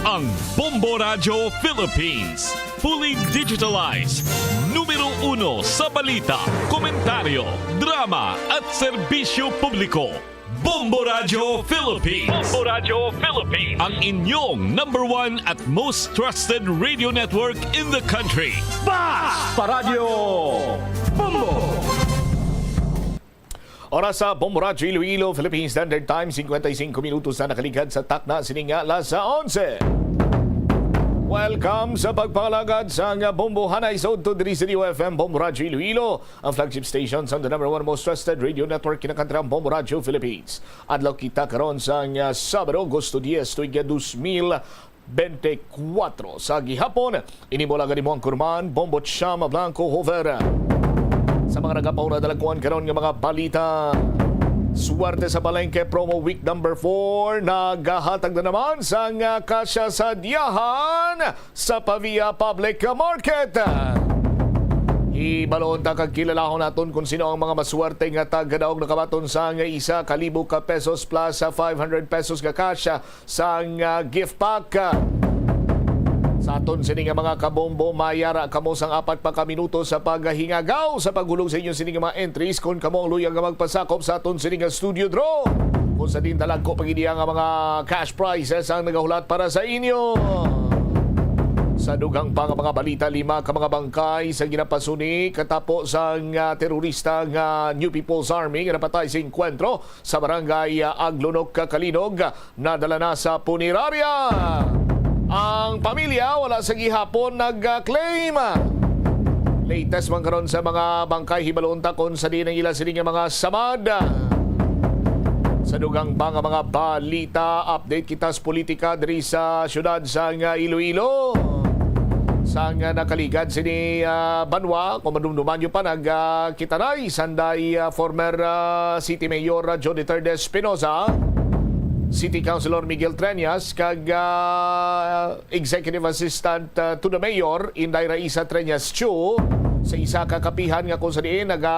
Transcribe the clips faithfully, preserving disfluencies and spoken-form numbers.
Ang Bombo Radyo Philippines, fully digitalized, numero uno sa balita, komentaryo, drama, at serbisyo publiko. Bombo Radyo Philippines. Bombo Radyo Philippines. Ang inyong number one at most trusted radio network in the country. Basta Radyo Bombo! Oras sa Bombo Radyo Iloilo, Philippine Standard Time, cincuenta y cinco minutos na nakaligad sa takna sini nga alas onse. Welcome sa pagpangalagad sa nga Bombo Hanay sa udto diri sa D O F M Bombo Radyo Iloilo, ang flagship station sa the number one most trusted radio network kinakantrang Bombo Radyo Philippines. Adlaw kita karon sa nga Sabado, Agosto diez, tuig nga dos mil bente kuwatro. Sa gihapon, ini mo lang ang imuhang kurman, Bombo Chama Blanco Hover. Sa mga nagapauna dalagkuan karon nga mga balita, swerte sa palengke promo week number four, nagahatag na naman sang, ah, kasya sa diyahan sa Pavia Public Market. Hibalon ta kag kilalahon naton kung sino ang mga maswerte nga tagadaog nakabaton sang isa ka libo ka pesos plus sa five hundred pesos nga cash sang, ah, gift pack. Sa aton sini nga mga kabombo, mayara kamo sang apat pa ka minuto sa paghingagaw sa paghulog sa inyo sini nga mga entries kon kamo ang luyag nga magpasakop sa aton sini nga studio draw, kung sa din dalagko pa gid iya nga mga cash prizes ang nagahulat para sa inyo. Sa dugang pa nga mga balita, lima ka mga bangkay sa ginapasuni katapo sang, ah, terorista nga New People's Army nga napatay sa engkwentro sa barangay, ah, Aglonok, Calinog, nadala na sa punerarya. Ang pamilya wala sa gihapon nag-claim. Latest man karon sa mga bangkay, hibalon ta kon sa diin ang ila sini nga mga samad. Sa dugang pa nga mga balita, update kita sa politika diri sa siyudad sang Iloilo. Sang nakaligad sini, ah, banwa, kung madumduman nyo pa, nagkitanay sanday, ah, former, ah, City Mayor, ah, Joe Duterte Espinosa, City Councilor Miguel Treñas, kag, ah, Executive Assistant, ah, to the Mayor, Inday Raisa Treñas Chu, sa isa ka kapihan nga kung sa diin naga,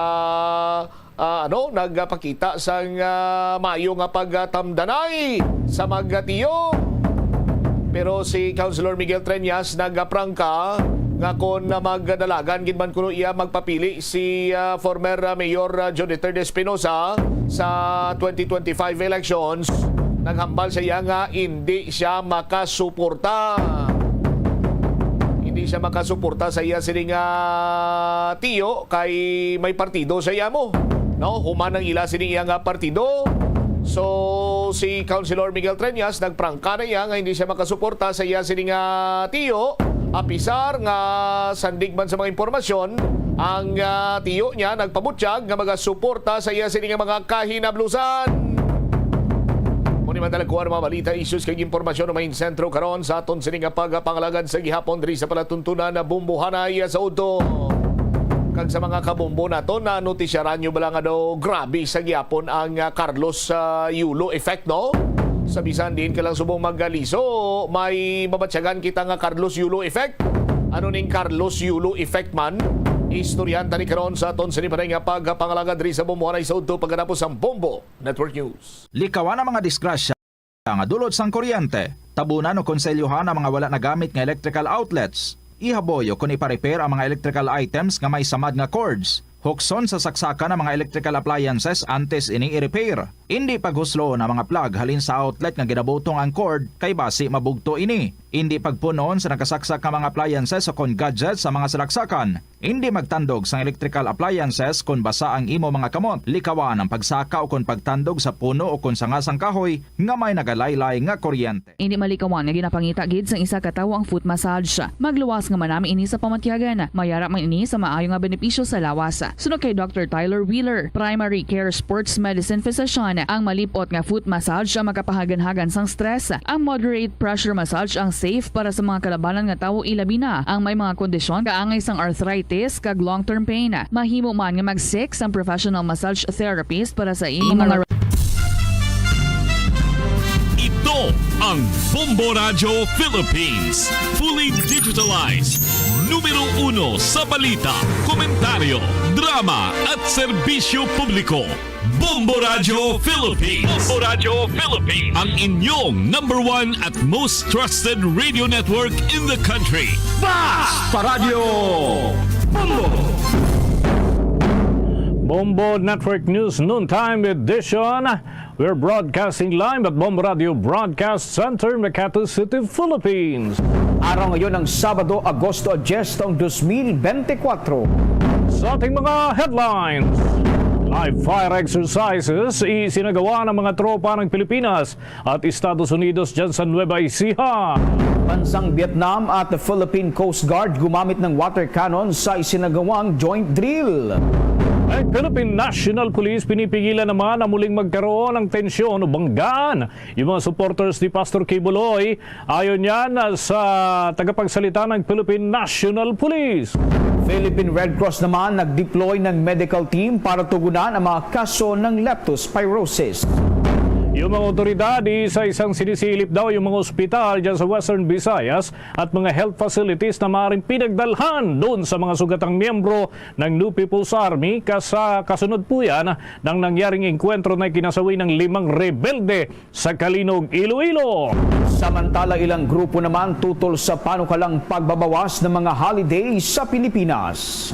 ah, ano, nagapakita sang, ah, maayo nga pagtamdanay sa magatiyo. Pero si Councilor Miguel Treñas nagaprangka nga kon magdalagan gid man kuno iya magpapili si, ah, former, ah, Mayor, ah, Joe Duterte Espinosa sa twenty twenty-five elections, naghambal siya nga indi siya makasuporta. Hindi siya makasuporta sa iya sini nga tiyo kay may partido sa iya mo. No, human ang ila sini iya nga partido. So, si Councilor Miguel Treñas nagprangka na iya nga hindi siya makasuporta sa iya sini nga tiyo. Apisar nga sandig man sa mga impormasyon, ang, ah, tiyo niya nagpabutyag nga magasuporta sa iya sini nga mga kahinablusan. Mao ni man dalagkuan ang mga balita, issues kag impormasyon nga main sentro karon sa aton sini nga pagpangalagad sa gihapon diri sa palatuntunan na Bumbuhanay sa udto. Kag sa mga kabumbo naton, na notisyaran nyo bala nga daw grabe sa gihapon ang, ah, Carlos, ah, Yulo effect, no? Sa bisan diin ka lang subong maggaliso, may mabatyagan kita nga Carlos Yulo effect. Ano ning Carlos Yulo effect man? Istoryahan tani karon sa aton sini pa nga pagpangalagad diri sa Bumbuhanay sa udto pagkatapos ang Bombo Network News. Likawan ang mga disgrasya nga dulot sang kuryente. Tabunan o konselyohan ang mga wala nagamit nga electrical outlets. Ihaboy o kon ipa-repair ang mga electrical items nga may samad nga cords. Hukson sa saksakan ang mga electrical appliances antes ini i-repair. Indi paghusloon ang mga plug halin sa outlet nga ginabutong ang cord, kay basi mabugto ini. Indi pagpun-on sa nakasaksak nga mga appliances o kon gadgets sa mga salaksakan. Indi magtandog sang electrical appliances kon basa ang imo mga kamot. Likawan ang pagsaka o kon pagtandog sa puno o kon sanga sang kahoy nga may nagalaylay nga kuryente. Indi malikawan nga ginapangita gid sang isa ka tawo ang foot massage. Magluwas nga manami ini sa pamatyagan. Mayara man ini sa maayo nga benepisyo sa lawas. Suno kay Doctor Tyler Wheeler, primary care sports medicine physician, ang malip-ot nga foot massage ang makapahaganhagan sang stress. Ang moderate pressure massage ang safe para sa mga kalabanan nga tawo, ilabi na ang may mga kondisyon kaangay sang arthritis kag long-term pain. Mahimo man nga mag-seek sang professional massage therapist para sa imo mga. Ito ang Bombo Radyo Philippines, fully digitalized, Numero uno sa balita, komentaryo, drama at serbisyo publiko. Bombo Radyo Philippines. Bombo Radyo Philippines. Ang inyong number one at most trusted radio network in the country. Basta Radyo Bombo! Bombo Network News Noontime Edition. We're broadcasting live at Bombo Radio Broadcast Center, Makati City, Philippines. Araw ngayon ng Sabado, Agosto diyes, taong dos mil bente kwatro. Sa ating mga headlines, live fire exercises isinagawa ng mga tropa ng Pilipinas at Estados Unidos dyan sa Nueva Ecija. Bansang Vietnam at Philippine Coast Guard gumamit ng water cannon sa isinagawang joint drill. Ang Philippine National Police pinipigilan naman na muling magkaroon ng tensyon o banggaan yung mga supporters ni Pastor Quiboloy. Ayon yan sa tagapagsalita ng Philippine National Police. Philippine Red Cross naman nag-deploy ng medical team para tugunan ang mga kaso ng leptospirosis. Yung mga otoridad, isa-isang sinisilip daw yung mga ospital dyan sa Western Visayas at mga health facilities na maaaring pinagdalhan doon sa mga sugatang miyembro ng New People's Army. Kasa-, kasunod po yan ng nangyaring engkwentro na kinasawi ng limang rebelde sa Calinog, Iloilo. Samantala, ilang grupo naman tutol sa panukalang pagbabawas ng mga holiday sa Pilipinas.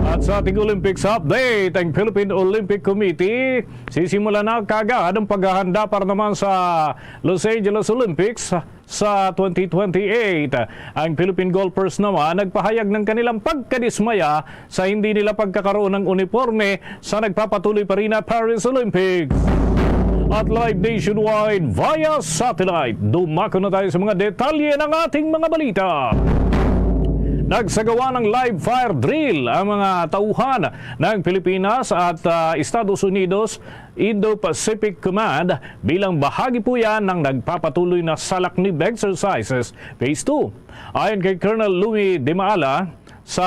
At sa ating Olympics update, ang Philippine Olympic Committee sisimula na kagad ang paghahanda para naman sa Los Angeles Olympics sa twenty twenty-eight. Ang Philippine golfers naman nagpahayag ng kanilang pagkadismaya sa hindi nila pagkakaroon ng uniporme sa nagpapatuloy pa rin na Paris Olympics. At live nationwide via satellite. Dumako na tayo sa mga detalye ng ating mga balita. Nagsagawa ng live fire drill ang mga tauhan ng Pilipinas at, ah, Estados Unidos Indo-Pacific Command bilang bahagi po yan ng nagpapatuloy na Salaknib Exercises Phase two. Ayon kay Colonel Louis Dimaala, sa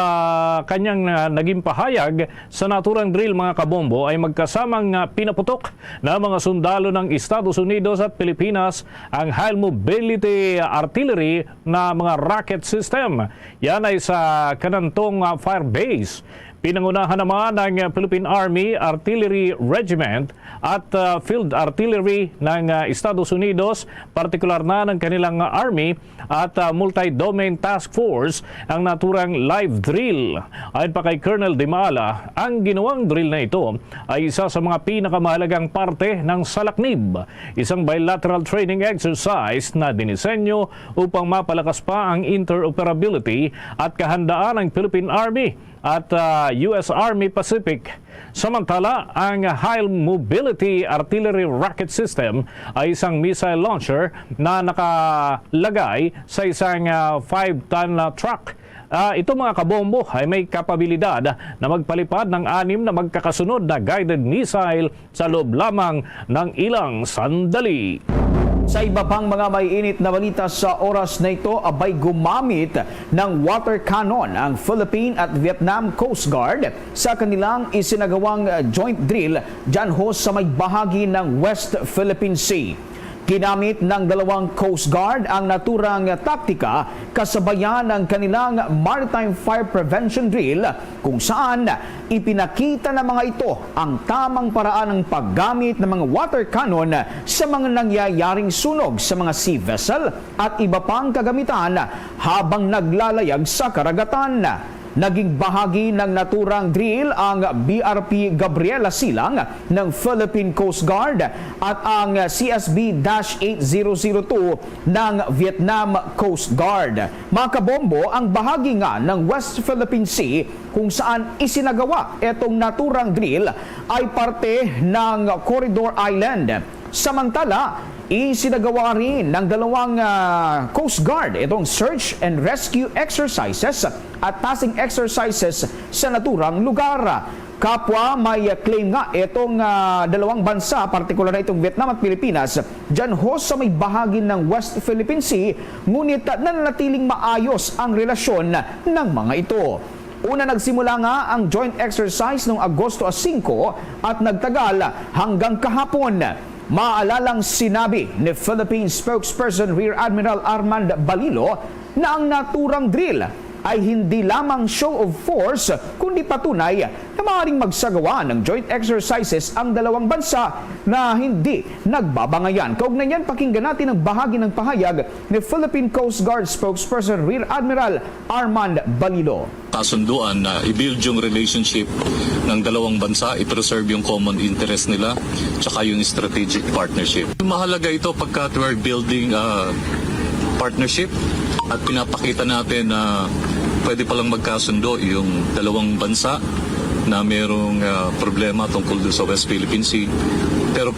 kanyang, ah, naging pahayag, sa naturang drill, mga kabombo, ay magkasamang, ah, pinaputok ng mga sundalo ng Estados Unidos at Pilipinas ang high mobility artillery na mga rocket system. Yan ay sa Kanantong, ah, Fire Base. Pinangunahan naman ng, ah, Philippine Army Artillery Regiment at, ah, Field Artillery ng, ah, Estados Unidos, partikular na ng kanilang Army at, ah, Multi-Domain Task Force ang naturang live drill. Ayon pa kay Colonel Dimaala, ang ginawang drill na ito ay isa sa mga pinakamahalagang parte ng Salaknib, isang bilateral training exercise na dinisenyo upang mapalakas pa ang interoperability at kahandaan ng Philippine Army at, ah, U S Army Pacific. Samantala, ang High Mobility Artillery Rocket System ay isang missile launcher na nakalagay sa isang, ah, five-ton, ah, truck. Ah, ito, mga kabombo, ay may kapabilidad na magpalipad ng anim na magkakasunod na guided missile sa loob lamang ng ilang sandali. Sa iba pang mga maiinit na balita sa oras na ito, abay gumamit ng water cannon ang Philippine at Vietnam Coast Guard sa kanilang isinagawang, uh, joint drill dyan ho sa may bahagi ng West Philippine Sea. Ginamit ng dalawang Coast Guard ang naturang taktika kasabayan ng kanilang Maritime Fire Prevention Drill, kung saan ipinakita ng mga ito ang tamang paraan ng paggamit ng mga water cannon sa mga nangyayaring sunog sa mga sea vessel at iba pang kagamitan habang naglalayag sa karagatan. Naging bahagi ng naturang drill ang B R P Gabriela Silang ng Philippine Coast Guard at ang C S B dash eight zero zero two ng Vietnam Coast Guard. Mga kabombo, ang bahagi nga ng West Philippine Sea kung saan isinagawa itong naturang drill ay parte ng Corridor Island. Samantala, isinagawa rin ng dalawang, ah, Coast Guard itong search and rescue exercises at passing exercises sa naturang lugar. Kapwa may claim nga itong, ah, dalawang bansa, partikular na itong Vietnam at Pilipinas, dyan ho sa may bahagi ng West Philippine Sea, ngunit nananatiling maayos ang relasyon ng mga ito. Una, nagsimula nga ang joint exercise noong Agosto singko at nagtagal hanggang kahapon. Maalalang sinabi ni Philippine Spokesperson Rear Admiral Armand Balilo na ang naturang drill ay hindi lamang show of force, kundi patunay na maaaring magsagawa ng joint exercises ang dalawang bansa na hindi nagbabangayan. Kaugnay niyan, pakinggan natin ang bahagi ng pahayag ni Philippine Coast Guard spokesperson Rear Admiral Armand Balilo. Kasunduan na i-build yung relationship ng dalawang bansa, i-preserve yung common interest nila, tsaka yung strategic partnership. Mahalaga ito pagka we're building a partnership at pinapakita natin na pwede palang magkasundo yung dalawang bansa na merong ah, problema tungkol doon sa West Philippine Sea. Pero,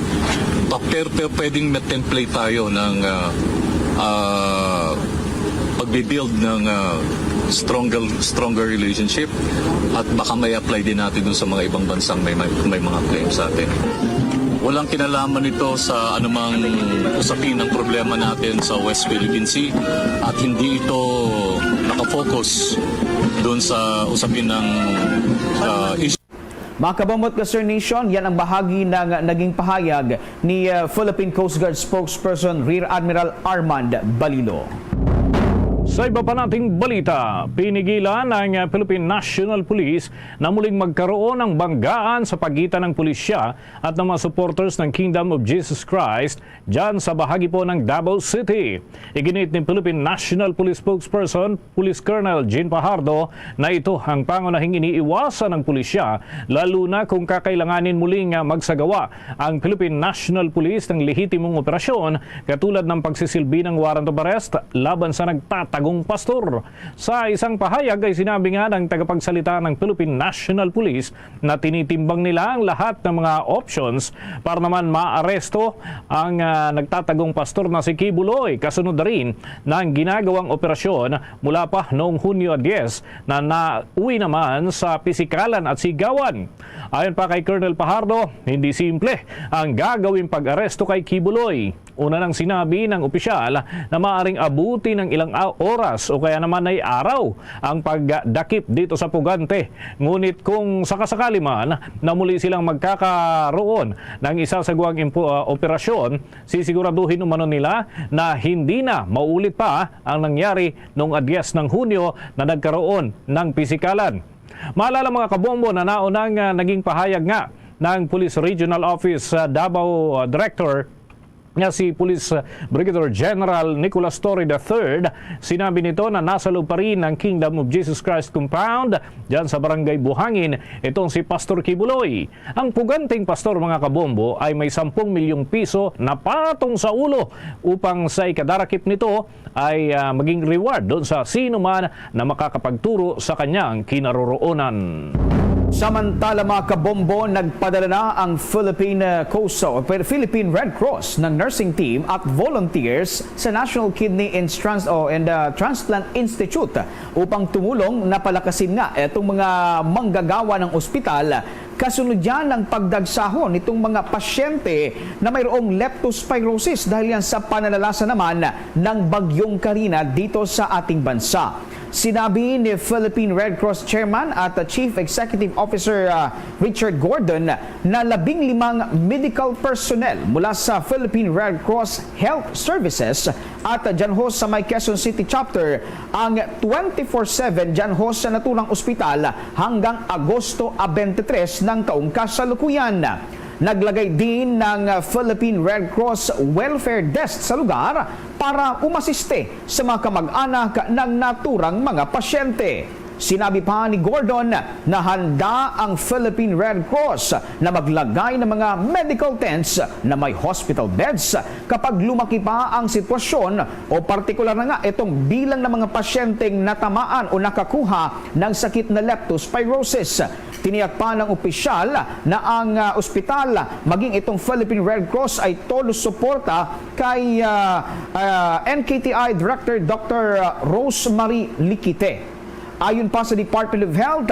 pa- pero, pero pwedeng ma-template tayo ng ah, ah, pagbibuild ng ah, stronger stronger relationship at baka may apply din natin dun sa mga ibang bansang may, may, may mga claim sa atin. Walang kinalaman ito sa anumang usapin ng problema natin sa West Philippine Sea at hindi ito nakafocus doon sa usapin ng ah, issue. Mga kabombo at ka-Star Nation, yan ang bahagi ng naging pahayag ni uh, Philippine Coast Guard spokesperson Rear Admiral Armand Balilo. Sa iba pa nating balita, pinigilan ng Philippine National Police na muling magkaroon ng banggaan sa pagitan ng pulisya at ng mga supporters ng Kingdom of Jesus Christ dyan sa bahagi po ng Davao City. Iginit ni Philippine National Police Spokesperson Police Colonel Jean Fajardo na ito ang pangunahing iniiwasan ng pulisya, lalo na kung kakailanganin muling magsagawa ang Philippine National Police ng lehitimong operasyon katulad ng pagsisilbi ng warrant of arrest laban sa nagtatagong pastor. Sa isang pahayag ay sinabi nga ng tagapagsalita ng Philippine National Police na tinitimbang nila ang lahat ng mga options para naman maaresto ang ah, nagtatagong pastor na si Kibuloy, kasunod na rin ng ginagawang operasyon mula pa noong Hunyo diyes na nauwi naman sa pisikalan at sigawan. Ayon pa kay Colonel Fajardo, hindi simple ang gagawing pag-aresto kay Kibuloy. Una nang sinabi ng opisyal na maaring abuti ng ilang a- oras o kaya naman ay araw ang pagdakip dito sa pugante. Ngunit kung sakasakali man na muli silang magkakaroon ng isasagwang impo- ah, operasyon, sisiguraduhin umano nila na hindi na maulit pa ang nangyari noong a diyes ng Hunyo na nagkaroon ng pisikalan. Maalala, mga kabombo, na naunang ah, naging pahayag nga ng Police Regional Office ah, Davao ah, Director nga si Police Brigadier General Nicolas Torre the third, sinabi nito na nasa loob pa rin ng Kingdom of Jesus Christ Compound dyan sa Barangay Buhangin itong si Pastor Kibuloy. Ang puganteng pastor, mga kabombo, ay may sampung milyong piso na patong sa ulo upang sa ikadarakip nito ay ah, maging reward doon sa sino man na makakapagturo sa kanyang kinaroroonan. Samantala, mga kabombo, nagpadala na ang Philippine uh, Coast o Philippine Red Cross ng nursing team at volunteers sa National Kidney and, Trans o, and uh, Transplant Institute upang tumulong na palakasin nga itong mga manggagawa ng ospital kasunod yan ng pagdagsahon nitong mga pasyente na mayroong leptospirosis dahil yan sa pananalasa naman ng Bagyong Karina dito sa ating bansa. Sinabi ni Philippine Red Cross Chairman at Chief Executive Officer ah, Richard Gordon na labing limang medical personnel mula sa Philippine Red Cross Health Services at dyan ho sa may Quezon City Chapter ang twenty-four seven dyan ho sa naturang ospital hanggang Agosto twenty-three ng taong kasalukuyan. Naglagay din ng Philippine Red Cross Welfare Desk sa lugar para umasiste sa mga kamag-anak ng naturang mga pasyente. Sinabi pa ni Gordon na handa ang Philippine Red Cross na maglagay ng mga medical tents na may hospital beds kapag lumaki pa ang sitwasyon o partikular na nga itong bilang ng mga pasyenteng natamaan o nakakuha ng sakit na leptospirosis. Tiniyak pa ng opisyal na ang ah, ospital, maging itong Philippine Red Cross ay todo suporta kay ah, ah, N K T I Director Doctor Rosemary Likite. Ayon pa sa Department of Health,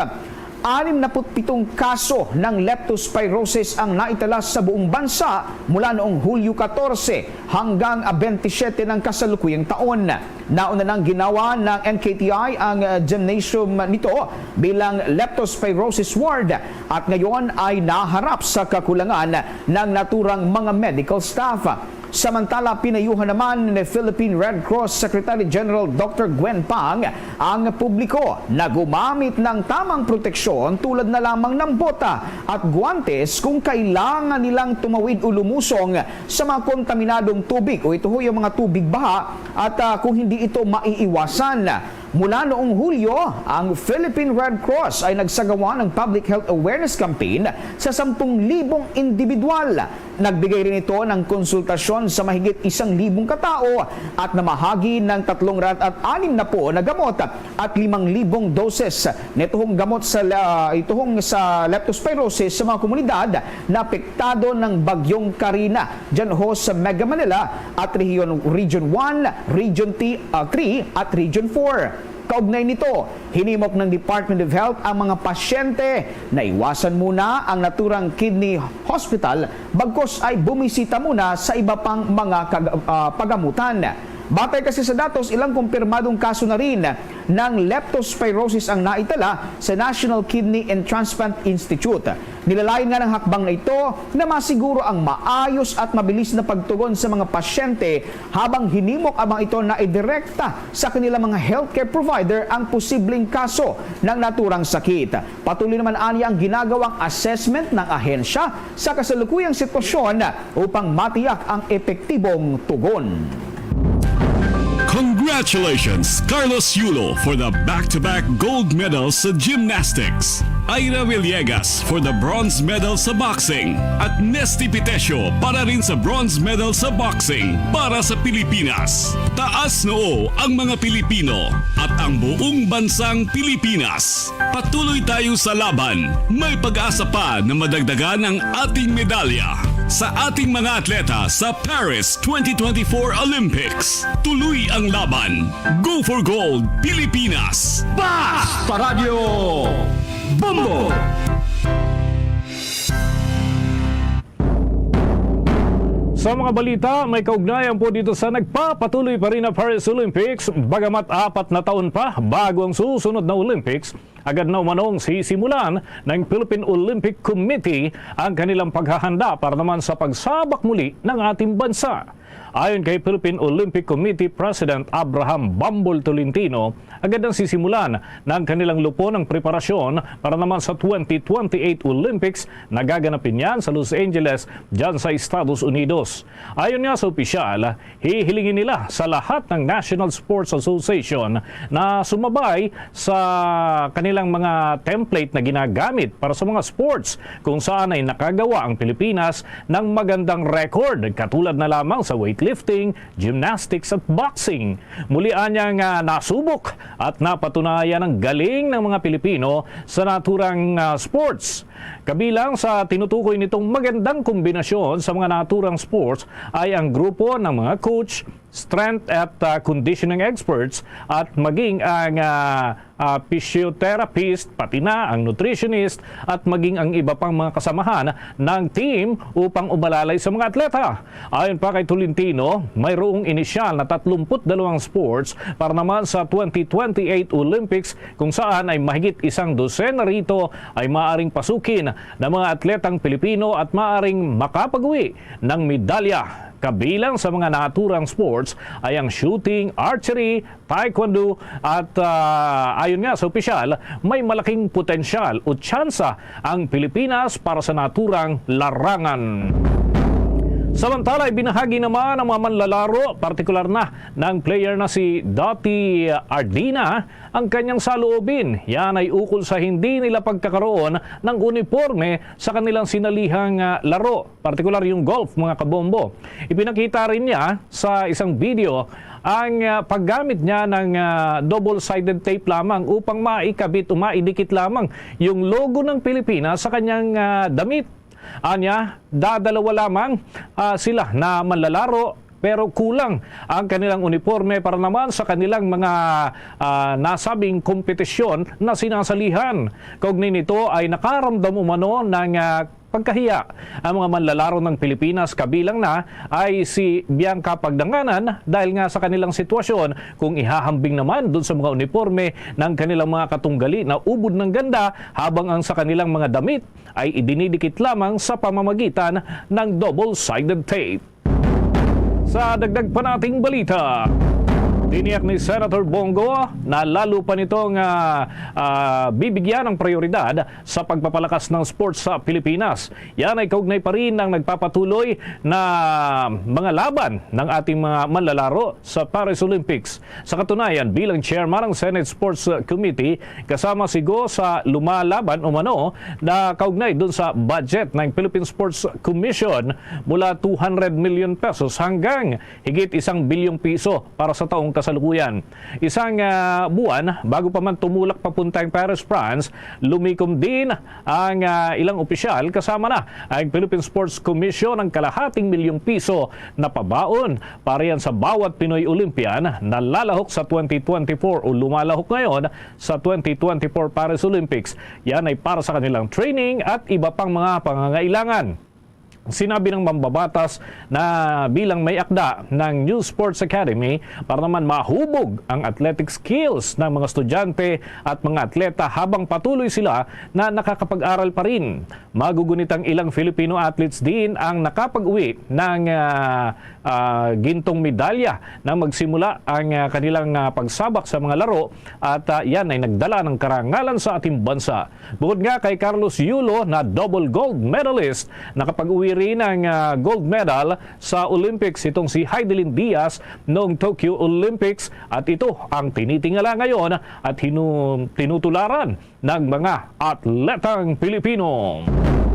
anim na put pitong kaso ng leptospirosis ang naitala sa buong bansa mula noong Hulyo katorse hanggang ah, bentisiete ng kasalukuyang taon. Nauna nang ginawa ng N K T I ang ah, gymnasium nito bilang leptospirosis ward at ngayon ay naharap sa kakulangan ng naturang mga medical staff. Samantala, pinayuhan naman ni Philippine Red Cross Secretary General Doctor Gwen Pang ang publiko na gumamit ng tamang proteksyon tulad na lamang ng bota at guwantes kung kailangan nilang tumawid o lumusong sa mga kontaminadong tubig o ito ho yung mga tubig baha at, ah, kung hindi ito maiiwasan. Mula noong Hulyo, ang Philippine Red Cross ay nagsagawa ng public health awareness campaign sa sampung libong individual. Nagbigay rin ito ng konsultasyon sa mahigit isang libong katao at namahagi ng tatlong rat at anim na po na gamot at limang libong doses nitong gamot sa la-, ituhong sa leptospirosis sa mga komunidad na apektado ng Bagyong Karina dyan ho sa Mega Manila at rehiyon, Region one, Region T, ah, three at Region four. Kaugnay nito, hinimok ng Department of Health ang mga pasyente na iwasan muna ang naturang kidney hospital bagkos ay bumisita muna sa iba pang mga kag-, ah, pagamutan. Batay kasi sa datos, ilang kumpirmadong kaso na rin ng leptospirosis ang naitala sa National Kidney and Transplant Institute. Nilalayon nga ng hakbang na ito na masiguro ang maayos at mabilis na pagtugon sa mga pasyente habang hinimok ang mga ito na idirekta sa kanilang mga healthcare provider ang posibleng kaso ng naturang sakit. Patuloy naman anya ang ginagawang assessment ng ahensya sa kasalukuyang sitwasyon upang matiyak ang epektibong tugon. Congratulations, Carlos Yulo, for the back-to-back gold medal sa gymnastics. Ira Villegas for the bronze medal sa boxing. At Nesty Pitesio para rin sa bronze medal sa boxing para sa Pilipinas. Taas noo ang mga Pilipino at ang buong bansang Pilipinas. Patuloy tayo sa laban. May pag-asa pa na madagdagan ang ating medalya. Sa ating mga atleta sa Paris twenty twenty-four Olympics. Tuloy ang laban. Go for Gold, Pilipinas! Basta Radyo Bombo! Sa mga balita, may kaugnayan po dito sa nagpapatuloy pa rin na Paris Olympics. Bagamat apat na taon pa bago ang susunod na Olympics, agad na umanong sisimulan ng Philippine Olympic Committee ang kanilang paghahanda para naman sa pagsabak muli ng ating bansa. Ayon kay Philippine Olympic Committee President Abraham Bambol Tolentino, agad ang sisimulan ng kanilang lupon ang preparasyon para naman sa twenty twenty-eight Olympics na gaganapin yan sa Los Angeles, dyan sa Estados Unidos. Ayon nga sa opisyal, hihilingin nila sa lahat ng National Sports Association na sumabay sa kanilang mga template na ginagamit para sa mga sports kung saan ay nakagawa ang Pilipinas ng magandang record, katulad na lamang sa weightlifting, gymnastics at boxing. Muli anyang, ah, nasubok at napatunayan ang galing ng mga Pilipino sa naturang, ah, sports. Kabilang sa tinutukoy nitong magandang kombinasyon sa mga naturang sports ay ang grupo ng mga coach, strength at, ah, conditioning experts at maging ang, ah, ah, physiotherapist, pati na ang nutritionist at maging ang iba pang mga kasamahan ng team upang umalalay sa mga atleta. Ayon pa kay Tolentino, mayroong inisyal na tatlumpu't dalawang sports para naman sa twenty twenty-eight Olympics kung saan ay mahigit isang dosena rito ay maaaring pasukin ng mga atletang Pilipino at maaaring makapag-uwi ng medalya. Kabilang sa mga naturang sports ay ang shooting, archery, taekwondo at, ah, ayon nga sa opisyal, may malaking potensyal o tsansa ang Pilipinas para sa naturang larangan. Samantala, ibinahagi naman ng mga manlalaro, partikular na ng player na si Dottie Ardina, ang kanyang saloobin. Yan ay ukol sa hindi nila pagkakaroon ng uniporme sa kanilang sinalihang, ah, laro, partikular yung golf, mga kabombo. Ipinakita rin niya sa isang video ang, ah, paggamit niya ng, ah, double-sided tape lamang upang maikabit o maidikit lamang yung logo ng Pilipinas sa kanyang, ah, damit. Anya, dadalawa lamang, ah, sila na manlalaro, pero kulang ang kanilang uniporme para naman sa kanilang mga, ah, nasabing kompetisyon na sinasalihan. Kaugnay nito ay nakaramdam umano ng, ah, pagkahiya ang mga manlalaro ng Pilipinas, kabilang na ay si Bianca Pagdanganan, dahil nga sa kanilang sitwasyon kung ihahambing naman dun sa mga uniporme ng kanilang mga katunggali na ubod ng ganda, habang ang sa kanilang mga damit ay idinidikit lamang sa pamamagitan ng double-sided tape. Sa dagdag pa nating balita, tiniyak ni Senator Bong Go na lalo pa nitong, ah, ah, bibigyan ng prioridad sa pagpapalakas ng sports sa Pilipinas. Yan ay kaugnay pa rin ng nagpapatuloy na mga laban ng ating mga manlalaro sa Paris Olympics. Sa katunayan, bilang chairman ng Senate Sports Committee, kasama si Go sa lumalaban umano na kaugnay dun sa budget ng Philippine Sports Commission mula two hundred million pesos hanggang higit isang bilyong piso para sa taong kasalukuyan. Isang, ah, buwan bago pa man tumulak papuntang Paris, France, lumikom din ang, ah, ilang opisyal, kasama na ang Philippine Sports Commission, ang kalahating milyong piso na pabaon para yan sa bawat Pinoy Olympian na lalahok sa twenty twenty-four o lumalahok ngayon sa twenty twenty-four Paris Olympics. Yan ay para sa kanilang training at iba pang mga pangangailangan. Sinabi ng mambabatas na bilang may akda ng New Sports Academy para naman mahubog ang athletic skills ng mga estudyante at mga atleta habang patuloy sila na nakakapag-aral pa rin. Magugunit ang ilang Filipino athletes din ang nakapag-uwi ng, ah, ah, gintong medalya nang magsimula ang, ah, kanilang, ah, pagsabak sa mga laro at, ah, yan ay nagdala ng karangalan sa ating bansa. Bukod nga kay Carlos Yulo na double gold medalist, nakapag-uwi rin ang, ah, gold medal sa Olympics itong si Heidelin Diaz noong Tokyo Olympics at ito ang tinitingala ngayon at hinu-, tinutularan ng mga atletang Pilipino.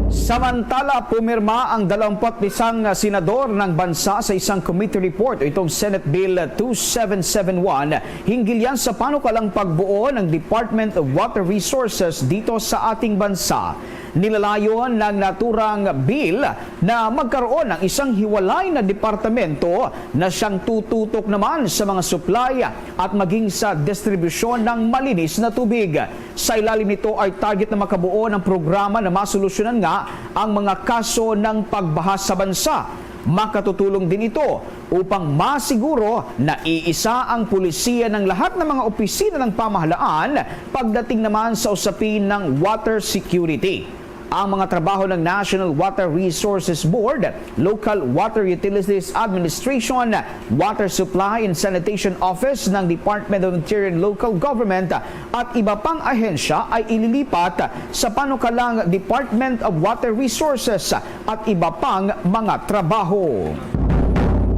Samantala, pumirma ang dalawampu't isang senador ng bansa sa isang committee report o itong Senate Bill two seven seven one hinggil yan sa panukalang pagbuo ng Department of Water Resources dito sa ating bansa. Nilalayon ng naturang bill na magkaroon ng isang hiwalay na departamento na siyang tututok naman sa mga supply at maging sa distribusyon ng malinis na tubig. Sa ilalim nito ay target na makabuo ng programa na masolusyonan nga ang mga kaso ng pagbaha sa bansa. Makatutulong din ito upang masiguro na iisa ang pulisiya ng lahat ng mga opisina ng pamahalaan pagdating naman sa usapin ng water security. Ang mga trabaho ng National Water Resources Board, Local Water Utilities Administration, Water Supply and Sanitation Office ng Department of Interior and Local Government at iba pang ahensya ay ililipat sa panukalang Department of Water Resources at iba pang mga trabaho.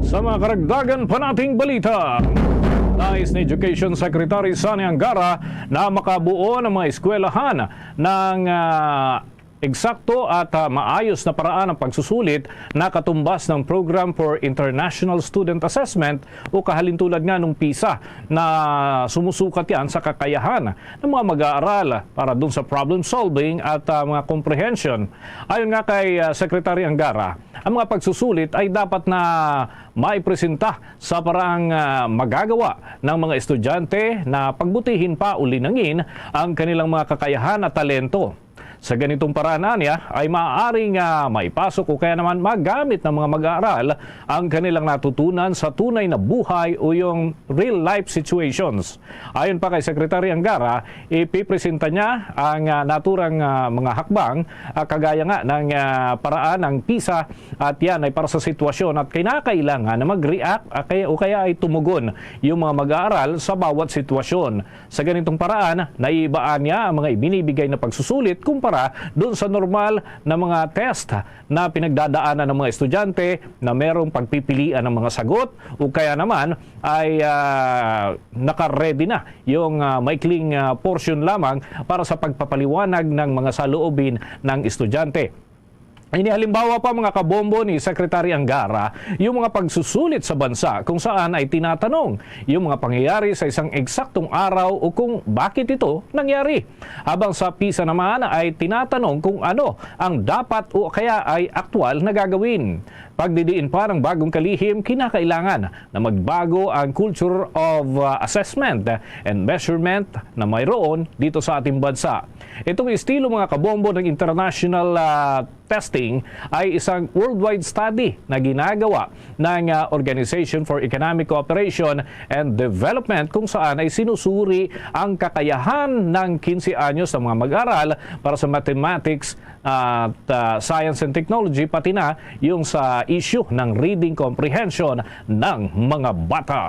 Sa mga karagdagan pa nating balita, nais ni Education Secretary Sonny Angara na makabuo ng mga eskwelahan ng, ah, eksakto at, ah, maayos na paraan ng pagsusulit na katumbas ng Program for International Student Assessment o kahalintulad nga nung PISA na sumusukat yan sa kakayahan ng mga mag-aaral para dun sa problem solving at, ah, mga comprehension. Ayon nga kay, ah, Secretary Angara, ang mga pagsusulit ay dapat na maipresenta sa paraang, ah, magagawa ng mga estudyante na pagbutihin pa o linangin ang kanilang mga kakayahan at talento. Sa ganitong paraan, anya, ay maaaring, ah, maipasok o kaya naman magamit ng mga mag-aaral ang kanilang natutunan sa tunay na buhay o yung real-life situations. Ayon pa kay Secretary Angara, ipipresenta niya ang, ah, naturang, ah, mga hakbang, ah, kagaya nga ng, ah, paraan ng PISA, at yan ay para sa sitwasyon at kinakailangan na mag-react, ah, kaya, o kaya ay tumugon yung mga mag-aaral sa bawat sitwasyon. Sa ganitong paraan, naiibaan niya ang mga ibinibigay na pagsusulit kumpara doon sa normal na mga test na pinagdadaanan ng mga estudyante na merong pagpipilian ng mga sagot o kaya naman ay, ah, naka-ready na yung, ah, maikling, ah, portion lamang para sa pagpapaliwanag ng mga saloobin ng estudyante. Inihalimbawa pa, mga kabombo, ni Secretary Angara yung mga pagsusulit sa bansa kung saan ay tinatanong yung mga pangyayari sa isang eksaktong araw o kung bakit ito nangyari. Habang sa PISA naman ay tinatanong kung ano ang dapat o kaya ay aktual na gagawin. Pagdidiin pa ng bagong kalihim, kinakailangan na magbago ang culture of, uh, assessment and measurement na mayroon dito sa ating bansa. Itong estilo, mga kabombo, ng international, uh, testing ay isang worldwide study na ginagawa ng, uh, Organization for Economic Cooperation and Development, kung saan ay sinusuri ang kakayahan ng quince anyos ng mga mag-aral para sa mathematics at, uh, science and technology, pati na yung sa issue ng reading comprehension ng mga bata.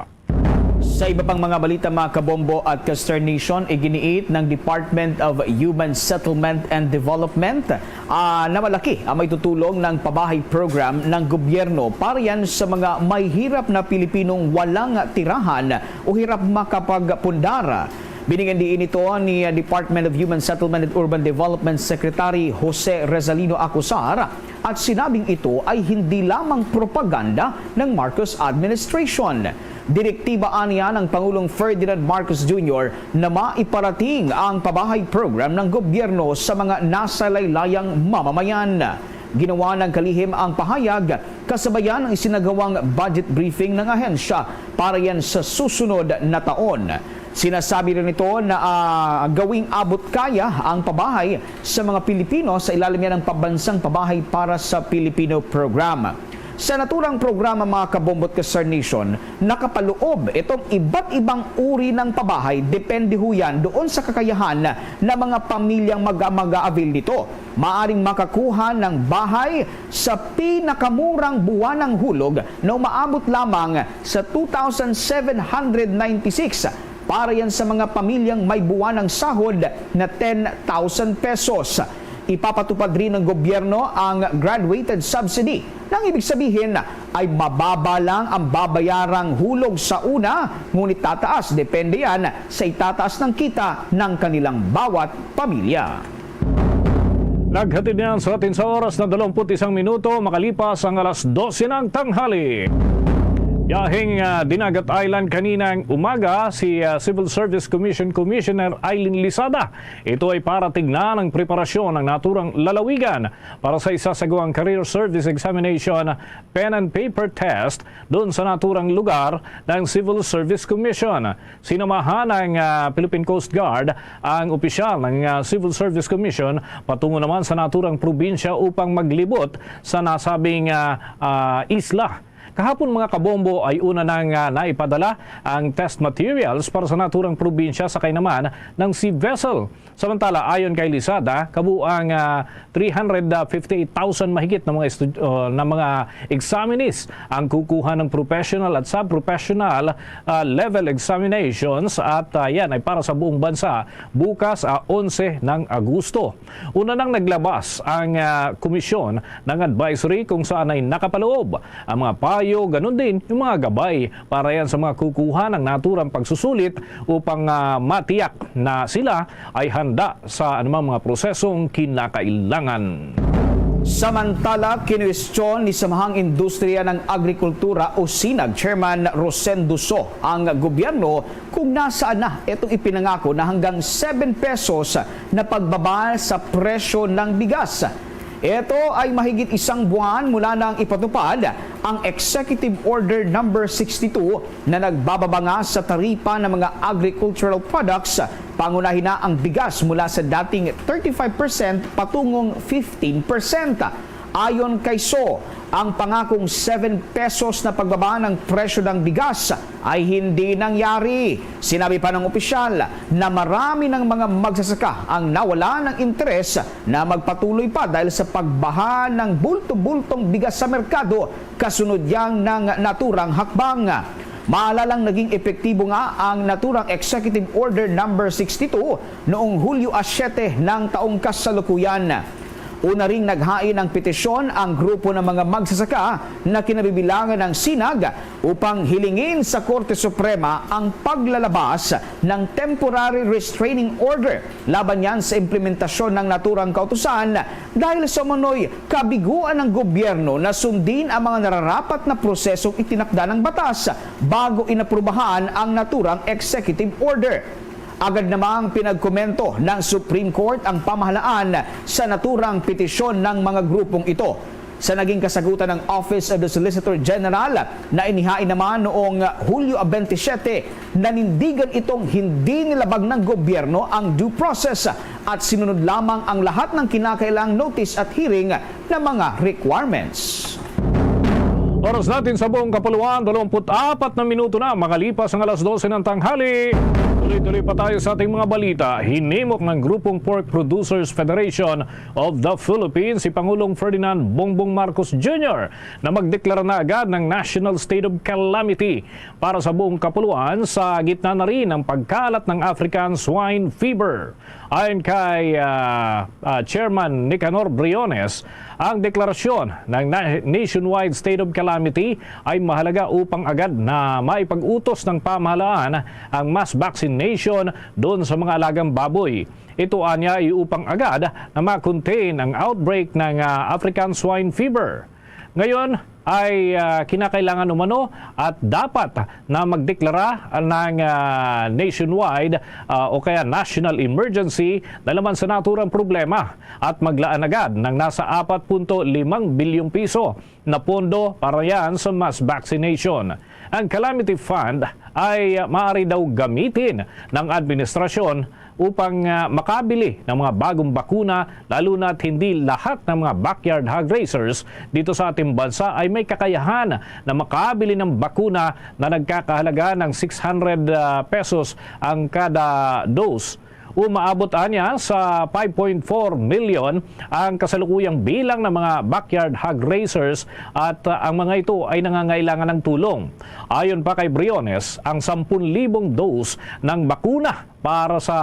Sa iba pang mga balita, mga kabombo at ka-Star Nation, iginiit ng Department of Human Settlement and Development, ah, na malaki ang maitutulong ng pabahay program ng gobyerno para yan sa mga may hirap na Pilipinong walang tirahan o hirap makapagpundar. Binigyan diin ito ni Department of Human Settlement and Urban Development Secretary Jose Rezalino Acosar, at sinabing ito ay hindi lamang propaganda ng Marcos administration. Direktiba aniya ng Pangulong Ferdinand Marcos Junior na maiparating ang pabahay program ng gobyerno sa mga nasa laylayang mamamayan. Ginawa ng kalihim ang pahayag kasabayan ng isinagawang budget briefing ng ahensya para yan sa susunod na taon. Sinasabi rin nito na, ah, gawing abot kaya ang pabahay sa mga Pilipino sa ilalim yan ng Pambansang Pabahay para sa Pilipino Program. Sa naturang programa, mga kabombo at ka-Star Nation, nakapaloob itong iba't ibang uri ng pabahay, depende ho yan doon sa kakayahan ng mga pamilyang mag-, mag-a-avail nito. Maaring makakuha ng bahay sa pinakamurang buwanang hulog na umaabot lamang sa two thousand seven hundred ninety-six para yan sa mga pamilyang may buwanang sahod na ten thousand pesos. Ipapatupad rin ng gobyerno ang graduated subsidy, nang ibig sabihin ay mababa lang ang babayarang hulog sa una, ngunit tataas, depende yan sa itataas ng kita ng kanilang bawat pamilya. Naghatid niyan sa atin sa oras na dalawampu't isang minuto makalipas ang alas dose ng tanghali. Yahing, ah, Dinagat Island kaninang umaga si, ah, Civil Service Commission Commissioner Eileen Lisada. Ito ay para tignan ang preparasyon ng naturang lalawigan para sa isasagawang Career Service Examination Pen and Paper Test doon sa naturang lugar ng Civil Service Commission. Sinamahan ng, ah, Philippine Coast Guard ang opisyal ng, ah, Civil Service Commission patungo naman sa naturang probinsya upang maglibot sa nasabing, ah, ah, isla. Kahapon, mga kabombo, ay una nang, ah, naipadala ang test materials para sa naturang probinsya, sakay naman ng sea vessel. Samantala, ayon kay Lisada, kabuang, ah, three hundred fifty-eight thousand mahigit na mga estu-, uh, na mga examinees ang kukuha ng professional at sub-professional, ah, level examinations at, ah, yan ay para sa buong bansa bukas, ah, onse ng Agosto. Una nang naglabas ang, ah, komisyon ng advisory kung saan ay nakapaloob ang mga payo, ganun din yung mga gabay para yan sa mga kukuha ng naturang pagsusulit upang, ah, matiyak na sila ay handa sa anumang mga prosesong kinakailangan. Samantala, kinwestiyon ni Samahang Industriya ng Agrikultura o sinag Chairman Rosendo So ang gobyerno kung nasaan na itong ipinangako na hanggang seven pesos na pagbaba sa presyo ng bigas. Ito ay mahigit isang buwan mula nang ipatupad ang Executive Order Number sixty-two na nagbababa nga sa taripa ng mga agricultural products, pangunahin na ang bigas mula sa dating thirty-five percent patungong fifteen percent. Ayon kay So, ang pangakong seven pesos na pagbaba ng presyo ng bigas ay hindi nangyari. Sinabi pa ng opisyal na marami ng mga magsasaka ang nawala ng interes na magpatuloy pa dahil sa pagbaha ng bulto-bultong bigas sa merkado kasunod yang ng naturang hakbang. Maalalang naging epektibo nga ang naturang Executive Order Number sixty-two noong Hulyo a siete ng taong kasalukuyan. Una ring naghain ng petisyon ang grupo ng mga magsasaka na kinabibilangan ng sinag upang hilingin sa Korte Suprema ang paglalabas ng temporary restraining order laban yan sa implementasyon ng naturang kautusan dahil sa umano'y kabiguan ng gobyerno na sundin ang mga nararapat na prosesong itinakda ng batas bago inaprubahan ang naturang executive order. Agad namang pinagkomento ng Supreme Court ang pamahalaan sa naturang petisyon ng mga grupong ito. Sa naging kasagutan ng Office of the Solicitor General na inihain naman noong Hulyo twenty-seven, nanindigan itong hindi nilabag ng gobyerno ang due process at sinunod lamang ang lahat ng kinakailangang notice at hearing na mga requirements. Oras natin sa buong kapuluan, dalawampu't apat na minuto na makalipas ang alas dose ng tanghali. Tuloy-tuloy pa tayo sa ating mga balita. Hinimok ng Grupong Pork Producers Federation of the Philippines si Pangulong Ferdinand Bongbong Marcos Junior na magdeklara na agad ng National State of Calamity para sa buong kapuluan, sa gitna na rin ng pagkalat ng African Swine Fever. Ayon kay, ah, ah, Chairman Nicanor Briones, ang deklarasyon ng na-, nationwide state of calamity ay mahalaga upang agad na maipag-utos ng pamahalaan ang mass vaccination doon sa mga alagang baboy. Ito anya ay upang agad na ma-contain ang outbreak ng, ah, African Swine Fever. Ngayon ay, ah, kinakailangan umano at dapat na magdeklara ng, ah, nationwide, ah, o kaya national emergency na laman sa naturang problema at maglaan agad ng nasa apat punto limang bilyong piso na pondo para yan sa mass vaccination. Ang Calamity Fund ay, ah, maaari daw gamitin ng administrasyon upang, ah, makabili ng mga bagong bakuna, lalo na at hindi lahat ng mga backyard hog raisers dito sa ating bansa ay may kakayahan na makabili ng bakuna na nagkakahalaga ng six hundred, ah, pesos ang kada dose. Umaabot anya sa five point four million ang kasalukuyang bilang ng mga backyard hog raisers at, ah, ang mga ito ay nangangailangan ng tulong. Ayon pa kay Briones, ang sampung libong dose ng bakuna para sa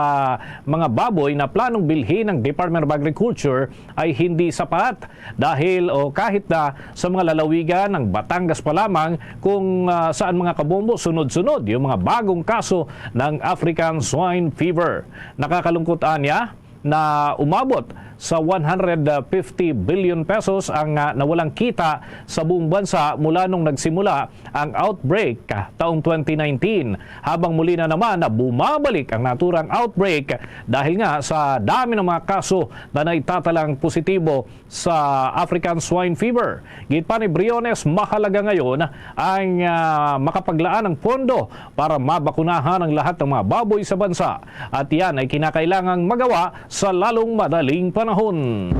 mga baboy na planong bilhin ng Department of Agriculture ay hindi sapat dahil o kahit na sa mga lalawigan ng Batangas pa lamang kung, ah, saan, mga kabombo, sunod-sunod yung mga bagong kaso ng African Swine Fever. Nakakalungkot anya na umabot sa one hundred fifty billion pesos ang, ah, nawalang kita sa buong bansa mula nung nagsimula ang outbreak, ah, taong twenty nineteen, habang muli na naman na bumabalik ang naturang outbreak dahil nga sa dami ng mga kaso na naitatalang positibo sa African Swine Fever. Gid pa ni Briones, mahalaga ngayon ang, ah, makapaglaan ng pondo para mabakunahan ang lahat ng mga baboy sa bansa, at yan ay kinakailangang magawa sa lalong madaling panahon.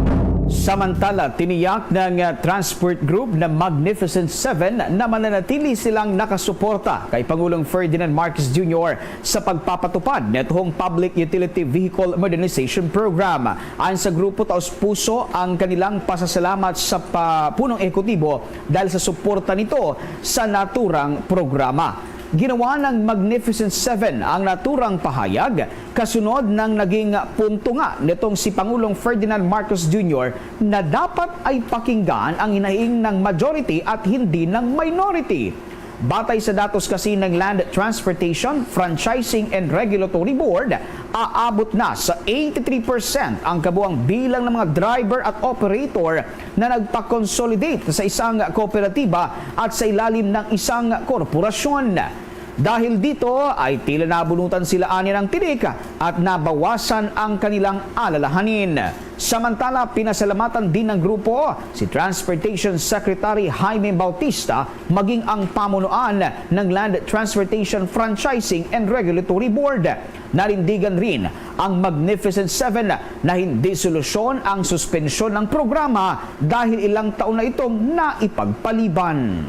Samantala, tiniyak ng, ah, Transport Group na Magnificent Seven na mananatili silang nakasuporta kay Pangulong Ferdinand Marcos Junior sa pagpapatupad nitong Public Utility Vehicle Modernization Program. Ayon sa grupo, taos-puso ang kanilang pasasalamat sa pa-, punong ehekutibo dahil sa suporta nito sa naturang programa. Ginawa ng Magnificent Seven ang naturang pahayag kasunod ng naging punto nga nitong si Pangulong Ferdinand Marcos Junior na dapat ay pakinggan ang hinaing ng majority at hindi ng minority. Batay sa datos kasi ng Land Transportation, Franchising and Regulatory Board, aabot na sa eighty-three percent ang kabuang bilang ng mga driver at operator na nagpa-consolidate sa isang kooperatiba at sa ilalim ng isang korporasyon. Dahil dito ay tila nabunutan sila ani ng tinik at nabawasan ang kanilang alalahanin. Samantala, pinasalamatan din ng grupo si Transportation Secretary Jaime Bautista maging ang pamunuan ng Land Transportation Franchising and Regulatory Board. Nanindigan rin ang Magnificent Seven na hindi solusyon ang suspensyon ng programa dahil ilang taon na itong naipagpaliban.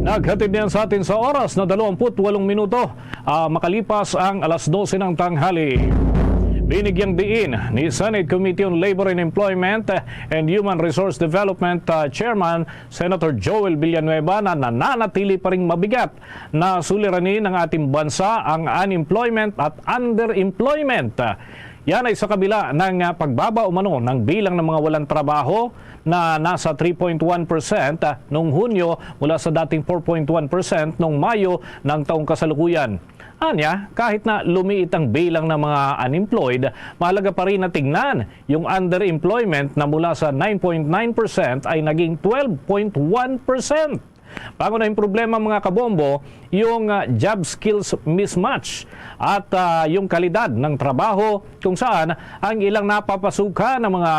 Naghatid niyan sa atin sa oras na dalawampu't walong minuto, ah, makalipas ang alas dose ng tanghali. Binigyang diin ni Senate Committee on Labor and Employment and Human Resource Development, ah, Chairman Senator Joel Villanueva na nananatili pa ring mabigat na suliranin ng ating bansa ang unemployment at underemployment. Yan ay sa kabila ng, ah, pagbaba umano ng bilang ng mga walang trabaho na nasa three point one percent, ah, noong Hunyo mula sa dating four point one percent noong Mayo ng taong kasalukuyan. Anya, kahit na lumiit ang bilang ng mga unemployed, mahalaga pa rin na tingnan yung underemployment na mula sa nine point nine percent ay naging twelve point one percent. Pangunahing problema, mga kabombo, yung, ah, job skills mismatch at, ah, yung kalidad ng trabaho kung saan ang ilang napapasukan ng mga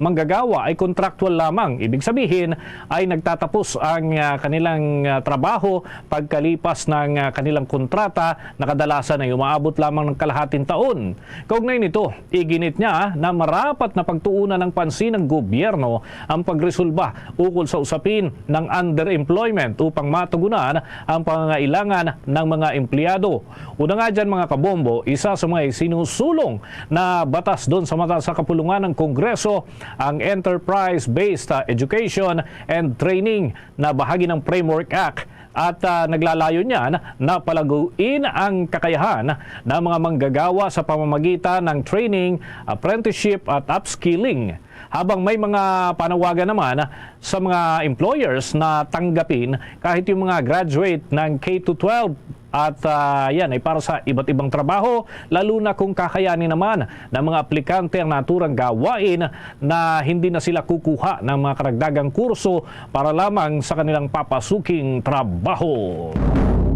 manggagawa ay kontraktual lamang. Ibig sabihin ay nagtatapos ang, ah, kanilang, ah, trabaho pagkalipas ng, ah, kanilang kontrata na kadalasan ay umaabot lamang ng kalahating taon. Kaugnay nito, iginit niya na marapat na pagtuunan ng pansin ng gobyerno ang pagresolba ukol sa usapin ng underemployment. employment upang matugunan ang pangangailangan ng mga empleyado. Una nga dyan, mga kabombo, isa sa mga isinusulong na batas doon sa mata sa kapulungan ng Kongreso, ang Enterprise-Based, ah, Education and Training na bahagi ng Framework Act. At, ah, naglalayon niyan na palaguin ang kakayahan ng mga manggagawa sa pamamagitan ng training, apprenticeship at upskilling. Habang may mga panawagan naman sa mga employers na tanggapin kahit yung mga graduate ng K to twelve at, ah, yan ay para sa iba't ibang trabaho, lalo na kung kakayanin naman ng mga aplikante ang naturang gawain na hindi na sila kukuha ng mga karagdagang kurso para lamang sa kanilang papasuking trabaho.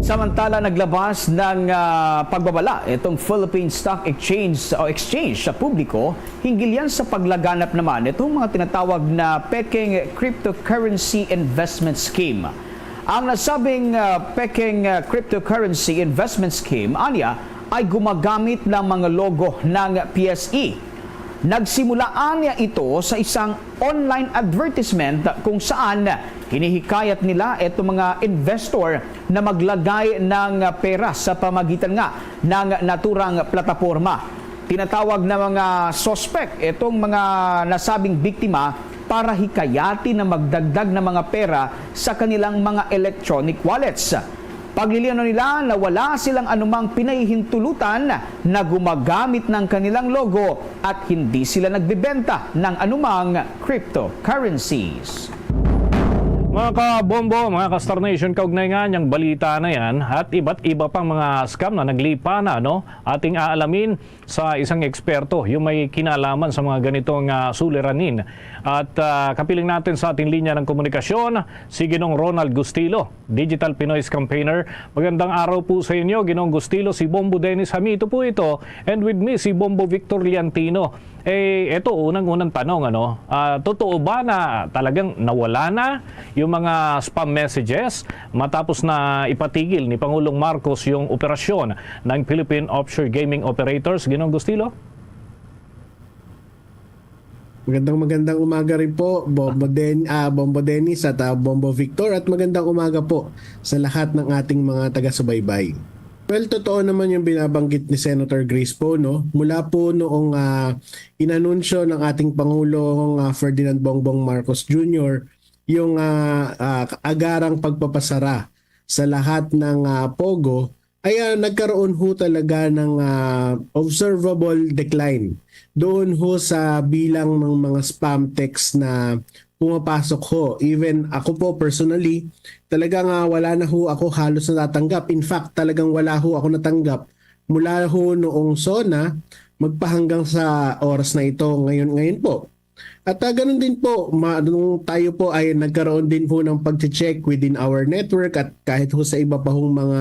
Samantala, naglabas ng, ah, pagbabala itong Philippine Stock Exchange o exchange sa publiko hinggil yan sa paglaganap naman itong mga tinatawag na peking cryptocurrency investment scheme. Ang nasabing, ah, peking, ah, cryptocurrency investment scheme, anya, ay gumagamit ng mga logo ng P S E. Nagsimula anya ito sa isang online advertisement kung saan hinihikayat nila itong mga investor na maglagay ng pera sa pamagitan nga ng naturang plataporma. Tinatawag na mga suspect itong mga nasabing biktima para hikayatin na magdagdag ng mga pera sa kanilang mga electronic wallets. Paglilinaw nila na wala silang anumang pinahihintulutan na gumagamit ng kanilang logo at hindi sila nagbebenta ng anumang cryptocurrencies. Mga kabombo, mga ka-Star Nation, kaugnay nga niyang balita na yan at iba't iba pang mga scam na naglipa na, no? Ating aalamin sa isang eksperto yung may kinalaman sa mga ganitong, ah, suliranin. At, ah, kapiling natin sa ating linya ng komunikasyon si Ginong Ronald Gustilo, Digital Pinoy's Campaigner. Magandang araw po sa inyo, Ginong Gustilo. Si Bombo Dennis Hamito po ito, and with me si Bombo Victor Liantino. Eh, eto, unang-unang tanong, ano, ah, totoo ba na talagang nawala na yung mga spam messages matapos na ipatigil ni Pangulong Marcos yung operasyon ng Philippine Offshore Gaming Operators, Ginong Gustilo? Magandang, magandang umaga rin po, Bombo Den-, ah, Bombo Dennis at, ah, Bombo Victor, at magandang umaga po sa lahat ng ating mga taga-subaybay. Well, totoo naman yung binabanggit ni Senator Grace po, no? Mula po noong, ah, inanunsyo ng ating Pangulong, ah, Ferdinand Bongbong Marcos Junior yung, ah, ah, agarang pagpapasara sa lahat ng, ah, pogo, ay, ah, nagkaroon ho talaga ng, ah, observable decline doon ho sa bilang ng mga spam text na pumapasok ho. Even ako po personally, talagang, ah, wala na ho ako halos natatanggap. In fact, talagang wala ho ako natanggap mula ho noong SONA magpahanggang sa oras na ito ngayon, ngayon po. At, ah, ganun din po, ma-, nung tayo po ay nagkaroon din po ng pag-check within our network at kahit ho sa iba pa hong mga,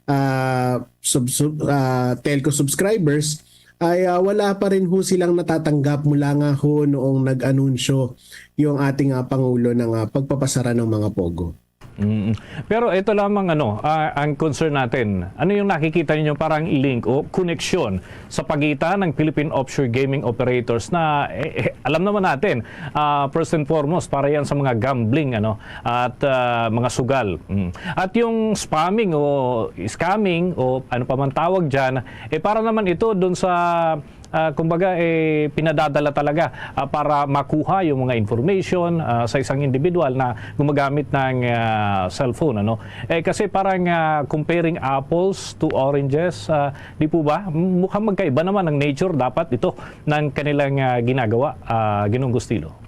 ah, sub-, sub-, ah, telco subscribers, ay, ah, wala pa rin ho silang natatanggap mula nga ho noong nag-anunsyo yung ating, ah, Pangulo ng, ah, pagpapasara ng mga pogo. Mm. Pero ito lamang, ano, ah, ang concern natin. Ano yung nakikita ninyo parang link o koneksyon sa pagitan ng Philippine Offshore Gaming Operators na, eh, eh, alam naman natin, ah, first and foremost, para yan sa mga gambling, ano, at, ah, mga sugal. Mm. At yung spamming o scamming o ano pa man tawag dyan, eh, para naman ito dun sa, ah, kumbaga, eh, pinadadala talaga, ah, para makuha yung mga information, ah, sa isang individual na gumagamit ng, ah, cellphone, ano? Eh, kasi parang, ah, comparing apples to oranges, ah, di po ba? M-, mukhang magkaiba naman ang nature dapat ito ng kanilang, ah, ginagawa, ah, Ginong Gustilo.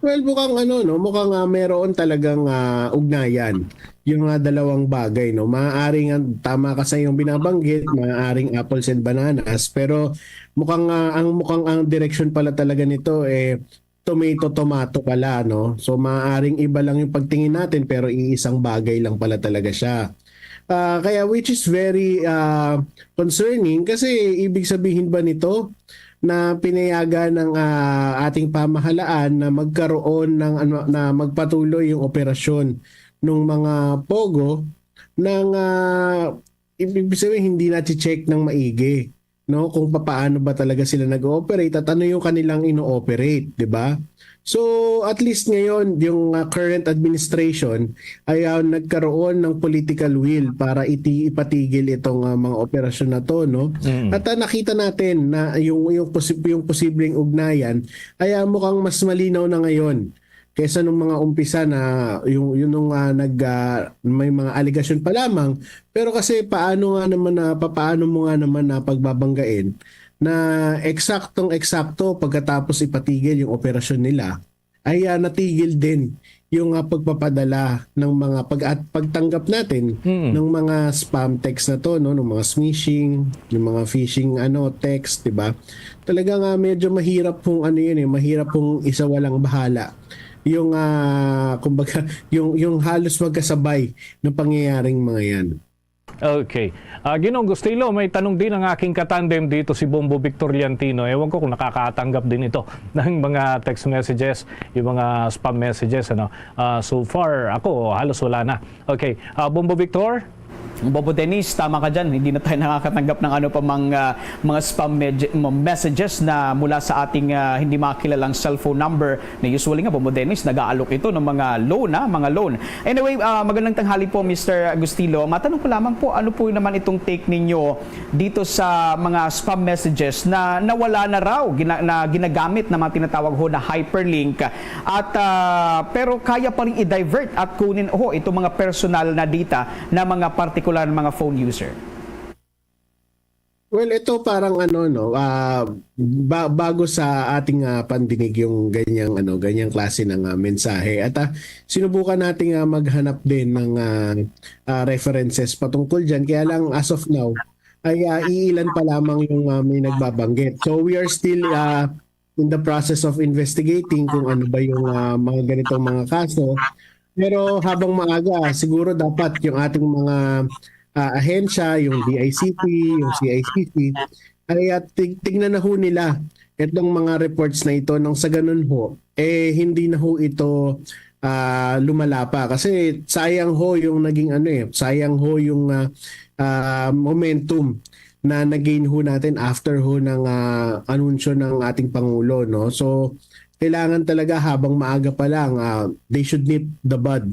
Well, mukhang ano, no? Mukhang, ah, meron talagang, ah, ugnayan yung, ah, dalawang bagay, no? Maaaring ang, tama ka sa iyong binabanggit, maaaring apples and bananas, pero mukhang, ah, ang, mukhang ang direksyon pala talaga nito, eh, tomato, tomato pala, no? So, maaaring iba lang yung pagtingin natin, pero iisang bagay lang pala talaga siya. Ah, kaya, which is very, ah, concerning kasi ibig sabihin ba nito na pinayagan ng, ah, ating pamahalaan na magkaroon ng ano, na magpatuloy yung operasyon ng mga pogo ng, ah, ibig sabihin hindi na check ng maigi, no, kung papaano ba talaga sila nag-ooperate at ano yung kanilang ino-operate, di ba? So, at least ngayon, yung, ah, current administration ay, ah, nagkaroon ng political will para iti-, ipatigil itong, ah, mga operasyon na 'to, no? Mm. At, ah, nakita natin na yung, yung posi-, yung posibleng ugnayan ay, ah, mukhang mas malinaw na ngayon kaysa nung mga umpisa na yung, yung nung, ah, nag, ah, may mga alegasyon pa lamang. Pero kasi paano nga naman na, papaano mo nga naman na pagbabanggain na eksaktong-eksakto pagkatapos ipatigil yung operasyon nila, ay, ah, natigil din yung, ah, pagpapadala ng mga pag-, at pagtanggap natin Mm. ng mga spam text na 'to, no, ng mga smishing, yung mga phishing, ano, text, 'di ba? Talagang, ah, medyo mahirap kung ano 'yun, eh, mahirap kung isa walang bahala. Yung, ah, kumbaga, yung, yung halos magkasabay ng pangyayaring mga 'yan. Okay. Ah, Ginoong Gustilo, may tanong din ang aking katandem dito, si Bombo Victor Liantino. Ewan ko kung nakakatanggap din ito ng mga text messages, yung mga spam messages, ano. Ah, so far, ako, halos wala na. Okay. Ah, Bombo Victor? Bobo Dennis, tama ka dyan. Hindi na tayo nakakatanggap ng ano pa mang, ah, mga spam mej-, mga messages na mula sa ating, ah, hindi makilalang cellphone number na usually nga, Bobo Dennis, nag-aalok ito ng mga loan, ah, mga loan. Anyway, ah, magandang tanghali po, Mister Agustilo. Matanong ko lamang po, ano po naman itong take ninyo dito sa mga spam messages na nawala na raw, gina-, na ginagamit ng mga tinatawag ho na hyperlink? At, ah, pero kaya pa rin i-divert at kunin ho itong mga personal na data ng mga partikular na mga phone user. Well, ito parang ano, no, ah, ba-, bago sa ating, ah, pandinig yung ganyang, ano, ganyang klase ng, ah, mensahe. At, ah, sinubukan natin, ah, maghanap din ng, ah, ah, references patungkol dyan. Kaya lang, as of now, ay, ah, iilan pa lamang yung, ah, may nagbabanggit. So, we are still, ah, in the process of investigating kung ano ba yung, ah, mga ganitong mga kaso. Pero habang maaga, siguro dapat yung ating mga, ah, ahensya, yung D I C T, yung C I C C, ay at tig-, tignan na ho nila itong mga reports na ito nang sa ganun ho, eh, hindi na ho ito, ah, lumala pa. Kasi sayang ho yung naging ano eh, sayang ho yung, ah, ah, momentum na nag-gain ho natin after ho ng, ah, anunsyo ng ating Pangulo, no? So, kailangan talaga habang maaga pa lang, ah, they should nip the bud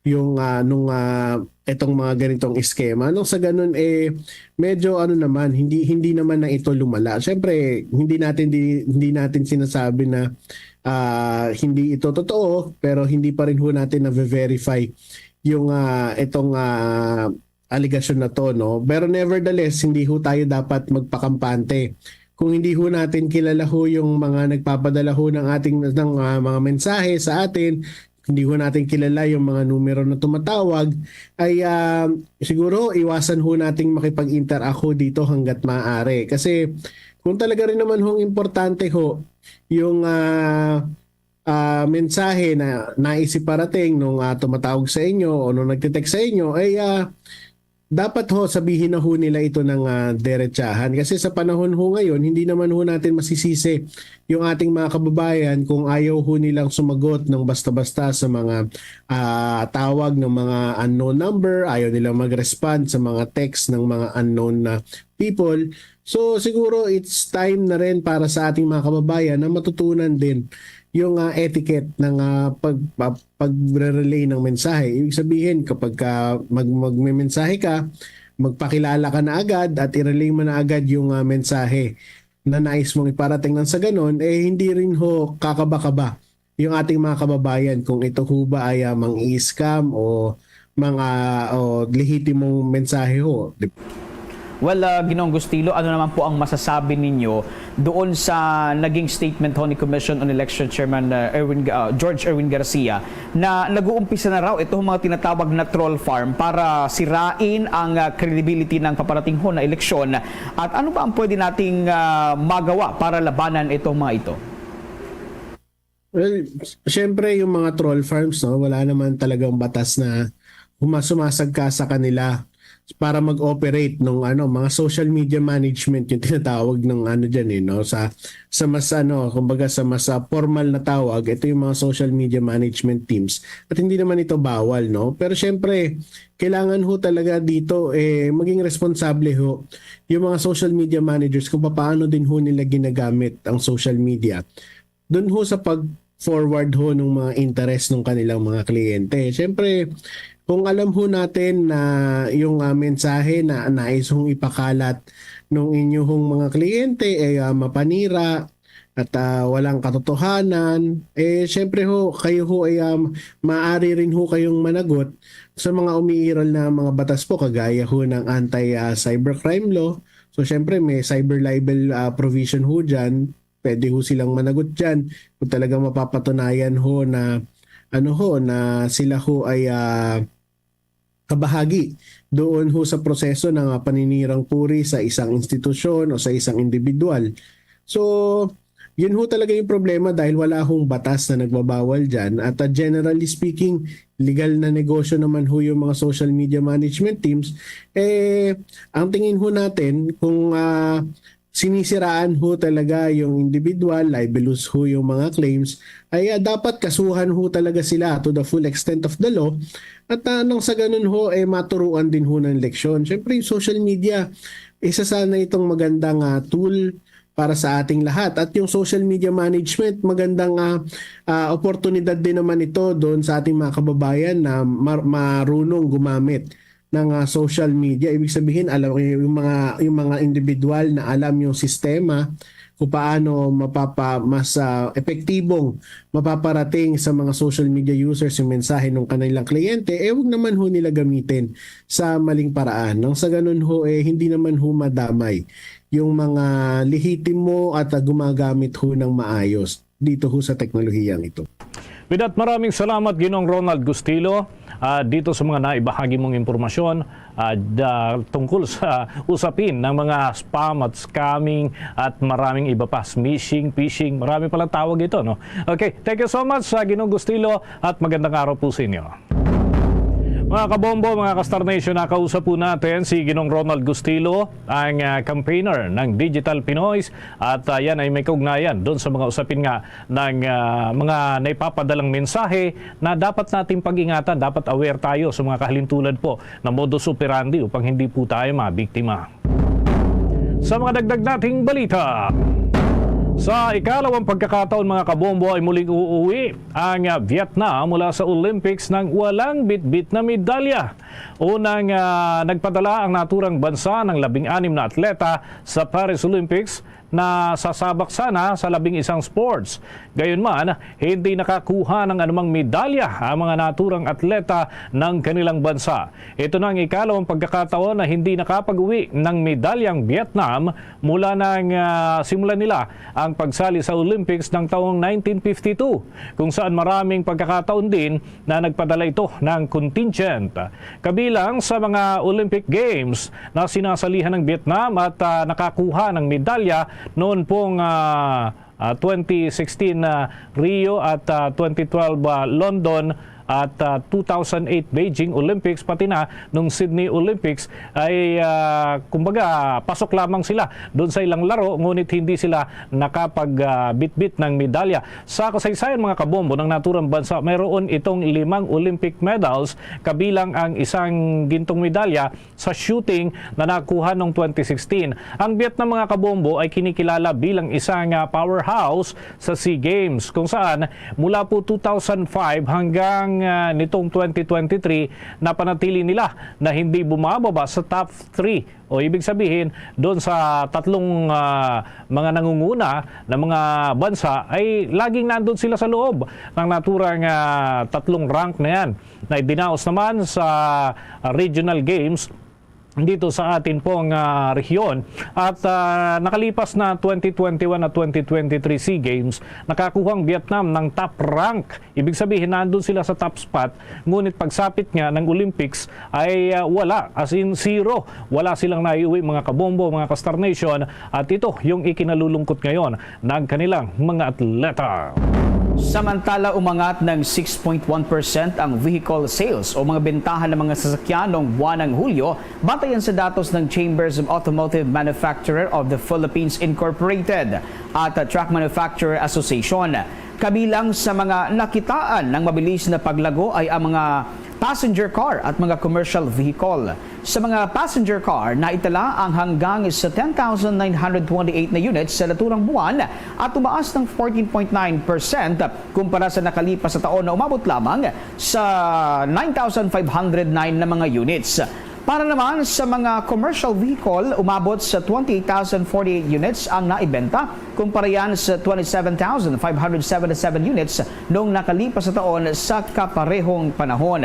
yung, ah, nung, ah, itong mga ganitong eskema. Nung sa ganun, eh, medyo ano naman, hindi, hindi naman na ito lumala. Siyempre, hindi natin, di-, hindi natin sinasabi na, ah, hindi ito totoo, pero hindi pa rin ho natin na-verify yung, ah, itong, ah, alegasyon na 'to, no? Pero nevertheless, hindi ho tayo dapat magpakampante. Kung hindi ho natin kilala ho yung mga nagpapadala ho ng ating, ng, ah, mga mensahe sa atin, hindi ho natin kilala yung mga numero na tumatawag, ay, ah, siguro iwasan ho nating makipag-interact ho dito hangga't maaari. Kasi kung talaga rin naman hong importante ho yung, ah, ah, mensahe na nais iparating nung, ah, tumatawag sa inyo o nung nagte-text sa inyo, ay, ah, dapat ho sabihin na ho nila ito ng, ah, derechahan. Kasi sa panahon ho ngayon, hindi naman ho natin masisisi yung ating mga kababayan kung ayaw ho nilang sumagot ng basta-basta sa mga, ah, tawag ng mga unknown number, ayaw nilang mag-respond sa mga text ng mga unknown na people. So, siguro it's time na rin para sa ating mga kababayan na matutunan din yung, ah, etiquette ng, ah, pag-, pa-, pagre-relay ng mensahe. Ibig sabihin, kapag ka mag-, magme-mensahe ka, magpakilala ka na agad at i-relay mo na agad yung, ah, mensahe na nais mong iparating. Nang sa ganun, eh, hindi rin ho kakaba-kaba yung ating mga kababayan kung ito ho ba ay, ah, mang-i-scam o mga, o lehitimong mensahe ho. Di- Well, ah, Ginoong Gustilo, ano naman po ang masasabi ninyo doon sa naging statement ho ni Commission on Election Chairman, ah, Erwin Ga-, ah, George Erwin Garcia na nag-uumpisa na raw itong mga tinatawag na troll farm para sirain ang, ah, credibility ng paparating ho na eleksyon? At ano ba ang pwede nating, ah, magawa para labanan itong mga ito? Well, s-, syempre, yung mga troll farms, no, wala naman talagang batas na huma-, sumasagka sa kanila para mag-operate nung, ano, mga social media management yung tinatawag ng, ano, dyan, eh, no? Sa, sa mas, ano, kumbaga, sa mas, ah, formal na tawag, ito yung mga social media management teams. At hindi naman ito bawal, no? Pero syempre, kailangan ho talaga dito, eh, maging responsable ho yung mga social media managers kung paano din ho nila ginagamit ang social media. Dun ho sa pag-, forward ho ng mga interes ng kanilang mga kliyente. Siyempre, kung alam ho natin na yung, ah, mensahe na nais hong ipakalat nung inyuhong mga kliyente ay, ah, mapanira at, ah, walang katotohanan, eh, siyempre ho, kayo ho ay, ah, maaari rin ho kayong managot sa mga umiiral na mga batas po, kagaya ho ng anti, ah, cybercrime law. So, siyempre, may cyber libel, ah, provision ho dyan. Pwede ho silang managot dyan kung talagang mapapatunayan ho na, ano ho, na sila ho ay, ah, kabahagi doon ho sa proseso ng, ah, paninirang puri sa isang institusyon o sa isang individual. So, yun ho talaga yung problema dahil wala hong batas na nagbabawal dyan. At, ah, generally speaking, legal na negosyo naman ho yung mga social media management teams. Eh, ang tingin ho natin, kung, ah, sinisiraan ho talaga yung individual, libelous ho yung mga claims, ay, ah, dapat kasuhan ho talaga sila to the full extent of the law. At, ah, nang sa ganun ho, eh, maturuan din ho ng leksyon. Siyempre, yung social media, isa sana itong magandang, ah, tool para sa ating lahat. At yung social media management, magandang, ah, ah, oportunidad din naman ito doon sa ating mga kababayan na mar-, marunong gumamit ng, ah, social media. Ibig sabihin, alam, yung mga, yung mga individual na alam yung sistema kung paano mapapa-, mas, ah, epektibong mapaparating sa mga social media users yung mensahe ng kanilang kliyente, eh, wag naman ho nila gamitin sa maling paraan. Nang sa ganun ho, eh, hindi naman ho madamay yung mga lehitimo at, ah, gumagamit ho ng maayos dito ho sa teknolohiyang ito. With that, maraming salamat, Ginong Ronald Gustilo, ah, dito sa mga naibahagi mong impormasyon, ah, da-, tungkol sa usapin ng mga spam at scamming at maraming iba pa, smishing, phishing, marami palang tawag ito, no? Okay, thank you so much, ah, Ginong Gustilo, at magandang araw po sa inyo. Mga kabombo, mga ka-Star Nation, nakausap po natin si Ginong Ronald Gustilo, ang, ah, campaigner ng Digital Pinoys, at, ah, yan ay may kaugnayan doon sa mga usapin nga ng, ah, mga naipapadalang mensahe na dapat nating pag-ingatan. Dapat aware tayo sa mga kahalintulad po na modus operandi upang hindi po tayo mabiktima. Sa mga dagdag nating balita, sa ikalawang pagkakataon, mga kabombo, ay muling uuwi ang, ah, Vietnam mula sa Olympics nang walang bitbit na medalya. Unang, ah, nagpadala ang naturang bansa ng labing anim na atleta sa Paris Olympics na sasabak sana sa labing isang sports. Gayunman, hindi nakakuha ng anumang medalya ang mga naturang atleta ng kanilang bansa. Ito na ang ikalawang pagkakataon na hindi nakapag-uwi ng medalyang Vietnam mula nang, ah, simulan nila ang pagsali sa Olympics ng taong nineteen fifty-two, kung saan maraming pagkakataon din na nagpadala ito ng contingent. Kabilang sa mga Olympic Games na sinasalihan ng Vietnam at, ah, nakakuha ng medalya noon pong, ah, ah, twenty sixteen, ah, Rio at, ah, twenty twelve, ah, London at, ah, two thousand eight Beijing Olympics, pati na nung Sydney Olympics ay, ah, kumbaga, pasok lamang sila doon sa ilang laro, ngunit hindi sila nakapag, ah, bitbit ng medalya. Sa kasaysayan, mga kabombo, ng naturang bansa, mayroon itong limang Olympic medals, kabilang ang isang gintong medalya sa shooting na nakuha noong twenty sixteen. Ang Vietnam, mga kabombo, ay kinikilala bilang isang, ah, powerhouse sa SEA Games, kung saan mula po two thousand five hanggang, ah, nitong twenty twenty-three, napanatili nila na hindi bumababa sa top three. O ibig sabihin, doon sa tatlong, ah, mga nangunguna na mga bansa ay laging nandun sila sa loob ng naturang, ah, tatlong rank na yan, na idinaos naman sa regional games dito sa atin pong, ah, rehiyon. At, ah, nakalipas na twenty twenty-one at twenty twenty-three SEA Games, nakakuha ang Vietnam ng top rank. Ibig sabihin, nandun sila sa top spot. Ngunit pagsapit nga ng Olympics ay, ah, wala. As in, zero. Wala silang naiuwi, mga kabombo, mga ka-Star Nation. At ito yung ikinalulungkot ngayon ng kanilang mga atleta. Samantala, umangat ng six point one percent ang vehicle sales o mga bentahan ng mga sasakyan noong buwan ng Hulyo, batayan sa datos ng Chambers of Automotive Manufacturer of the Philippines Incorporated at Truck Manufacturer Association. Kabilang sa mga nakitaan ng mabilis na paglago ay ang mga passenger car at mga commercial vehicle. Sa mga passenger car, naitala ang hanggang sa ten thousand nine hundred twenty-eight na units sa naturang buwan at tumaas ng fourteen point nine percent kumpara sa nakalipas na taon na umabot lamang sa nine thousand five hundred nine na mga units. Para naman sa mga commercial vehicle, umabot sa twenty-eight thousand forty-eight units ang naibenta, kumpara yan sa twenty-seven thousand five hundred seventy-seven units noong nakalipas na taon sa kaparehong panahon.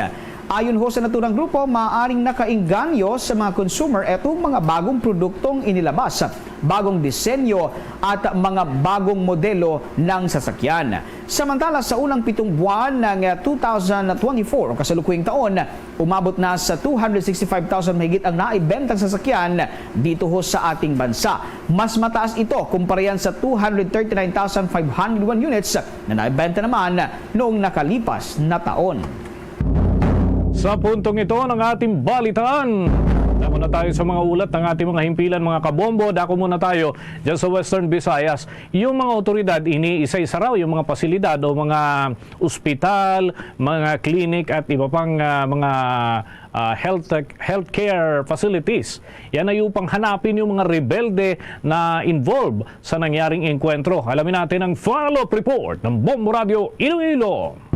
Ayon ho sa naturang grupo, maaaring nakainganyo sa mga consumer itong mga bagong produktong inilabas, bagong disenyo at mga bagong modelo ng sasakyan. Samantala, sa unang pitong buwan ng, ah, two thousand twenty-four o kasalukuyang taon, umabot na sa two hundred sixty-five thousand mahigit ang naibentang sasakyan dito ho sa ating bansa. Mas mataas ito kumpara yan sa two hundred thirty-nine thousand five hundred one units na naibenta naman noong nakalipas na taon. Sa puntong ito ng ating balitaan, dako na tayo sa mga ulat ng ating mga himpilan, mga kabombo. Dako muna tayo dyan sa Western Visayas. Yung mga otoridad, ini isa-isa raw yung mga pasilidad o mga ospital, mga clinic at iba pang, ah, mga, ah, health, healthcare facilities. Yan ay upang hanapin yung mga rebelde na involved sa nangyaring engkwentro. Alamin natin ang follow-up report ng Bombo Radio Iloilo.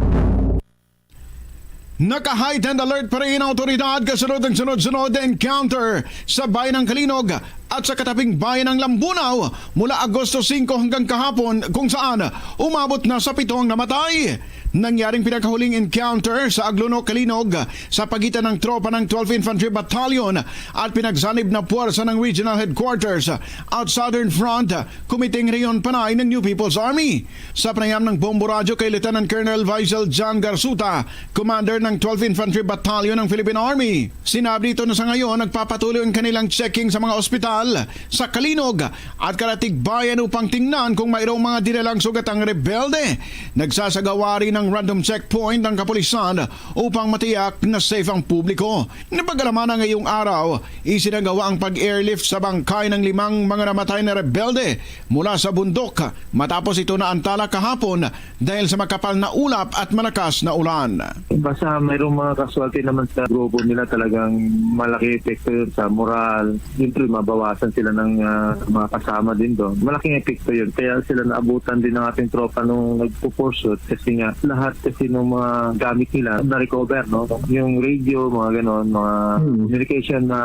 Naka-heightened alert pa rin ang awtoridad kasunod ng sunod-sunod na encounter sa bayan ng Calinog at sa kataping bayan ng Lambunao mula Agosto singko hanggang kahapon, kung saan umabot na sa pito ang namatay. Nangyaring pinakahuling encounter sa Agluno, Calinog sa pagitan ng tropa ng twelfth Infantry Battalion at pinagsanib na puwersa ng Regional Headquarters at Southern Front Committee Rehiyon Panay ng New People's Army. Sa panayam ng Bombo Radyo kay Lieutenant Colonel Faisal John Garsuta, commander ng twelfth Infantry Battalion ng Philippine Army, sinabi nito na sa ngayon nagpapatuloy ang kanilang checking sa mga ospital sa Calinog at karatig bayan upang tingnan kung mayroong mga dinalang sugat ang rebelde. Nagsasagawa rin ng random checkpoint ang kapulisan upang matiyak na safe ang publiko. Napag-alaman na ngayong araw, isinagawa ang pag-airlift sa bangkay ng limang mga namatay na rebelde mula sa bundok matapos ito naantala kahapon dahil sa makapal na ulap at malakas na ulan. Basta mayroong mga casualty naman sa grupo nila, talagang malaki epekto yun sa moral. Siyempre, mabawasan sila ng, ah, mga kasama din doon. Malaking epekto yun. Kaya sila naabutan din ng ating tropa nung nagpo-pursue kasi nga lahat kasi ng mga gamit nila na-recover, no? Yung radio, mga ganon, mga Hmm. communication na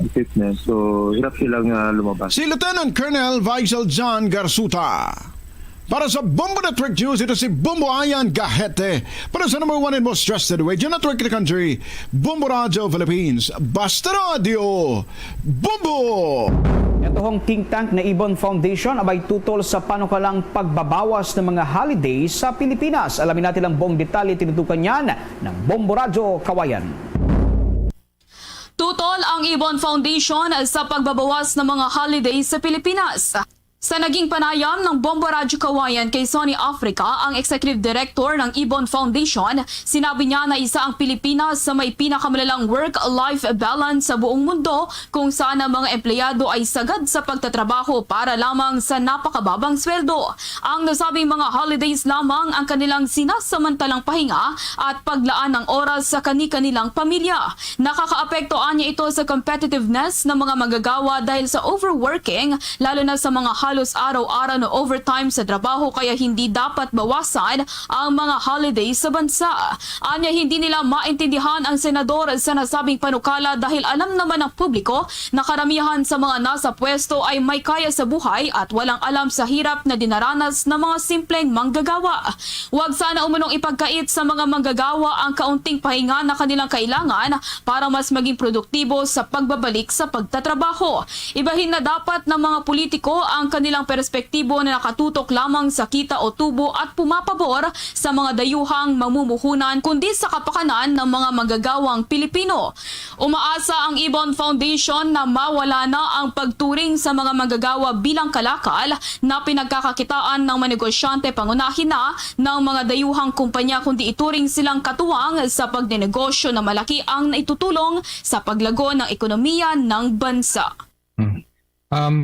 equipment. So, hirap silang, ah, lumabas. Si Lieutenant Colonel Faisal John Garsuta. Para sa Bombo Network News, ito si Bombo Ayan Gahete. Para sa number one and most trusted radio network in the country, Bombo Radio Philippines. Basta Radio, Bombo! Ito hong think tank na Ibon Foundation abay tutol sa panukalang pagbabawas ng mga holiday sa Pilipinas. Alamin natin ang buong detalye, tinutukan niyan ng Bombo Radyo Kawayan. Tutol ang Ibon Foundation sa pagbabawas ng mga holiday sa Pilipinas. Sa naging panayam ng Bombo Radyo Kawayan kay Sony Africa, ang Executive Director ng Ibon Foundation, sinabi niya na isa ang Pilipinas sa may pinakamalalang work-life balance sa buong mundo, kung saan ang mga empleyado ay sagad sa pagtatrabaho para lamang sa napakababang sweldo. Ang nasabing mga holidays lamang ang kanilang sinasamantalang pahinga at paglaan ng oras sa kani-kanilang pamilya. Nakakaapekto anya ito sa competitiveness ng mga manggagawa dahil sa overworking, lalo na sa mga halos araw-araw na overtime sa trabaho, kaya hindi dapat bawasan ang mga holiday sa bansa. Anya, hindi nila maintindihan ang senador sa nasabing panukala dahil alam naman ng publiko na karamihan sa mga nasa pwesto ay may kaya sa buhay at walang alam sa hirap na dinaranas ng mga simpleng manggagawa. Huwag sana umunong ipagkait sa mga manggagawa ang kaunting pahinga na kanilang kailangan para mas maging produktibo sa pagbabalik sa pagtatrabaho. Ibahin na dapat ng mga politiko ang kanilang perspektibo na nakatutok lamang sa kita o tubo at pumapabor sa mga dayuhang mamumuhunan, kundi sa kapakanan ng mga manggagawang Pilipino. Umaasa ang Ibon Foundation na mawala na ang pagturing sa mga manggagawa bilang kalakal na pinagkakakitaan ng mga negosyante, pangunahin na ng mga dayuhang kumpanya, kundi ituring silang katuwang sa pagnenegosyo na malaki ang naitutulong sa paglago ng ekonomiya ng bansa. Hmm. Um,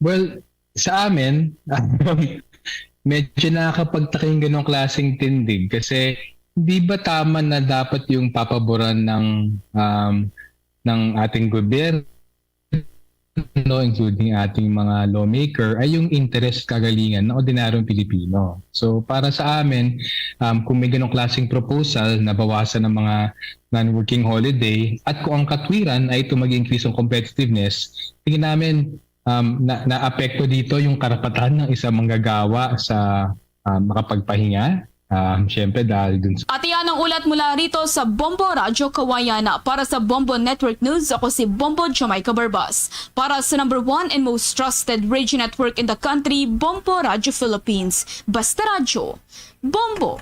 well, sa amin, medyo nakakapagtaka yung ganong klaseng tindig kasi Di ba tama na dapat yung papaboran ng, um, ng ating gobyerno, including ating mga lawmaker, ay yung interest, kagalingan ng ordinaryong Pilipino? So, para sa amin, um, kung may ganong klaseng proposal na bawasan ng mga non-working holiday at kung ang katwiran ay ito mag-increase ng competitiveness, tingin namin, um, na naapekto dito yung karapatan ng isang manggagawa sa, um, makapagpahinga. Um, syempre, dahil dun sa At iyan ang ulat mula rito sa Bombo Radyo Kawayan. Para sa Bombo Network News, ako si Bombo Jamaica Barbas. Para sa number one and most trusted radio network in the country, Bombo Radyo Philippines. Basta Radyo, Bombo!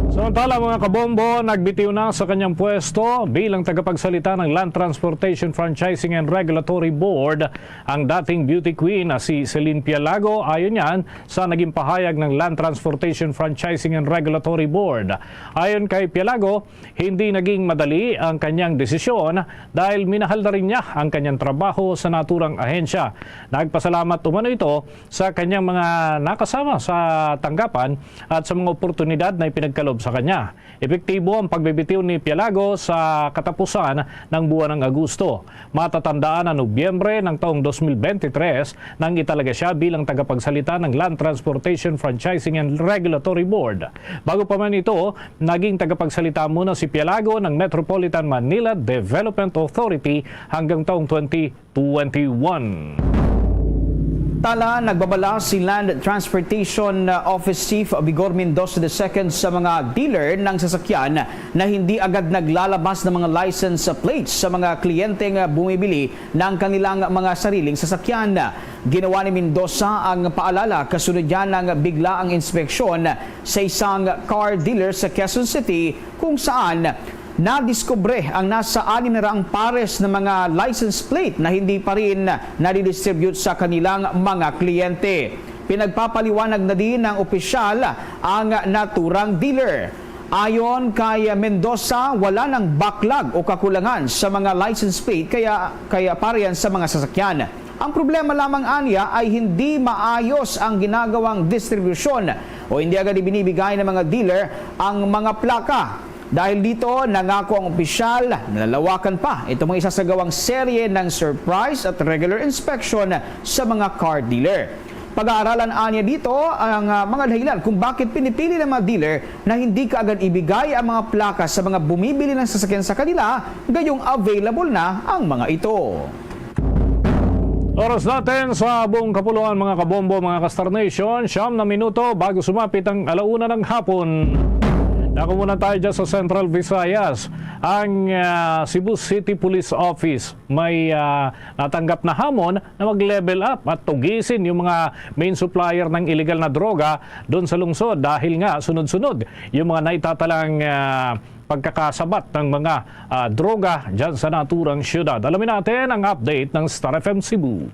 Samantala, mga kabombo, nagbitiw na sa kanyang pwesto bilang tagapagsalita ng Land Transportation Franchising and Regulatory Board ang dating beauty queen na si Celine Pialago, ayon yan sa naging pahayag ng Land Transportation Franchising and Regulatory Board. Ayon kay Pialago, hindi naging madali ang kanyang desisyon dahil minahal na rin niya ang kanyang trabaho sa naturang ahensya. Nagpasalamat umano ito sa kanyang mga nakasama sa tanggapan at sa mga oportunidad na ipinagkalob sa kanya. Epektibo ang pagbibitiw ni Pialago sa katapusan ng buwan ng Agosto. Matatandaan na Nobyembre ng taong dos mil bente tres nang italaga siya bilang tagapagsalita ng Land Transportation Franchising and Regulatory Board. Bago pa man ito, naging tagapagsalita muna si Pialago ng Metropolitan Manila Development Authority hanggang taong twenty twenty-one. Tala, nagbabala si Land Transportation Office Chief Vigor Mendoza the second sa mga dealer ng sasakyan na hindi agad naglalabas ng mga license plates sa mga kliyenteng bumibili ng kanilang mga sariling sasakyan. Ginawa ni Mendoza ang paalala kasunod niya ng biglaang inspeksyon sa isang car dealer sa Quezon City, kung saan nadiskubre ang nasa anim na raang pares na mga license plate na hindi pa rin nadidistribute sa kanilang mga kliyente. Pinagpapaliwanag na din ng opisyal ang naturang dealer. Ayon kay Mendoza, wala nang backlog o kakulangan sa mga license plate, kaya, kaya para yan sa mga sasakyan. Ang problema lamang anya ay hindi maayos ang ginagawang distribusyon o hindi agad ibinibigay ng mga dealer ang mga plaka. Dahil dito, nangako ang opisyal na lalawakan pa itong mga isasagawang serye ng surprise at regular inspection sa mga car dealer. Pag-aaralan anya dito ang, ah, mga dahilan kung bakit pinipili ng mga dealer na hindi kaagad ibigay ang mga plaka sa mga bumibili ng sasakyan sa kanila, gayong available na ang mga ito. Oras natin sa buong kapuluan, mga kabombo, mga ka-Star Nation, siyam na minuto bago sumapit ang alauna ng hapon. Dako muna tayo dyan sa Central Visayas. Ang, ah, Cebu City Police Office may, ah, natanggap na hamon na mag-level up at tugisin yung mga main supplier ng illegal na droga doon sa lungsod dahil nga sunod-sunod yung mga naitatalang, ah, pagkakasabat ng mga, ah, droga dyan sa naturang syudad. Alamin natin ang update ng Star F M Cebu.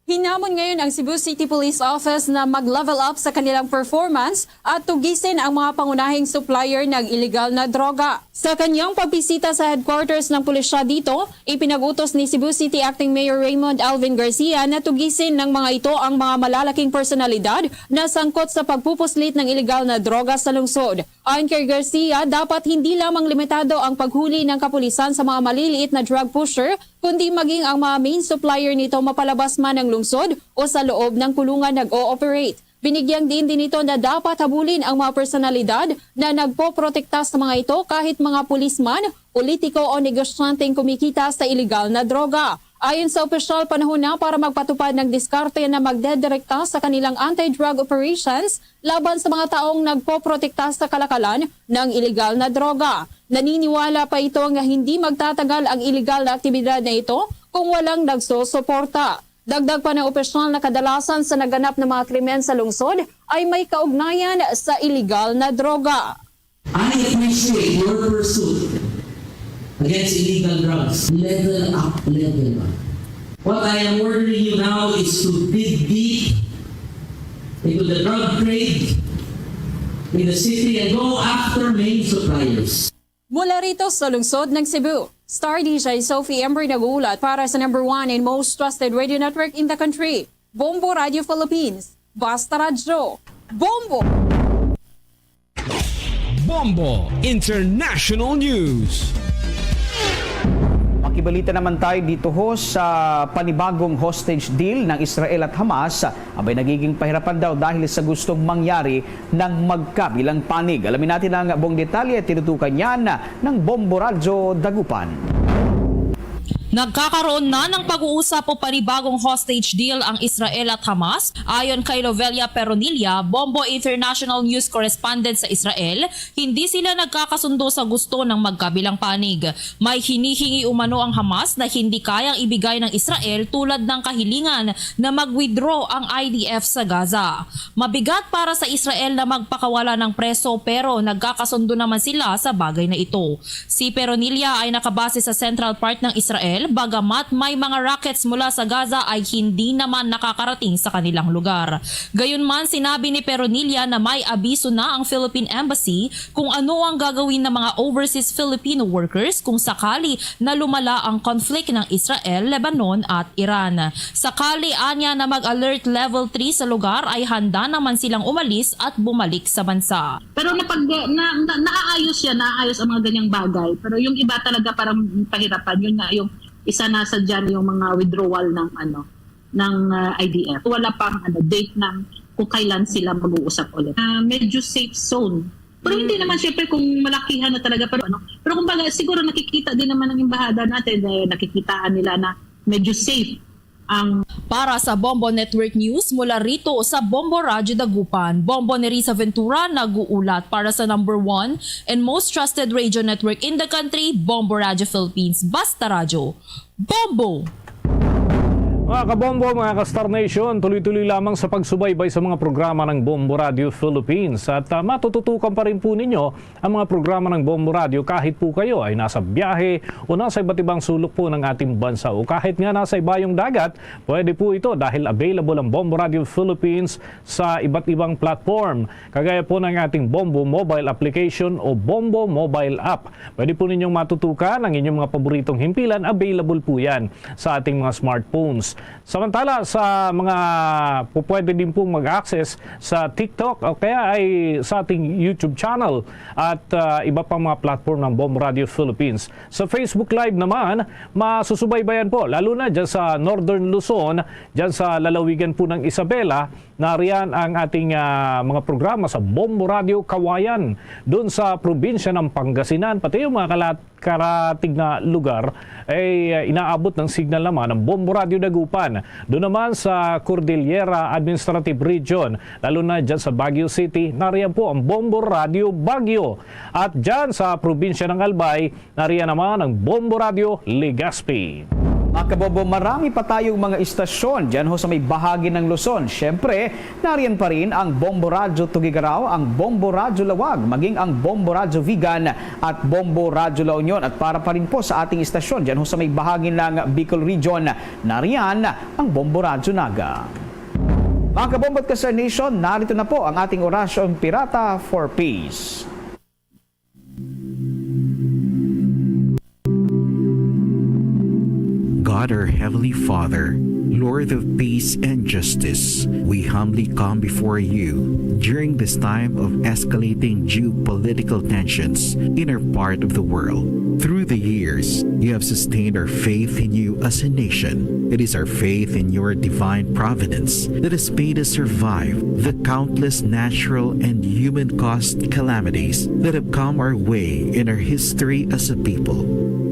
Hinamon ngayon ang Cebu City Police Office na mag-level up sa kanilang performance at tugisin ang mga pangunahing supplier ng illegal na droga. Sa kanyang pagbisita sa headquarters ng pulisya dito, ipinag-utos ni Cebu City Acting Mayor Raymond Alvin Garcia na tugisin ng mga ito ang mga malalaking personalidad na sangkot sa pagpupuslit ng illegal na droga sa lungsod. Ayon kay Garcia, dapat hindi lamang limitado ang paghuli ng kapulisan sa mga maliliit na drug pusher, kundi maging ang mga main supplier nito mapalabas man ng lungsod o sa loob ng kulungan nag-ooperate. Binigyang diin din ito na dapat habulin ang mga personalidad na nagpoprotekta sa mga ito, kahit mga pulisman, politiko o negosyanteng kumikita sa iligal na droga. Ayon sa opisyal, panahon na para magpatupad ng diskarte na magdedirekta sa kanilang anti-drug operations laban sa mga taong nagpoprotekta sa kalakalan ng iligal na droga. Naniniwala pa ito nga hindi magtatagal ang iligal na aktibidad na ito kung walang nagsusuporta. Dagdag pa ng opisyal na kadalasan sa naganap na mga krimen sa lungsod ay may kaugnayan sa iligal na droga. I appreciate your pursuit against illegal drugs. Level up, level up. What I am ordering you now is to dig deep into the drug trade in the city and go after main suppliers. Mula rito sa lungsod ng Cebu, Star D J Sophie Embry nag-uulat para sa number one and most trusted radio network in the country, Bombo Radio Philippines. Basta Radyo, Bombo! Bombo International News. Makibalita naman tayo dito ho sa panibagong hostage deal ng Israel at Hamas. Abay, nagiging pahirapan daw dahil sa gustong mangyari ng magkabilang panig. Alamin natin ang buong detalye. Tinutukan yan ng Bombo Radyo Dagupan. Nagkakaroon na ng pag-uusap o panibagong hostage deal ang Israel at Hamas. Ayon kay Lovelia Peronilla, Bombo International News Correspondent sa Israel, hindi sila nagkakasundo sa gusto ng magkabilang panig. May hinihingi umano ang Hamas na hindi kayang ibigay ng Israel tulad ng kahilingan na mag-withdraw ang I D F sa Gaza. Mabigat para sa Israel na magpakawala ng preso, pero nagkakasundo naman sila sa bagay na ito. Si Peronilla ay nakabase sa central part ng Israel, bagamat may mga rockets mula sa Gaza ay hindi naman nakakarating sa kanilang lugar. Gayunman, sinabi ni Peronilla na may abiso na ang Philippine Embassy kung ano ang gagawin ng mga overseas Filipino workers kung sakali na lumala ang conflict ng Israel, Lebanon at Iran. Sakali anya na mag-alert level three sa lugar, ay handa naman silang umalis at bumalik sa bansa. Pero napag, na, na, naaayos yan, naaayos ang mga ganyang bagay. Pero yung iba talaga parang pahirapan, yun nga yung isa na sa dyan yung mga withdrawal ng ano, ng ah, I D F. Wala pang ano, date ng kung kailan sila mag-uusap ulit. Ah, medyo safe zone. Pero hindi naman, syempre, kung malakihan na talaga. Pero ano, pero kumbaga, siguro nakikita din naman ng embahada natin, eh, nakikitaan nila na medyo safe ang Para sa Bombo Network News, mula rito sa Bombo Radyo Dagupan, Bombo Nerissa Ventura nag-uulat para sa number one and most trusted radio network in the country, Bombo Radyo Philippines. Basta Radyo, Bombo! Mga kabombo, mga ka-Star Nation, tuloy-tuloy lamang sa pagsubaybay sa mga programa ng Bombo Radio Philippines. At ah, matututukan pa rin po ninyo ang mga programa ng Bombo Radio kahit po kayo ay nasa biyahe o nasa iba't ibang sulok po ng ating bansa o kahit nga nasa ibayong dagat, pwede po ito dahil available ang Bombo Radio Philippines sa iba't ibang platform, kagaya po ng ating Bombo Mobile Application o Bombo Mobile App. Pwede po ninyong matutukan ang inyong mga paboritong himpilan. Available po yan sa ating mga smartphones. Samantala, sa mga pupwede din pong mag-access sa TikTok o kaya ay sa ating YouTube channel at ah, iba pang mga platform ng Bombo Radio Philippines. Sa Facebook Live naman, masusubaybayan po, lalo na dyan sa Northern Luzon, dyan sa lalawigan po ng Isabela, nariyan ang ating ah, mga programa sa Bombo Radio Kawayan, doon sa probinsya ng Pangasinan, pati yung mga kalat karatig na lugar ay ah, inaabot ng signal naman ang Bombo Radio Dagupan. Doon naman sa Cordillera Administrative Region, lalo na dyan sa Baguio City, nariyan po ang Bombo Radio Baguio. At dyan sa probinsya ng Albay, nariyan naman ang Bombo Radio Legazpi. Mga kabombo, marami pa tayong mga istasyon dyan ho sa may bahagi ng Luzon. Siyempre, nariyan pa rin ang Bombo Radyo Tuguegarao, ang Bombo Radyo Laoag, maging ang Bombo Radyo Vigan at Bombo Radyo La Union. At para pa rin po sa ating istasyon dyan ho sa may bahagi ng Bicol Region, nariyan ang Bombo Radyo Naga. Mga kabombo at ka-Star Nation, narito na po ang ating Orasyon Pirata for Peace. God, our Heavenly Father, Lord of peace and justice, we humbly come before you during this time of escalating geopolitical tensions in our part of the world. Through the years, you have sustained our faith in you as a nation. It is our faith in your divine providence that has made us survive the countless natural and human-caused calamities that have come our way in our history as a people.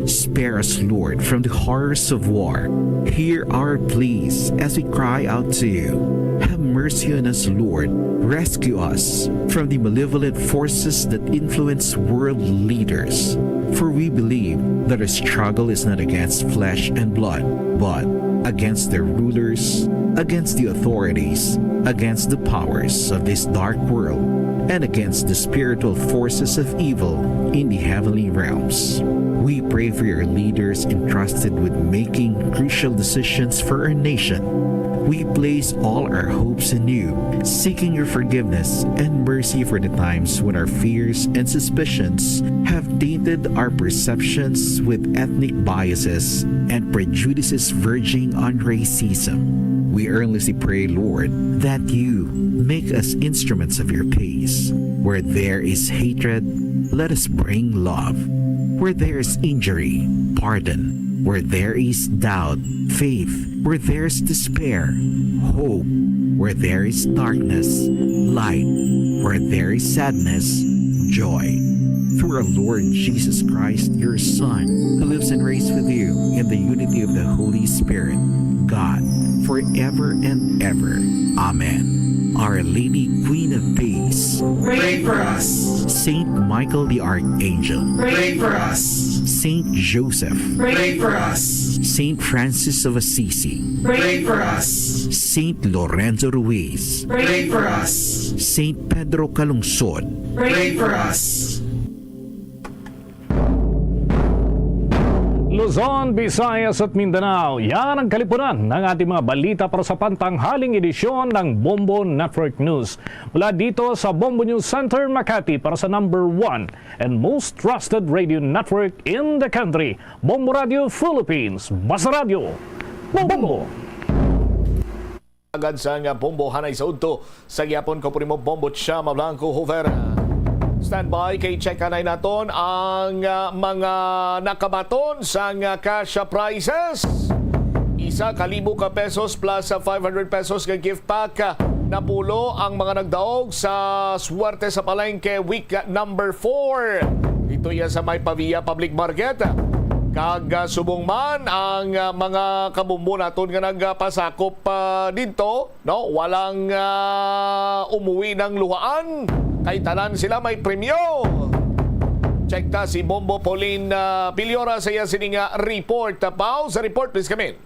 Spare us, Lord, from the horrors of war. Hear our pleas as we cry out to you. Have mercy on us, Lord. Rescue us from the malevolent forces that influence world leaders. For we believe that our struggle is not against flesh and blood, but against the rulers, against the authorities, against the powers of this dark world, and against the spiritual forces of evil in the heavenly realms. We pray for your leaders entrusted with making crucial decisions for our nation. We place all our hopes in you, seeking your forgiveness and mercy for the times when our fears and suspicions have tainted our perceptions with ethnic biases and prejudices verging on racism. We earnestly pray, Lord, that you make us instruments of your peace. Where there is hatred, let us bring love. Where there is injury, pardon. Where there is doubt, faith. Where there is despair, hope. Where there is darkness, light. Where there is sadness, joy. Through our Lord Jesus Christ, your Son, who lives and reigns with you in the unity of the Holy Spirit, God, forever and ever. Amen. Our Lady, Queen of Peace, pray for us. Saint Michael the Archangel, pray for us. Saint Joseph, pray for us. Saint Francis of Assisi, pray for us. Saint Lorenzo Ruiz, pray for us. Saint Pedro Calungsod, pray for us. Luzon, Visayas at Mindanao, yan ang kalipunan ng ating mga balita para sa pantanghaling edisyon ng Bombo Network News. Mula dito sa Bombo News Center, Makati, para sa number one and most trusted radio network in the country, Bombo Radio Philippines. Basta Radyo, Bombo! Agad sa nga Bombo, hanay sa udto sa gihapon ko, Primo Bombo Chama Blanco Hoover. Standby kay check anay naton ang, ah, mga nakabaton sa nga cash prizes. Isa ka libo ka pesos plus sa five hundred pesos nga gift pack. Napulo ang mga nagdaog sa Swerte sa Palengke week number four. Dito yan sa may Pavia Public Market. Kag, ah, subong man ang, ah, mga kabombo naton nga nagpasakop, ah, didto, no? Walang, ah, umuwi ng luhaan kay tanan sila may premyo. Check ta si Bombo Pauline, ah, Piliora sa iya sini nga report. Pao sa report, please come in.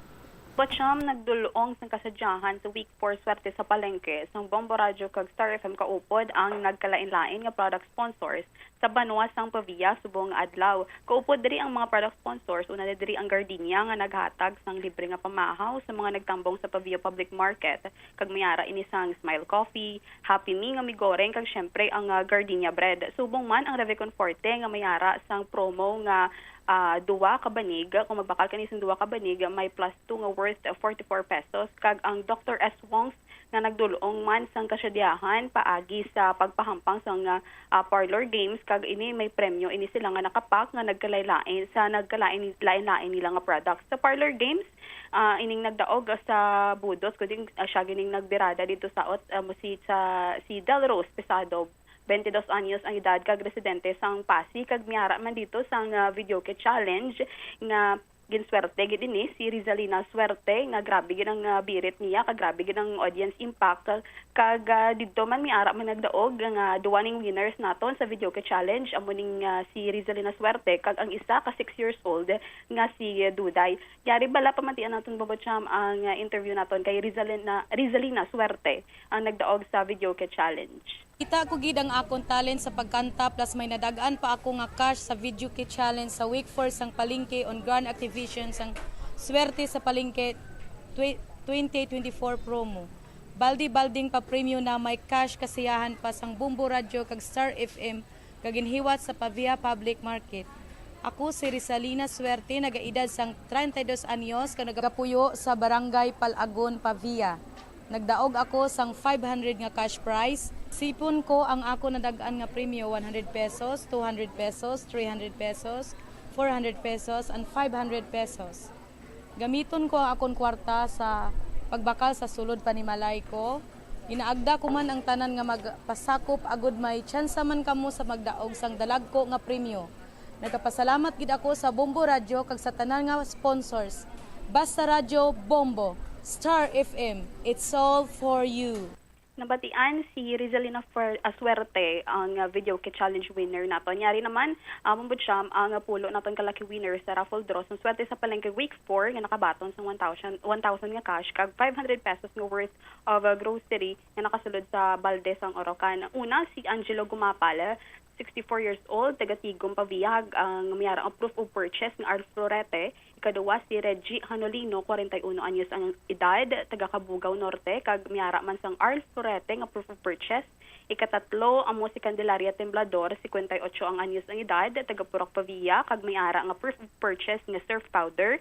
Bacham, nagdul-ong sang kasadyahan sa Week four Swerte sa Palengke sang Bombo Radyo kag Star F M kaupod ang nagkalain-lain nga product sponsors sa banwa sang Pavia subong nga adlaw. Kaupod diri ang mga product sponsors, una na diri ang Gardenia nga naghatag sang libre nga pamahaw sa mga nagtambong sa Pavia Public Market, kag may ara ini sang Smile Coffee, Happy Me nga migoreng, kag syempre ang, ah, Gardenia Bread. Subong man ang Reveconforte nga may ara sang promo nga, ah, duwa ka banig. Kung magbakal ka ni sang duwa ka banig, may plus two nga worth forty-four pesos, kag ang Doctor S Wong's nga nagdul-ong man sang kasadyahan paagi sa pagpahampang sang, ah, ah, parlor games, kag ini may premyo ini sila nga nakapak nga nagkalain-lain sa nagkalain-lain nila nga products. Sa parlor games, ah, ining nagdaog sa Budos, kundi, ah, siya gining nagbirada dito sa ot-, ah, si, sa, si Del Rose Pesado, twenty-dos anyos ang edad, kag residente sang Passi, kag miara man dito sang, ah, videoke challenge nga ginswerte gid ini si Rizalina Suerte, nga grabe gid ang, ah, birit niya, kag grabe gid ang audience impact. Kag, ah, didto man miara man nagdaog nga duwa ning winners naton sa videoke challenge, amo ning, ah, si Rizalina Suerte kag ang isa ka six years old nga si Duday. Yari bala pamatian naton, Bobo Cham, ang, ah, interview naton kay Rizalina, Rizalina Suerte, ang nagdaog sa videoke challenge. Kita ko gid ang akon talent sa pagkanta, plus may nadag-an pa ako nga cash sa videoke challenge sa Week four sang Palengke on Grand Activation sang Swerte sa Palengke twe-, twenty twenty-four promo. Baldi-balding papremyo na may cash kasiyahan pa sang Bombo Radyo kag Star F M nga ginhiwat sa Pavia Public Market. Ako si Rizalina Suerte, nagaedad sang treinta y dos anyos, kag nagapuyo sa Barangay Palagon, Pavia. Nagdaog ako sang five hundred nga cash prize. Sipon ko ang ako nadag-an nga premyo, one hundred pesos, two hundred pesos, three hundred pesos, four hundred pesos, and five hundred pesos. Gamiton ko ang akon kwarta sa pagbakal sa sulod panimalay ko. Ginaagda ko man ang tanan nga magpasakop agud may tsansa man kamo sa magdaog sang dalagko nga premyo. Nagapasalamat gid ako sa Bombo Radyo kag sa tanan nga sponsors. Basta Radyo, Bombo, Star F M, it's all for you. Nabatian si Rizalina Fuer-, ah, Suerte, ang, ah, videoke challenge winner naton. Yari naman, ah, Mambo Cham, ang, ah, pulo naton ka lucky winner sa raffle draw sang Swerte sa Palengke Week four nga nakabaton sang one thousand, one thousand nga cash kag five hundred pesos nga worth of, ah, grocery nga nakasulod sa balde sang Orocan. Una, si Angelo Gumapal, sixty-four years old, taga Tigum, Pavia, ang may ara ang proof of purchase nga Arl Florete. Ikaduwa, si Reggie Hanolino, kwarenta y uno anyos ang edad, taga Cabugao Norte, kag may ara man sang Arl Florete nga proof of purchase. Ikatatlo, amo si Candelaria Temblador, cincuenta y ocho ang anyos ang edad, taga Purok, Pavia, kag may ara nga proof of purchase nga surf powder.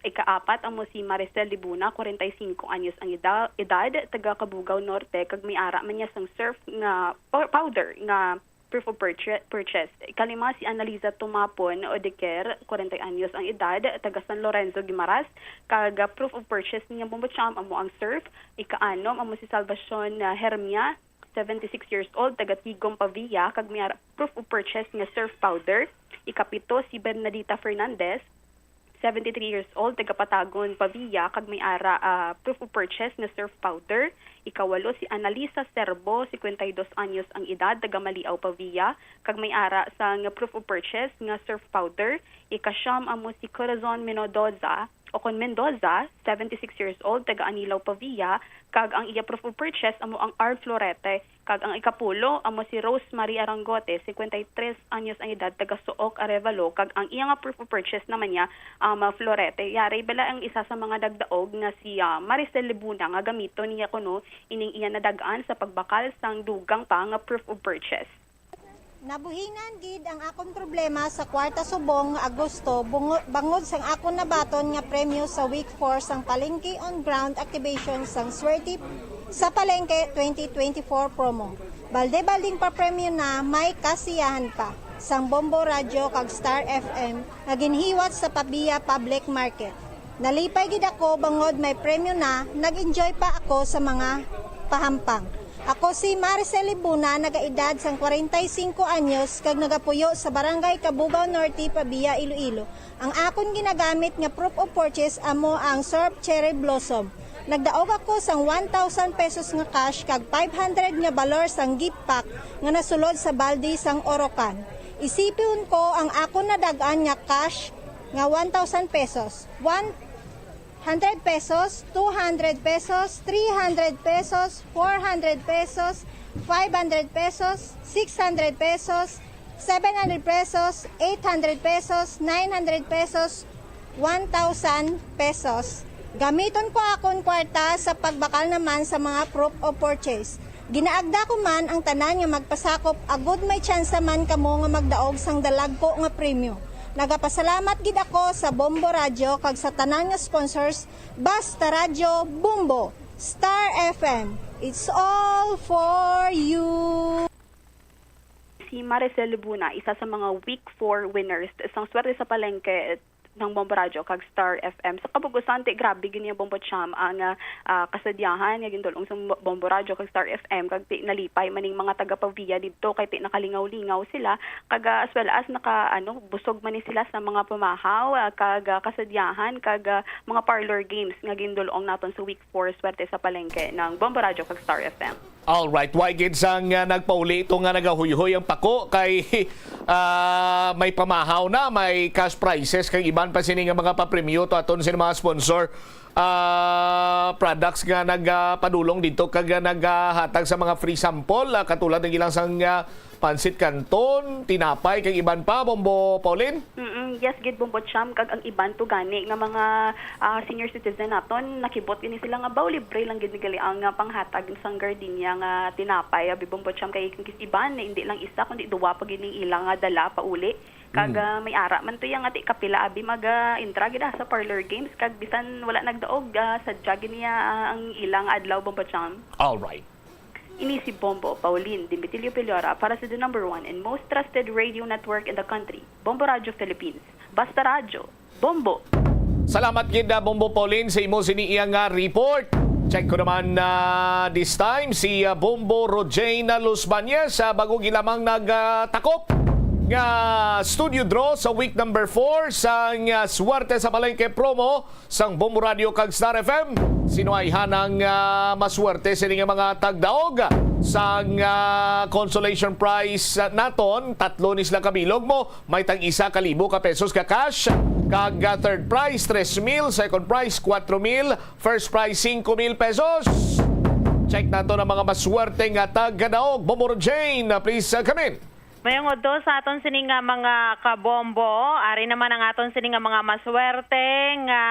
Ikaapat amo si Maricel Libuna, kwarenta y singko anyos ang eda-, edad, taga Cabugao Norte, kag may ara man niya sang surf nga, or powder nga proof of purcha-, purchase. Ikalima si Annalisa Tumapon Odeker, kwarenta anyos ang edad, taga San Lorenzo, Guimaras, kag, ah, proof of purchase niya, Bombo Cham, amo ang surf. Ikaanom amo si Salvacion, ah, Hermia, seventy-six years old, taga Tigom, Pavia, kag may ara proof of purchase nga surf powder. Ikapito si Bernadita Fernandez, seventy-three years old, taga Patagon, Pavia, kag may ara, ah, proof of purchase nga surf powder. Ikawalo si Annalisa Serbo, cincuenta y dos anyos ang edad, taga Maliaw, Pavia, kag may ara sang proof of purchase nga surf powder. Ikasyam amo si Corazon Mendoza, o kon Mendoza, seventy-six years old, taga Anilao, Pavia, kag ang iya proof of purchase amo ang R Florete, kag ang ikapulo amo si Rosemary Arangote, cincuenta y tres anyos ang edad, taga Suok, Arevalo, kag ang iya nga proof of purchase naman niya, um, Florete. Yari bala ang isa sa mga nagdaog nga si, ah, Maricel Libuna nga gamiton niya kuno ining iya nadag-an sa pagbakal sang dugang pa nga proof of purchase. Nabuhinan gid ang akon problema sa kwarta subong nga Agosto bungo-, bangod sang akon nabaton nga premyo sa Week four sang Palengke on Ground Activation sang Swerte sa Palengke twenty twenty-four promo. Balde-balding papremyo na may kasiyahan pa sang Bombo Radyo kag Star F M nga ginhiwat sa Pavia Public Market. Nalipay gid ako bangod may premyo na, nag-enjoy pa ako sa mga pahampang. Ako si Maricel Libuna, nagaedad sang kwarenta y singko anyos, kag nagapuyo sa Barangay Cabugao Norte, Pavia, Iloilo. Ang akon ginagamit nga proof of purchase amo ang Surf Cherry Blossom. Nagdaog ako sang one thousand pesos nga cash kag five hundred nga balor sang gift pack nga nasulod sa balde sang Orocan. Isipon ko ang akon nadag-an nga cash nga one thousand pesos. One hundred pesos, two hundred pesos, three hundred pesos, four hundred pesos, five hundred pesos, six hundred pesos, seven hundred pesos, eight hundred pesos, nine hundred pesos, one thousand pesos. Gamiton ko akon kwarta sa pagbakal naman sa mga proof of purchase. Ginaagda ko man ang tanan nga magpasakop agud may tsansa man kamo nga magdaog sang dalagko nga premyo. Nagapasalamat gid ako sa Bombo Radyo kag sa tanan nga sponsors, Basta Radyo, Bombo, Star F M. It's all for you. Si Maricel Lubuna, isa sa mga Week four winners sang Swerte sa Palengke ng Bombo Radyo kag Star F M. Sa kabug-osan, ti grabe gid niya, Bombo Cham, ang, ah, ah, kasadyahan nga gindul-ong sa Bombo, Bombo Radyo kag Star F M, kag ti nalipay man ning mga taga Pavia didto, kay ti nakalingaw-lingaw sila, kag, ah, as well as naka, ano, busog man ni sila sa mga pamahaw, ah, kag, ah, kasadyahan, kag, ah, mga parlor games nga gindul-ong naton sa Week four Swerte sa Palengke ng Bombo Radyo kag Star F M. Alright, way gid sang, ah, nagpauli ito nga nagahuyhoy ang pako kay, ah, may pamahaw na, may cash prizes kag iban pa sini nga mga papremyo to aton sini mga sponsor, ah, products nga nagapadulong dito kag, ah, nagahatag sa mga free sample, ah, katulad ng ilang sang, ah, pansit canton, tinapay kag iban pa, Bombo Pauline? Mm, yes gid, Bombo Cham, kag ang iban to gani nga mga, ah, senior citizen naton, nakibot gani sila nga baw libre lang gid ni gali ang, ah, panghatag sang gardenia nga tinapay, abi, Bombo Cham, kay ang iban, hindi lang isa kundi duwa pa gid ning ila nga dala pauli. Kag, Mm. ah, may ara man to iya nga ti kapila abi mag, ah, intra gid, ah, sa parlor games, kag bisan wala nagdaog, ah, sadya gid niya, ah, ang ilang adlaw, Bombo Cham. Alright. Ini si Bombo Pauline Dimbitilio Piliora para sa the number one and most trusted radio network in the country, Bombo Radyo Philippines. Basta Radyo, Bombo! Salamat gid, ah, Bombo Pauline, sa imo sini iya nga report. Check ko naman, ah, this time si, ah, Bombo Rojane Luzbañez, ah, bago gilamang nagtakop nga studio draw sa week number four sang, ah, Swerte sa Palengke promo sang Bombo Radio kag Star F M. Sino ay hanang, ah, maswerte sini nga mga tagdaog sang, ah, consolation prize, ah, naton? Tatlo ni sila kabilog mo, may tag isa ka libo ka pesos ka cash, kag, ah, third prize tres mil, second prize kuwatro mil, first prize singko mil pesos. Check nato ang mga maswerte nga tagdaog. Bombo Rojane, ah, please, ah, come in. Mayong udto sa aton sini nga mga kabombo. Ari naman ang aton sini nga mga maswerte nga,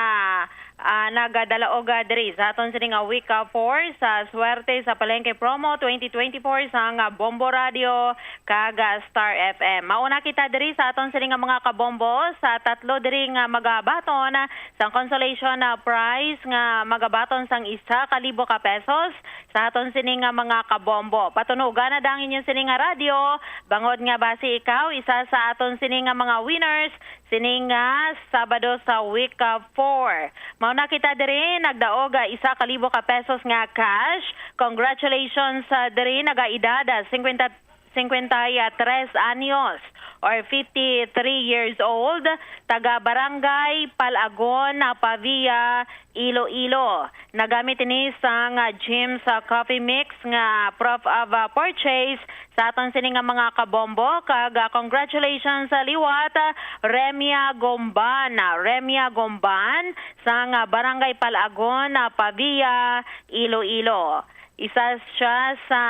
ah, nagadalaog, ah, diri sa aton sini nga week, ah, four sa Swerte sa Palengke Promo twenty twenty-four sang, ah, Bombo Radio kag, ah, Star F M. Mauna kita diri sa aton sini nga mga kabombo sa tatlo diri nga magabaton, ah, sang consolation, ah, prize nga magabaton sang isa ka libo ka pesos sa aton sini nga mga kabombo. Patunugan na dang inyo sini nga radyo, bangod nga basi ikaw isa sa aton sini nga mga winners sini nga Sabado sa week, ah, four. Mao na kita diri, nagdaog, ah, isa ka libo ka pesos nga cash. Congratulations, ah, diri, nagaedad, ah, singkwenta, singkwenta y tres anyos or fifty-three years old, taga Barangay Palagon, ah, Pavia, Iloilo. Nagamit ini sang, ah, Jim's, ah, Coffee Mix nga proof of, ah, purchase sa aton sini nga mga kabombo, kag, ah, congratulations sa liwat, ah, Remia Gomban, ah, Remia Gomban sang, ah, Barangay Palagon, ah, Pavia, Iloilo. Isa siya sa,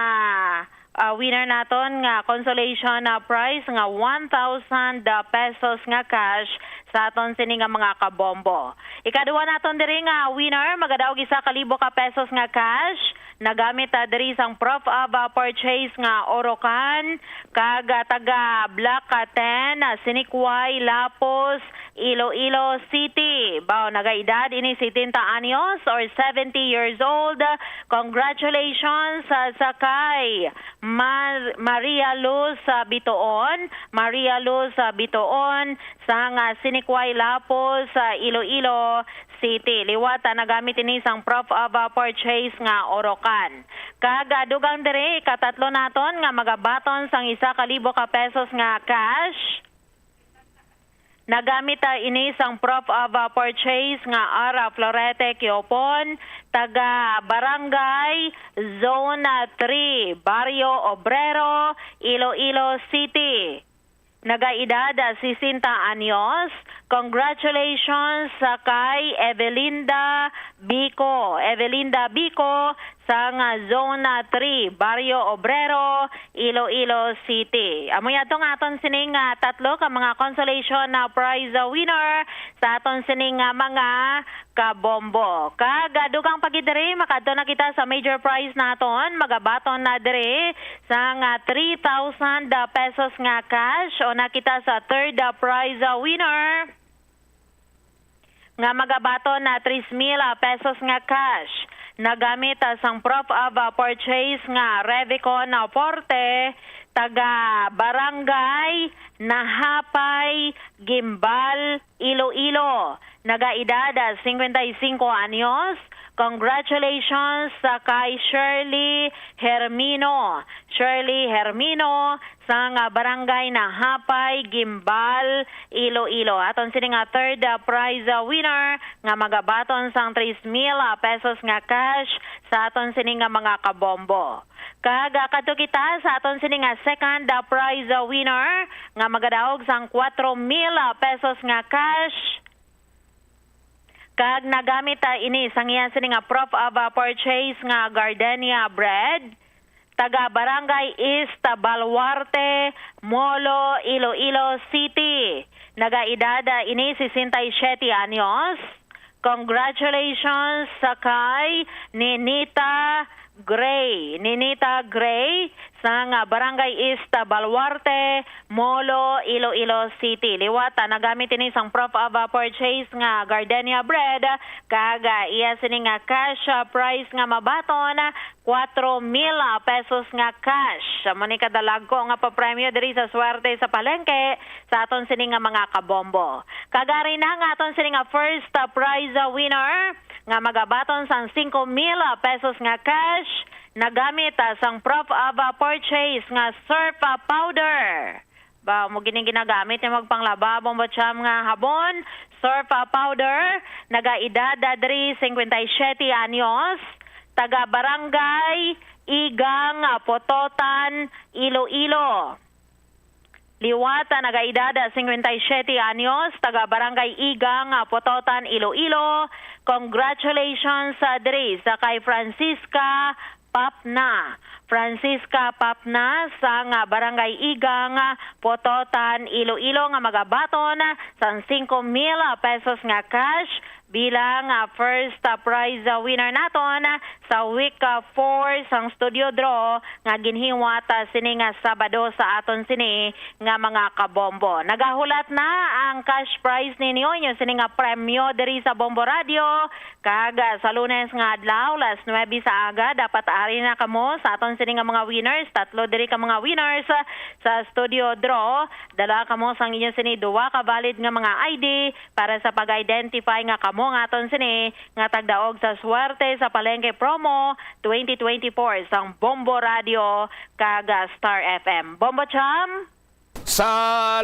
ah, winner naton nga consolation, ah, prize nga one thousand, ah, pesos nga cash sa aton sini nga mga kabombo. Ikaduha naton diri nga winner, magadaog isa ka libo ka pesos nga cash. Nagamit, ah, diri sang proof of, ah, purchase nga Orocan, kag, ah, taga Block, ah, ten, ah, Sinikway, Lapos, Iloilo City. Bao, nagaedad ini setenta anyos or seventy years old. Congratulations, ah, sa kay Ma-, Maria Luz, ah, Bitoon. Maria Luz, ah, Bitoon, sang, ah, Sinikway, Lapos, sa Iloilo City. Liwat, ah, nagamit ini sang proof of, ah, purchase nga Orocan. Kag, ah, dugang diri, katatlo naton nga magabaton sang isa ka libo ka pesos nga cash. Nagamit, ah, ini sang proof of, ah, purchase nga Ara Florete Kiopon, taga Barangay Zone, ah, three, Barrio Obrero, Iloilo City. Nagaedad, ah, sesenta anyos. Congratulations sa kay Evelinda Bico. Evelinda Bico sang, ah, Zone, ah, three, Barrio Obrero, Iloilo City. Amo yadto nga aton sining, ah, tatlo ka mga consolation, ah, prize, ah, winner sa aton sining, ah, mga kabombo. Kag, ah, dugang pa gid diri, makadto na kita sa major prize naton. Magabaton na diri sang, ah, three thousand, ah, pesos nga cash. O na kita sa third, ah, prize, ah, winner nga magabaton na tres mil, ah, pesos nga cash. Nagamit, ah, sang proof of, ah, purchase nga Revicon, ah, Forte, taga Barangay Nahapay, Gimbal, Iloilo. Nagaedad, ah, singkwenta y singko anyos. Congratulations sa kay Shirley Hermino. Shirley Hermino, sang, ah, Barangay Nahapay, Gimbal, Iloilo. Aton sini nga third, ah, prize, ah, winner nga magabaton sang tres mil, ah, pesos nga cash sa aton sini nga mga kabombo. Kag, ah, kadto kita sa aton sini nga second, ah, prize, ah, winner nga magadaog sang kwatro mil, ah, pesos nga cash. Kag nagamit, ah, ini sang iya sini nga proof of, ah, purchase nga gardenia bread, taga Barangay East Baluarte, Molo, Iloilo City. Nagaedad, ah, ini sesenta y siete anyos. Congratulations sa kay Ninita Gray. Ninita Gray sang, ah, Barangay East Baluarte, Molo, Iloilo City. Liwat, ah, nagamit ini sang proof of, ah, purchase nga gardenia bread, kag, ah, iya sini nga cash, ah, prize nga mabaton, ah, kwatro mil, ah, pesos nga cash. Amo ni kadalagko nga papremyo diri sa Swerte sa Palengke sa aton sini nga mga kabombo. Kag ari na nga aton sini nga first, ah, prize, ah, winner nga magabaton sang singko mil, ah, pesos nga cash, nagamit, ah, sang proof of, ah, purchase nga surf, ah, powder. Ba, mo gining ginagamit niya magpanglaba, bombo cham nga habon, surf, ah, powder, nagaedad, ah, diri singkwenta y siete anyos, taga Barangay Igang, ah, Pototan, Iloilo. Liwat, ah, nagaedad, ah, singkwenta y siete anyos, taga Barangay Igang, ah, Pototan, Iloilo. Congratulations, ah, diri sa kay Francisca Papna. Francisca Papna sang, ah, Barangay Igang, ah, Pototan, Iloilo nga magabaton, ah, sang singko mil, ah, pesos nga cash. bilang, ah, first, ah, prize, ah, winner naton, ah, sa week, ah, four sang studio draw nga ginhiwat, ah, sini nga Sabado sa aton sini nga mga kabombo. Nagahulat na ang cash prize ninyo, inyo sini nga premyo diri sa Bombo Radio, kag, ah, sa Lunes nga adlaw, las nuebe sa aga, dapat ari na kamo sa aton sini nga mga winners. Tatlo diri ka mga winners, ah, sa studio draw. Dala kamo sang inyo sini duha ka valid nga mga I D para sa pag-identify nga kamo ang aton sini nga tagdaog sa Swerte sa Palengke Promo twenty twenty-four sang Bombo Radio kag Star F M. Bombo Cham! Sa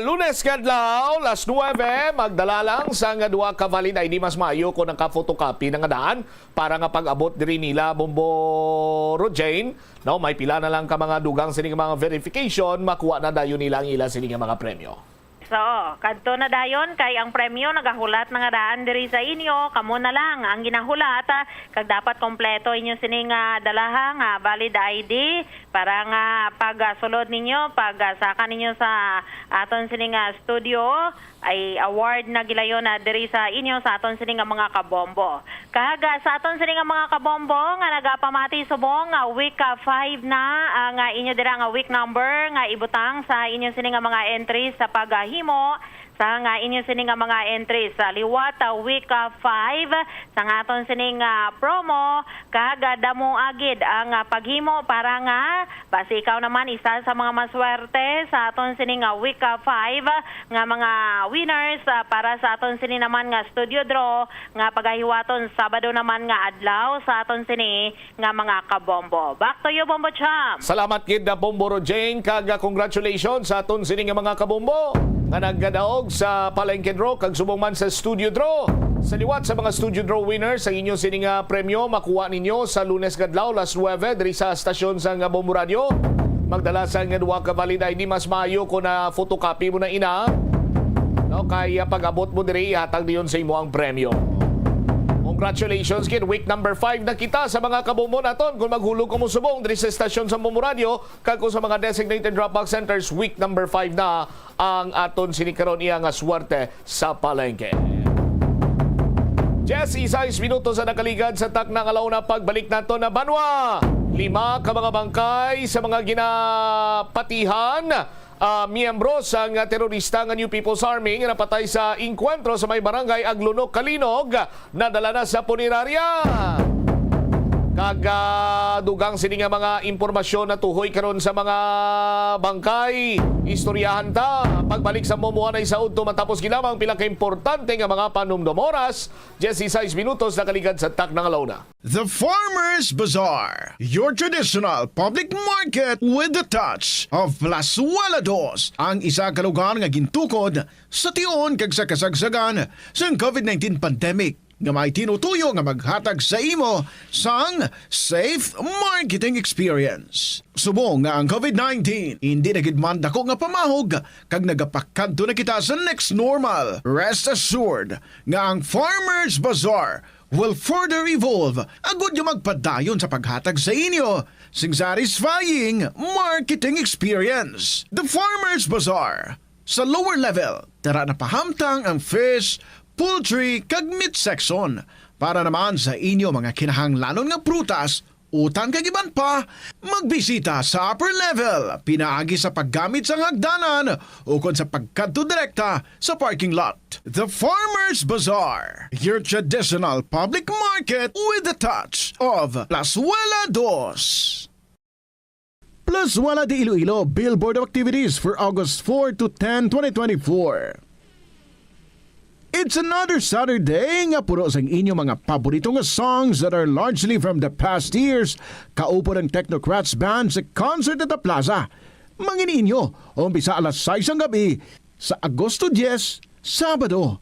Lunes nga adlaw, las nuebe, magdala lang sang duha ka valid I D. Mas maayo kung naka-photocopy na nga daan para nga pag-abot diri nila, Bombo Rojane. No, may pila na lang ka mga dugang sini nga mga verification, makuha na dayon nila ang ila sini nga mga premyo. So, kadto na dayon kay ang premyo nagahulat na nga daan diri sa inyo. Kamo na lang ang ginahulat, ah, kag dapat kompleto inyo sini nga dalaha nga valid I D para nga pagsulod ninyo, pagsaka ninyo sa aton sini nga studio, ay award na gilayon na diri sa inyo sa aton sini nga mga kabombo. Kag, ah, sa aton sini nga mga kabombo nga nagapamati subong nga week, ah, five na, ah, nga inyo dira nga week number nga ibutang sa inyo sini nga mga entries sa paghimo sa nga inyo sini nga mga entries sa liwat, ah, week, ah, five sa nga aton sini nga promo, kag, ah, damo agid ang, ah, paghimo para nga basi ikaw naman isa sa mga maswerte sa aton sini nga week, ah, five nga mga winners, ah, para sa aton sini naman nga studio draw nga pagahiwaton Sabado naman nga adlaw sa aton sini nga mga kabombo. Back to you, Bombo Cham. Salamat gid na, Bombo Rojane, kag, ah, congratulations sa aton sini nga mga kabombo nga nagkadaog sa Palengke Draw kag subong man sa Studio Draw. Sa liwat sa mga Studio Draw winners, ang inyo sini nga premyo makuha ninyo sa Lunes nga adlaw, las nuebe, diri sa stasyon sang Bombo Radio. Magdala sa nga duha ka valid I D, mas maayo kung na photocopy mo na ina. No, kay, ah, pag-abot mo diri, ihatag niyon sa imo ang premyo. Congratulations, kid. Week number five na kita sa mga kabombo naton. Kung maghulog ko mo subong diri sa stasyon sa Bombo Radio, kag kung sa mga designated drop-off centers, week number five na ang aton sini karon, iya nga swerte sa palengke. Diyes y seis minutos ang nakaligad sa takna nga launa. Pagbalik nato na banwa, lima ka mga bangkay sa mga ginapatihan, ah, miyembro sang terorista nga New People's Army nga napatay sa engkwentro sa may barangay Aglonok, Calinog, nadala na sa punerarya. Kag, ah, dugang sini nga mga impormasyon natuhoy karon sa mga bangkay, istoryahan ta pagbalik sa Momoanay sa udto. Matapos gid lamang pila ka importante nga mga panumdom. Oras, diyes y seis minutos nakaligad sa takna nga launa. The Farmers Bazaar, your traditional public market with the touch of Plazuela Dos, ang isa ka lugar nga gintukod sa tion kag sa kasagsagan sang covid nineteen pandemic, nga may tinutuyo nga maghatag sa imo sang safe marketing experience. Subong nga ang covid nineteen indi na gid man dako nga pamahog kag nagapakadto na kita sa next normal, rest assured nga ang Farmers Bazaar will further evolve agud nga magpadayon sa paghatag sa inyo sing satisfying marketing experience. The Farmers Bazaar. Sa lower level, tara na pahamtang ang fish, poultry, kag meat section. Para naman sa inyo mga kinahanglanon nga prutas, utan kag iban pa, magbisita sa upper level, pinaagi sa paggamit sang hagdanan ukon sa pagkadto direkta sa parking lot. The Farmers Bazaar, your traditional public market with the touch of Plazuela Dos. Plazuela de Iloilo, billboard of activities for August four to ten, twenty twenty-four. It's another Saturday nga puno sang inyo mga paborito nga songs that are largely from the past years. Kaupod ang Technocrats Band sa concert at the Plaza. Mangin-inyo, umpisa alas sais sang gabi sa Agosto diyes, Sabado.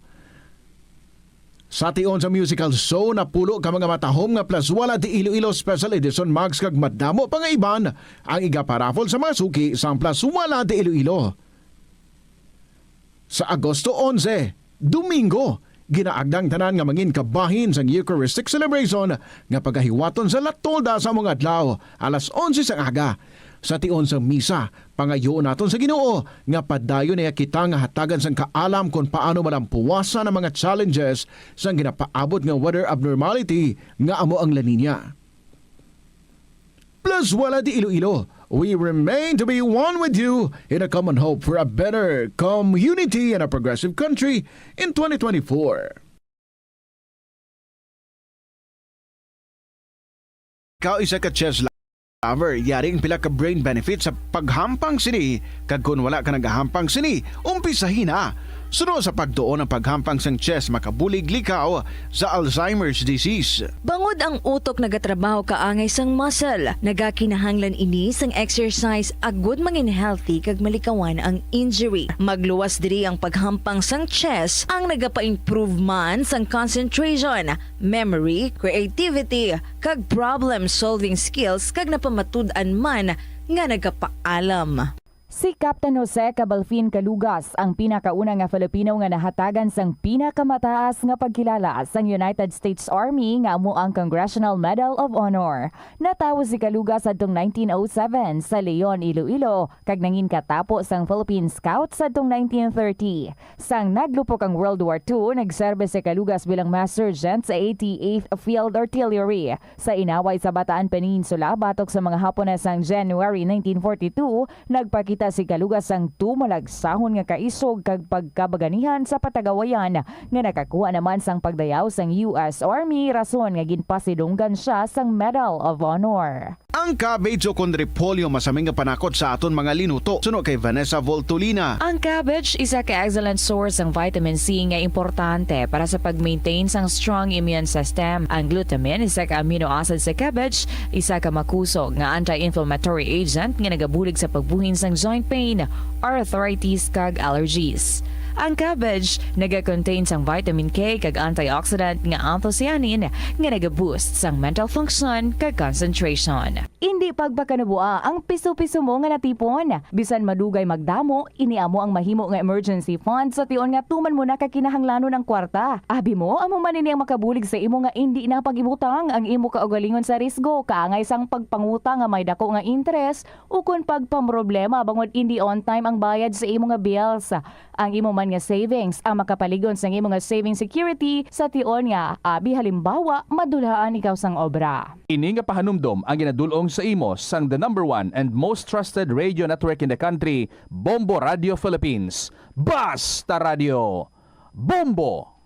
Sa tion sa musical show, napulo ka mga matahom nga Plazuela de Iloilo Special Edition mugs kag madamo pa nga iban ang igaparaffle sa mga suki sang Plazuela de Iloilo. Sa Agosto onse, Domingo, ginaagda ang tanan nga mangin kabahin sang Eucharistic celebration nga pagahiwaton sa La Tolda sa mga adlaw, alas onse sang aga. Sa tion sang misa, pangayoon naton sa Ginoo nga padayon niya kita nga hatagan sang kaalam kon paano malampuwasan ang mga challenges sang ginapaabot nga weather abnormality nga amo ang La Niña. Plazuela de Iloilo, we remain to be one with you in a common hope for a better community and a progressive country in twenty twenty-four. Ikaw isa ka chess lover, yari ang pila ka brain benefits sa paghampang sini, kag kon wala ka nagahampang sini, umpisahi na. Suno sa pagtuon, ang paghampang sang chess makabulig likaw sa Alzheimer's disease. Bangod ang utok nagatrabaho kaangay sang muscle, nagakinahanglan ini sang exercise agud mangin healthy kag malikawan ang injury. Magluwas diri ang paghampang sang chess, ang nagapa-improve man sang concentration, memory, creativity, kag problem-solving skills, kag napamatud-an man nga nagapaalam. Si Captain Jose Cabalfin Calugas ang pinakauna nga Filipino nga nahatagan sang pinakamataas nga pagkilala sang United States Army, nga amo ang Congressional Medal of Honor. Natawo si Calugas adtong nineteen oh seven sa Leon, Iloilo, kag nangin katapo sang Philippine Scouts adtong nineteen thirty. Sang naglupok ang World War Two, nagserbe si Calugas bilang mass sergeant sa eighty-eighth Field Artillery. Sa inaway sa Bataan Peninsula batok sa mga Hapones sang January nineteen forty-two, nagpakita si Calugas sang tumalagsahon nga kaisog kag pagkabaganihan sa patagawayan nga nakakuha naman sang pagdayaw sang U S Army, rason nga ginpasidunggan sia sang Medal of Honor. Ang cabbage o kon repolyo masami nga panakot sa aton mga linuto, suno kay Vanessa Voltolina. Ang cabbage isa ka excellent source sang vitamin C nga importante para sa pag-maintain sang strong immune system. Ang glutamine, isa ka amino acid sa cabbage, isa ka makusog nga anti-inflammatory agent nga nagabulig sa pagbuhin sang joint pain, arthritis, kag allergies. Ang cabbage naga-contain sang vitamin K kag antioxidant nga anthocyanin nga naga-boost sang mental function kag concentration. Indi pagpakanabuaa ang piso-piso mo nga natipon. Bisan madugay magdamo, ini amo ang mahimo nga emergency fund sa tion nga tuman mo na ka kinahanglanon ang kwarta. Abi mo, amo man ini ang makabulig sa imo nga indi na pag-ibutang ang imo kaugalingon sa risgo, kaangay sang pagpangutang nga may dako nga interes, ukon pagpamroblema bangod indi on time ang bayad sa imo nga bills. Ang imo man nga savings ang makapalig-on sang imo nga saving security sa tion nga, abi halimbawa, madulhaan ikaw sang obra. Ini nga pahanumdom ang ginadul-ong sa imo sang the number one and most trusted radio network in the country, Bombo Radio Philippines. Basta Radio, Bombo!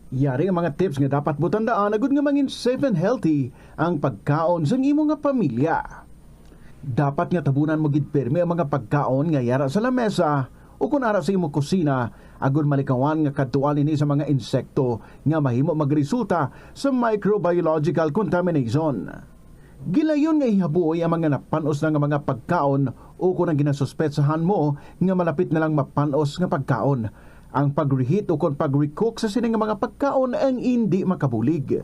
Yari ang mga tips nga dapat mo tandaan agud nga mangin safe and healthy ang pagkaon sang imo nga pamilya. Dapat nga tabunan mo gid pirme ang mga pagkaon nga yara sa lamesa ukon ara sa imo kusina, agud malikawan nga kadtuan ini sa mga insekto nga mahimo magresulta sa microbiological contamination. Gilayon nga ihabuoy ang mga napan-os na nga mga pagkaon ukon ang ginasuspetsahan mo nga malapit na lang mapan-os nga pagkaon. Ang pag-reheat ukon pag-recook sa sini nga mga pagkaon ang indi makabulig.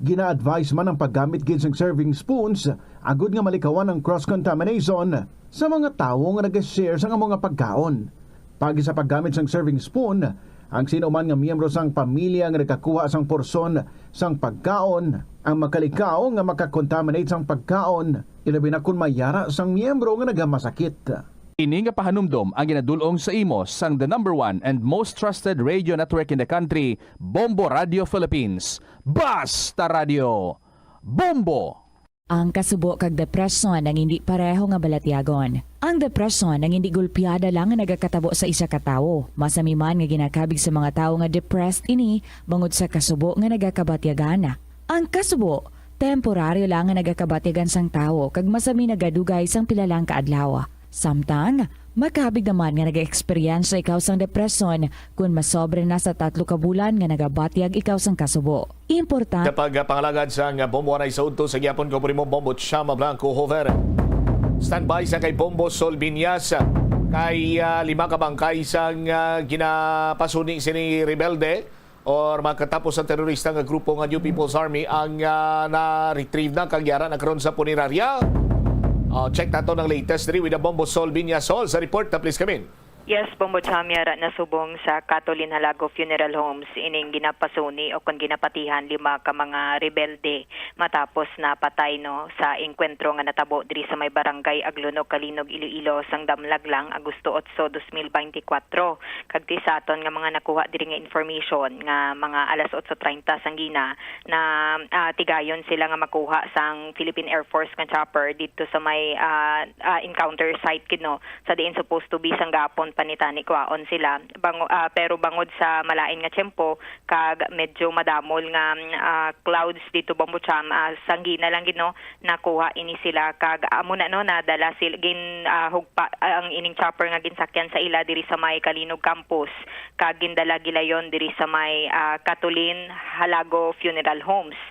Gina-advise man ang paggamit gid sang serving spoons agud nga malikawan ang cross-contamination sa mga tawo nga nag-share sang amo nga pagkaon. Paagi sa paggamit sang serving spoon, ang sino man nga miyembro sang pamilya nga nagkakuha sang porsyon sang pagkaon ang makalikaw nga maka-contaminate sang pagkaon, ilabi na kon mayara sang miyembro nga nagamasakit. Ini nga pahanumdom ang ginadul-ong sa imo sang the number one and most trusted radio network in the country, Bombo Radio Philippines. Basta Radio, Bombo! Ang kasubo kag depresyon ang indi pareho nga balatyagon. Ang depresyon ang indi gulpiada lang nga nagakatabo sa isa ka tawo. Masami man nga ginakabig sa mga tawo nga depressed ini bangod sa kasubo nga nagakabatyagan. Ang kasubo, temporaryo lang nga nagakabatyagan sang tawo kag masami nagadugay sang pila lang ka adlaw. Samtang, makabig naman nga nag-eksperyensya ikaw sang depresyon kon masobra na sa tatlo ka bulan nga nagabatyag ikaw sang kasubo. Importante. Kapag, ah, pangalagad sang, ah, Bombo Anay sa udto sa gihapon ko, primo Bombo Chama Blanco Hover. Standby sa kay Bombo Sol Binyas. Kay, ah, lima ka bangkay sang, ah, ginapasuni sini rebelde or makatapos sa terorista nga grupo nga New People's Army ang, ah, na-retrieve na kag yara na karon sa punerarya. Ah, check nato ang latest diri with the Bombo Sol Binyas. Sol, sa report na, please come in. Yes, Bombo Cham, yara na subong sa Catolin Halago Funeral Homes ining ginapasuni o kon ginapatihan lima ka mga rebelde matapos napatay, no, sa engkwentro nga natabo diri sa may barangay Aglunog, Calinog, Iloilo, sang damlag lang, Agosto otso, dos mil beintikwatro. Kag ti sa aton nga mga nakuha diri nga information nga mga alas otso treinta sang gina na, ah, tigayon sila nga makuha sang Philippine Air Force nga chopper didto sa may, ah, ah, encounter site gid, no, sa diin supposed to be sang gapon pa ni tani kuhaon sila. Bango-, ah, pero bangod sa malain nga tiyempo kag medyo madamol nga, ah, clouds dito, Bombo Cham, ah, sang gina lang gid, no, nakuha ini sila kag amo na, no, nadala sila gin, ah, hugpa, ah, ang ining chopper nga ginsakyan sa ila diri sa may Calinog campus kag gindala gilayon diri sa may, ah, Catolin Halago Funeral Homes.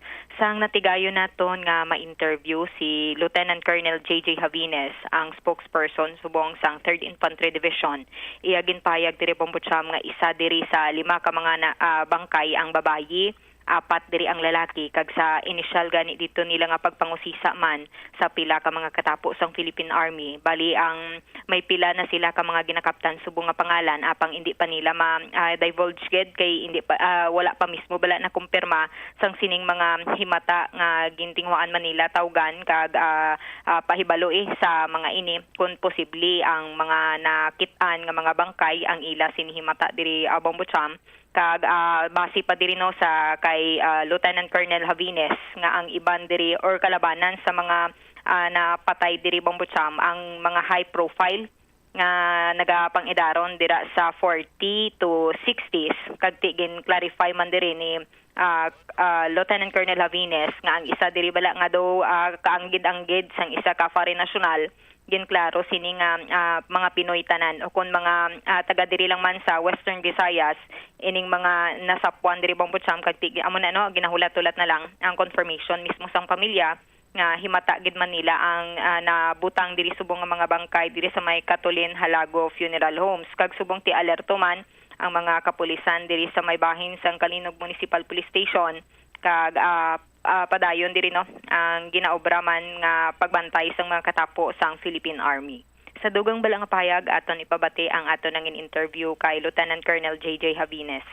Sang natigayon naton nga ma-interview si Lieutenant Colonel J J Javines, ang spokesperson subong sang Third Infantry Division. Iya ginpahayag diri, Bombo Cham, nga isa diri sa lima ka mga na, ah, bangkay ang babayi, apat diri ang lalaki, kag sa inisyal gani dito nila nga pagpangusisa man sa pila ka mga katapo sang Philippine Army. Bali, ang may pila na sila ka mga ginakaptan subong nga pangalan, apang indi pa nila ma, ah, divulge gid kay indi pa, ah, wala pa mismo bala nakumpirma sang sining mga himata nga gintinguhaan man nila tawgan kag, ah, ah, pahibaloi sa mga ini kon posible ang mga nakit-an nga mga bangkay ang ila sini himata diri, ah, Bombo Cham. Kag, ah, base pa diri, no, sa kay, ah, Lieutenant Colonel Javines nga ang iban diri or kalabanan sa mga, ah, napatay diri, Bombo Cham, ang mga high profile nga nagapang-edaron dira sa forty to sixties, kag ti gin-clarify man diri ni, ah, ah, Lieutenant Colonel Javines nga ang isa diri bala nga daw, ah, kaanggid-anggid sang isa ka foreign national, ginklaro sini nga, ah, mga Pinoy tanan o kon mga, ah, taga diri lang man sa Western Visayas, ining mga nasapuan diri, Bombo Cham, kag ti-, amo na, no, ginahulat-hulat na lang ang confirmation mismo sang pamilya nga himata gid man nila ang, ah, nabutang diri subong nga mga bangkay diri sa may Catolin Halago Funeral Homes. Kag subong ti alerto man ang mga kapulisan diri sa may bahin sang Calinog Municipal Police Station kag, ah, ah, padayon diri, no, ang ginaobra man nga pagbantay sang mga katapo sang Philippine Army. Sa dugang bala nga pahayag, aton ipabati ang aton nangin interview kay Lieutenant Colonel J J Javines.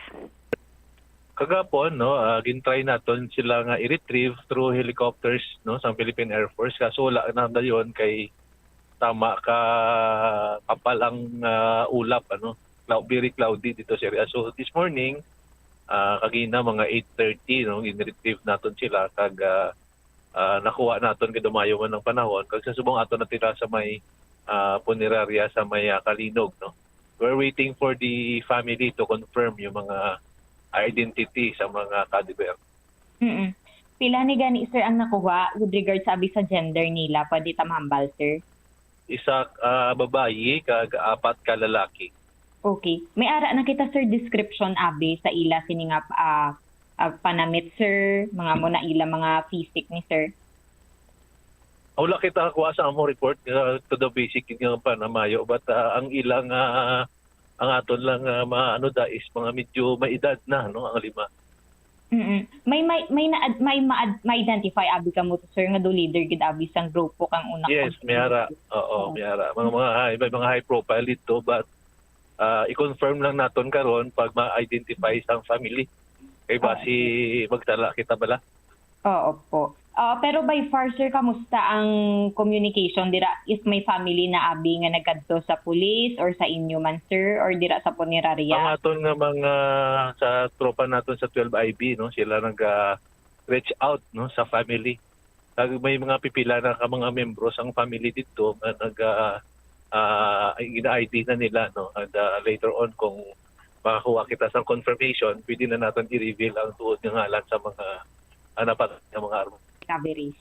Kagapon, no, ah, gintry naton sila nga i-retrieve through helicopters, no, sa Philippine Air Force, kaso wala na dayon kay tama ka kapal ang, ah, ulap, ano, clou-, very cloudy dito sa area. So this morning, ah, kagina mga eight thirty, no, gin-retrieve naton sila kag, ah, ah, nakuha naton kay dumayo man ang panahon kag sa subong aton natira sa may, ah, punerarya sa may, ah, Calinog, no. We're waiting for the family to confirm yung mga identity sa mga cadaver. Mm. Pila ni gani, sir, ang nakuha with regard sa abi sa gender nila? Pwede ta mahambal, sir? Isa, ah, babayi kag apat ka lalaki. Okay. May ara na kita, sir, description abi sa ila sini nga, ah, ah, panamit, sir, mga mo na ila mga physique ni, sir? Wala kita kuha sa among report, ah, to the basic nga panamayo, but, ah, ang ilang, ah, ang aton lang, ah, maano da is mga medyo may edad na, no, ang lima. Mm. May, may, may na, may ma, ma-identify abi kamo, sir, nga do leader gid abi sang grupo kang una? Yes, may ara. Oo, oo, may ara. Mga, mga high, may mga high profile dito, but, ah, i-confirm lang naton karon pag ma-identify sang family. Kay basi magsala kita bala. Oo po. Ah, pero by far, sir, kamusta ang communication dira? If may family na abi nga nagkadto sa police or sa inyo man, sir, or dira sa punerarya? Ang aton nga mga, sa tropa naton sa twelve I B, no, sila nag, ah, reach out, no, sa family. Kag may mga pipila na ka mga membro sang family dito nga nag, ah, ah, gina-I D na nila, no, and, ah, later on kung makakuha kita sa confirmation, pwede na naton i-reveal ang tuod nga ngalan sa mga, ah, napatay nga mga armas. Recoveries?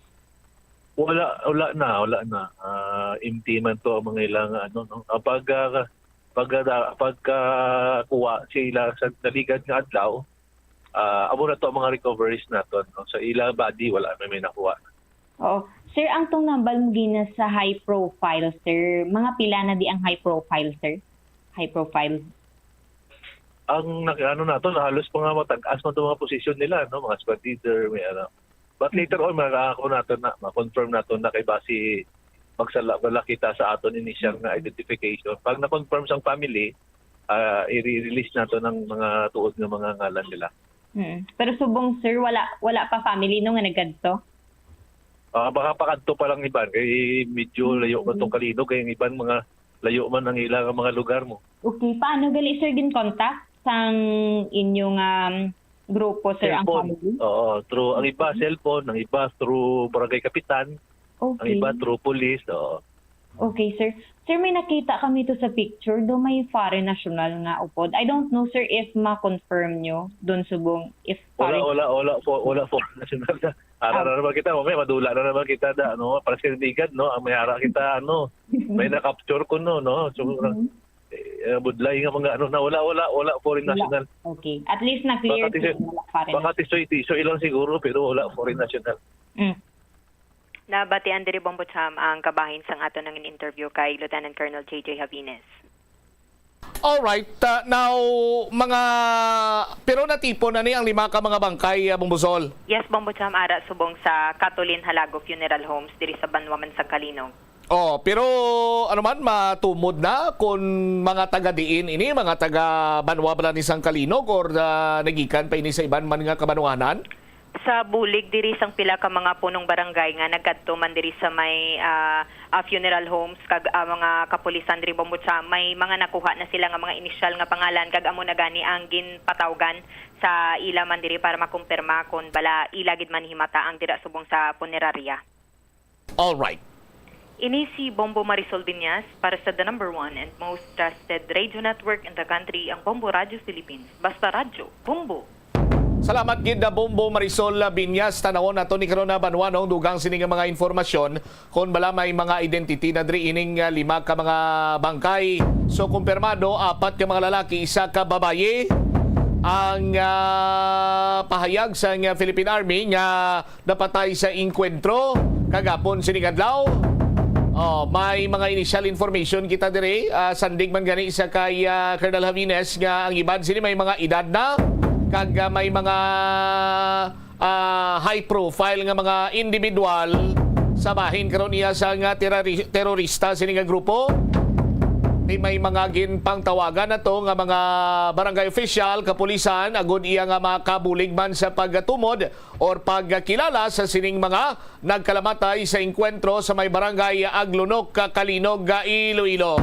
Wala, wala na, wala na. Ah, empty man to ang mga ilang, ano, no? Ang pag, ah, pag, ah, pagkakuha sila sa naligan nga adlaw, ah, amo na to ang mga recoveries naton, no? Sa ila body, wala na may nakuha. Oo. Sir, ang tong nambal mo gina sa high profile, sir, mga pila na di ang high profile, sir? High profile. Ang nag-, ano naton, halos mga matag-as man to mga posisyon nila, no? Mga squad leader, may ano. But later on, ma-, ako naton na, ma-confirm naton na kay basi magsala bala kita sa aton initial nga Mm. identification. Pag na-confirm sang family, ah, i-release nato ang mga tuod nga mga ngalan nila. Mm. Pero subong, sir, wala, wala pa family, no, nga nagkadto? Ah, baka pakadto pa lang iban, kay medyo layo man tong Mm. Calinog, kay ang iban mga layo man ang ila nga mga lugar mo. Okay, paano gali, sir, gin-contact sang inyong, um, grupo, sir, ang Cellphone. family? Oo, through, ang iba Mm. cellphone, ang iba through barangay kapitan, ang Okay. iba through police, oo. Okay, sir. Sir, may nakita kami to sa picture, do may foreign national nga upod. I don't know, sir, if ma-confirm nyo dun subong, if Wala, foreign wala, wala po, wala po national na. Ara Ah. na naman kita, mamaya madula na naman kita da, ano, para sa kaibigan, no? Ang may ara kita, ano, may na-capture ko, no, no? So, Mhm. eh, budlay nga mga, ano, na wala, wala, wala foreign Wala. national. Okay. At least na-clear Baka tisoy, wala foreign baka national. tisoy-tisoy lang siguro, pero wala foreign national. Mm. Nabatian diri, Bombo Cham, ang kabahin sang aton nga interview kay Lieutenant Colonel J J Javines. Alright, uh, now, mga, pero natipon na ni ang lima ka mga bangkay, uh, Bombo Sol? Yes, Bombo Cham, ara subong sa Catolin Halago Funeral Homes diri sa Banwa man sang Calinog. Oh, pero ano man, matumod na kung mga taga diin ini, mga taga Banwa bala ni sang Calinog, or, uh, nagikan pa ini sa iban man nga kabanwanan? Sa bulig diri sang pila ka mga punong barangay nga nagkadto man diri sa may, ah, ah, funeral homes kag, ah, mga kapulisan diri, Bombo Cham, may mga nakuha na sila nga mga inisyal nga pangalan, kag amo na gani ang ginpatawgan sa ila man diri para makumpirma kon bala ila gid man himata ang dira subong sa punerarya. All right. Ini si Bombo Marisol Binyas para sa the number one and most trusted radio network in the country, ang Bombo Radio Philippines. Basta radyo, Bombo. Salamat gid na Bombo Marisol Binyas. Tanawon nato ni karon na banwanong dugang sini nga mga informasyon. Kung bala may mga identity na diri ining, ah, lima ka mga bangkay. So, kumpirmado, apat ka mga lalaki, isa ka babayi. Ang, ah, pahayag sang Philippine Army nga napatay sa engkwentro kagapon sining adlaw. Oh, may mga initial information kita diri, ah, sandig man gani sa kay, ah, Colonel Javines nga ang iban sini may mga edad na kag, ah, may mga, ah, high profile nga mga individual sa bahin karon iya sa nga terori-, terorista sini nga grupo. Ti may mga ginpangtawagan nato nga mga barangay official, kapulisan, agud iya nga makabulig man sa pagtumod or pagkilala sa sining mga nagkalamatay sa engkwentro sa may barangay Aglonok, Calinog, Iloilo.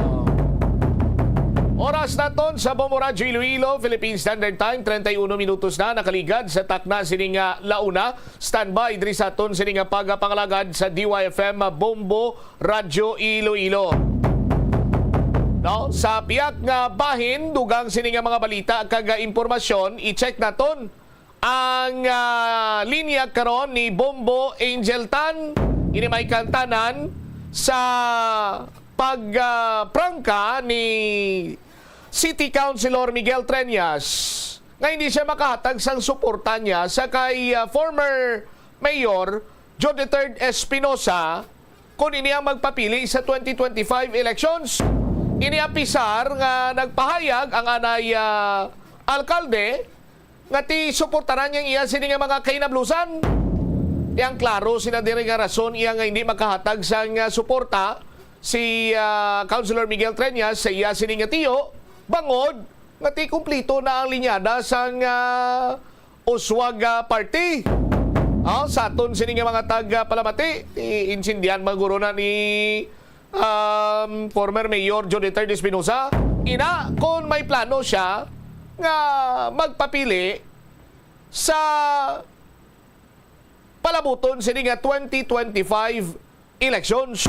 Oras naton sa Bombo Radyo Iloilo, Philippine Standard Time, treinta y uno minutos na nakaligad sa takna sining, ah, launa. Standby diri sa aton sining, ah, pagpangalagad sa D Y F M Bombo Radyo Iloilo. No? Sa pihak nga bahin, dugang sini nga mga balita kag, ah, impormasyon, i-check naton ang, ah, linya karon ni Bombo Angel Tan. Ini may kahangtanan sa pag, ah, prangka ni City Councilor Miguel Treñas nga hindi siya makahatag sang suporta niya sa kay, ah, former Mayor Jodie Third Espinosa kung ini ang magpapili sa twenty twenty-five elections. Ini apisar nga nagpahayag ang anay, ah, alkalde nga ti suportaran niya iya sini nga mga kahinablusan. Yang klaro sila diri nga rason iya nga hindi makahatag sang, ah, suporta si, ah, Councilor Miguel Treñas sa iya sini nga tiyo, bangod nga ti kumplito na ang linyada sang, ah, uswag, ah, party. Ah, sa aton sini nga mga tag, ah, palamati, ti insindihan man guro na ni, um, former Mayor Jodie Third Espinosa. Ina, kung may plano siya nga magpapili sa palabuton sini nga twenty twenty-five elections.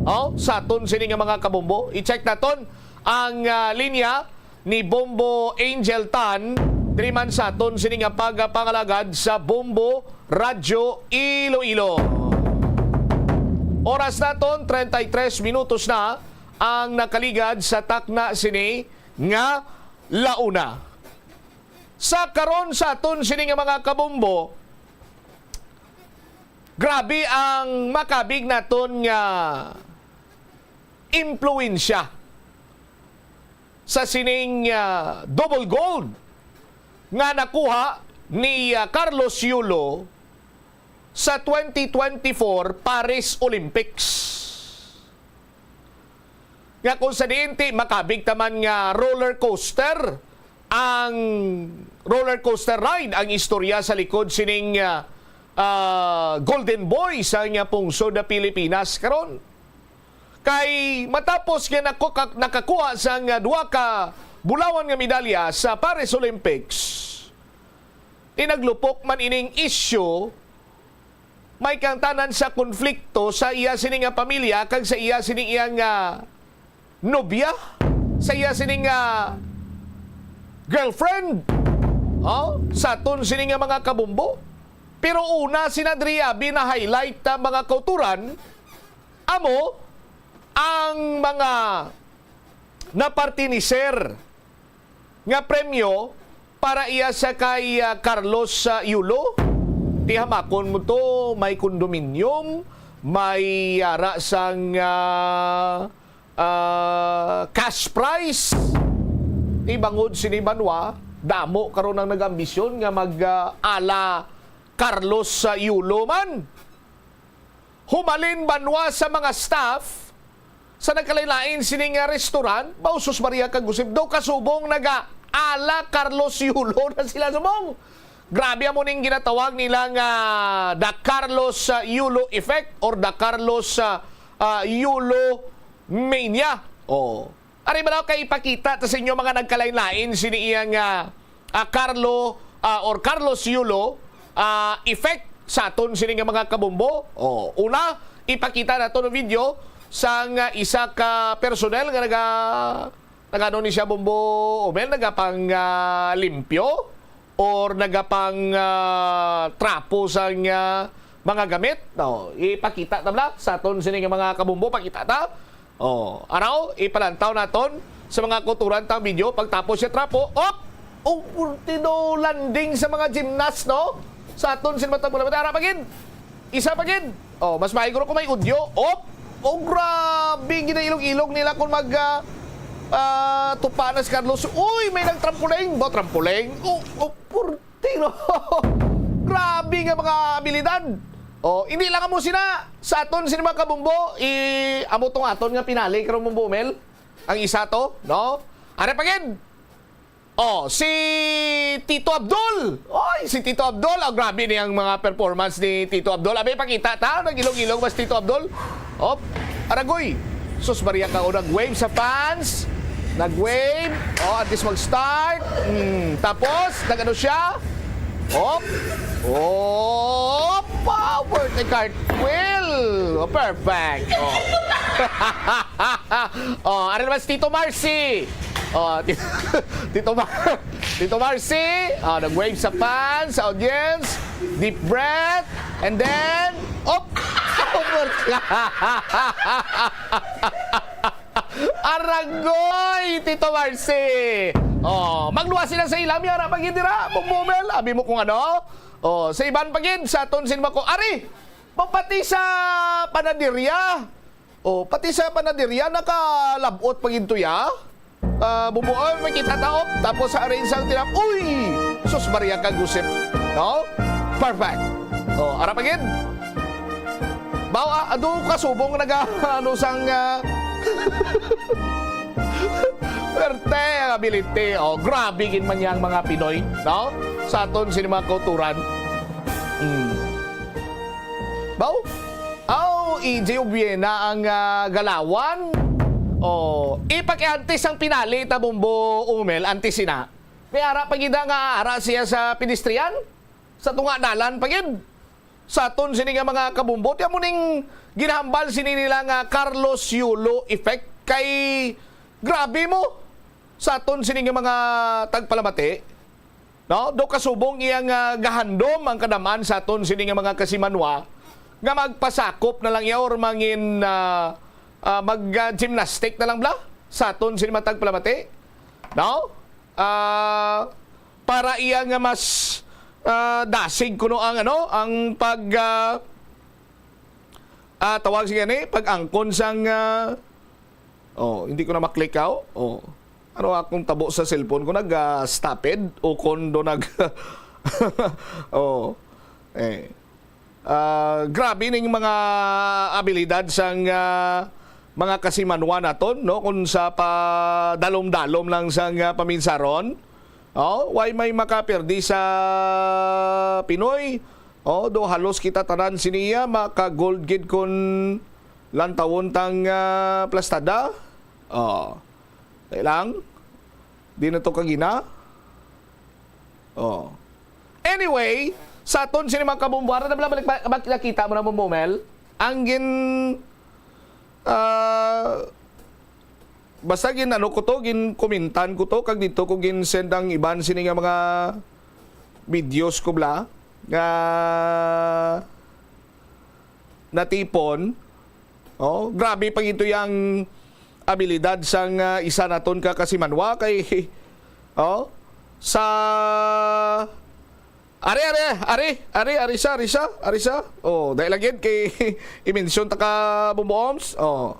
Oh, sa aton sini nga mga kabombo, i-check naton ang, ah, linya ni Bombo Angel Tan diri man sa aton sini nga pagpangalagad sa Bombo Radyo Iloilo. Oras naton, treinta y tres minutos na ang nakaligad sa takna sini nga launa. Sa karon sa aton sini nga mga kabombo, grabe ang makabig naton nga impluwensya sa sining, ah, double gold nga nakuha ni, ah, Carlos Yulo sa twenty twenty-four Paris Olympics. nga kung sa diin ti makabig taman nga roller coaster ang roller coaster ride ang istorya sa likod sining, ah, ah, Golden Boy sa nga pungsod na Pilipinas karon. Kay matapos nga nakuka-, nakakuha sang duha ka bulawan nga medalya sa Paris Olympics, inaglupok man ining isyu may kangtanan sa konflikto sa iya sini nga pamilya kag sa iya sini iya nga nobya, sa iya sini nga girlfriend, oh, sa aton sini nga mga kabumbo. Pero una, sina diri abi na-highlight ta, mga kauturan, amo ang mga napartiniser nga premyo para iya sa kay, ah, Carlos, ah, Yulo. Ti hamakon mo to, may condominium, may yara sang, ah, ah, cash prize. Ti bangod sini banwa, damo karon ang nag-ambisyon nga mag, ah, ala Carlos, ah, Yulo man. Humalin banwa sa mga staff sa nagkalain-lain sini nga restaurant, mao sus Maria kag Josep, daw kasubong naga-ala Carlos Yulo na sila subong. Grabe amo ning ginatawag nila nga the Carlos, ah, Yulo effect or the Carlos, ah, ah, Yulo mania. Oh. Ari ba daw kay ipakita ta sa inyo mga nagkalain-lain sini iya nga, ah, Carlo, ah, or Carlos Yulo, ah, effect sa aton sini nga mga kabumbo? Oh, una, ipakita nato ang video sang, ah, isa ka personnel nga naga-, nagano ni siya, Bumbo Omel, nagapang, ah, limpyo or nagapang, ah, trapo sang, ah, mga gamit. No, ipakita ta bala sa aton sini nga mga kabumbo, pakita ta. Oh, araw, ipalantaw naton sa mga kauturan tang video. Pagtapos siya trapo, op! Oh, purti daw landing sa mga gymnast, no? Sa aton sini matag, ara pa gid. Isa pa gid. Oh, mas maiguro kung may audio. Op! Oh, grabe, ginailog-ilog nila kung mag, ah, ah, tupa na si Carlos. Uy, may nagtrampoling. Ba, trampoling? Oh, oh, purti, no? Grabe nga mga abilidad. Oh, hindi lang amo sina. Sa aton sini mga kabumbo, i-, amo tong aton nga pinali karon, Bumbo Mel. Ang isa to, no? Ara pa gid. Oh, si Tito Abdul. Oy, si Tito Abdul. Oh, grabe ni ang mga performance ni Tito Abdul. Abi, pakita ta. Nag-ilog-ilog ba si Tito Abdul? Op, aragoy. Sus Maria ka, oh, nag-wave sa fans. Nag-wave. Oh, at least mag-start. Hmm, tapos, nag-ano siya? Op. Op. Power the cartwheel. Oh, perfect. Oh. Oh, ano naman si Tito Marcy? Oh, Tito, Tito Mar-, Tito Marcy, oh, nag-wave sa fans, sa audience, deep breath, and then, op! Aragoy, Tito Marcy! Oh, magluwas sila sa ilam, yara, pag dira, Bumbo Mel, abi mo kung ano? Oh, sa iban pa gid, sa aton sin mako, ari, mapati sa panaderya. Oh, pati sa panaderya, nakalabot pa gid to ya. Ah, bubuon, may kita taop. Tapos sa arrange ang tinap-, uy! Sus Maria ka gusip. No? Perfect. Oh, ara pa gid. Bawa, ado ka subong naga, ano sang, ah, perte ang ability. Oh, grabe gid man yang mga Pinoy, no? Sa aton sini mga kauturan. Mm. Baw? Aw, E J Obiena ang, ah, galawan. Oh, ipakiantis ang pinali ta, Bumbo Umel, antis sina. May ara pa gid nga ara siya sa pedestrian. Sa tunga dalan pa gid. Sa aton sini nga mga kabumbo, ti amo ning ginahambal sini nila nga Carlos Yulo effect kay grabe mo. Sa aton sini nga mga tagpalamati, no? Do kasubong iya nga gahandom ang kadam-an sa aton sini nga mga kasimanwa nga magpasakop na lang iya or mangin, ah, ah, mag, ah, gymnastic na lang bla sa aton sini mga tagpalamati, no? Ah, para iya nga mas, ah, dasig kuno ang ano, ang pag, ah, ah, tawag siya ni, pag-angkon sang, ah, oh, hindi ko na maklik, aw. Oh. Ano akong tabo sa cellphone ko, nag, ah, stop it o kondo nag, oh. Eh. Ah, grabe ning mga abilidad sang, ah, mga kasimanwa naton, no, kung sa padalom-dalom lang sang, ah, paminsaron. Oh, why may makaperdi sa Pinoy? Oh, do halos kita tanan siniya maka-gold gid kun lantawon tang, ah, plastada. Oh. Dali lang. Di na to kagina. Oh. Anyway, sa aton sini mga kabombo, ara na bala balik ba, ba, nakita mo na mo, Mel? Ang gin ah, basta gin ano ko to, gin komentan ko to, kag dito ko gin send ang iban sini nga mga videos ko bla nga natipon. Oh, grabe pa gito yang abilidad sang, ah, isa naton ka kasimanwa kay, oh, sa, ari, ari, ari, ari, ari sa, ari sa, ari sa. Oh, dahil lagi kay i-mention ta ka, Bombo Oms. Oh.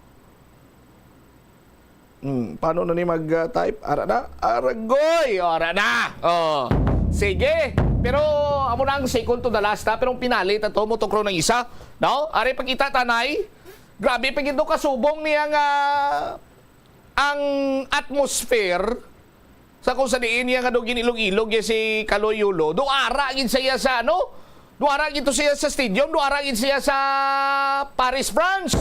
Hmm, paano na ni mag-type? Ara na? Aragoy! Ara na! Oh. Sige. Pero amo na ang second to the last, ha? Pero ang pinalit ato mo tukro ng isa. No? Ari, pakita, tanay. Grabe, pag ito kasubong niya nga ang atmosphere sa kung sa diin niya nga do ginilog-ilog ya si Kaloy Yulo. Do ara gid siya sa, ano? Do ara gid to siya sa stadium, do ara gid siya sa Paris, France.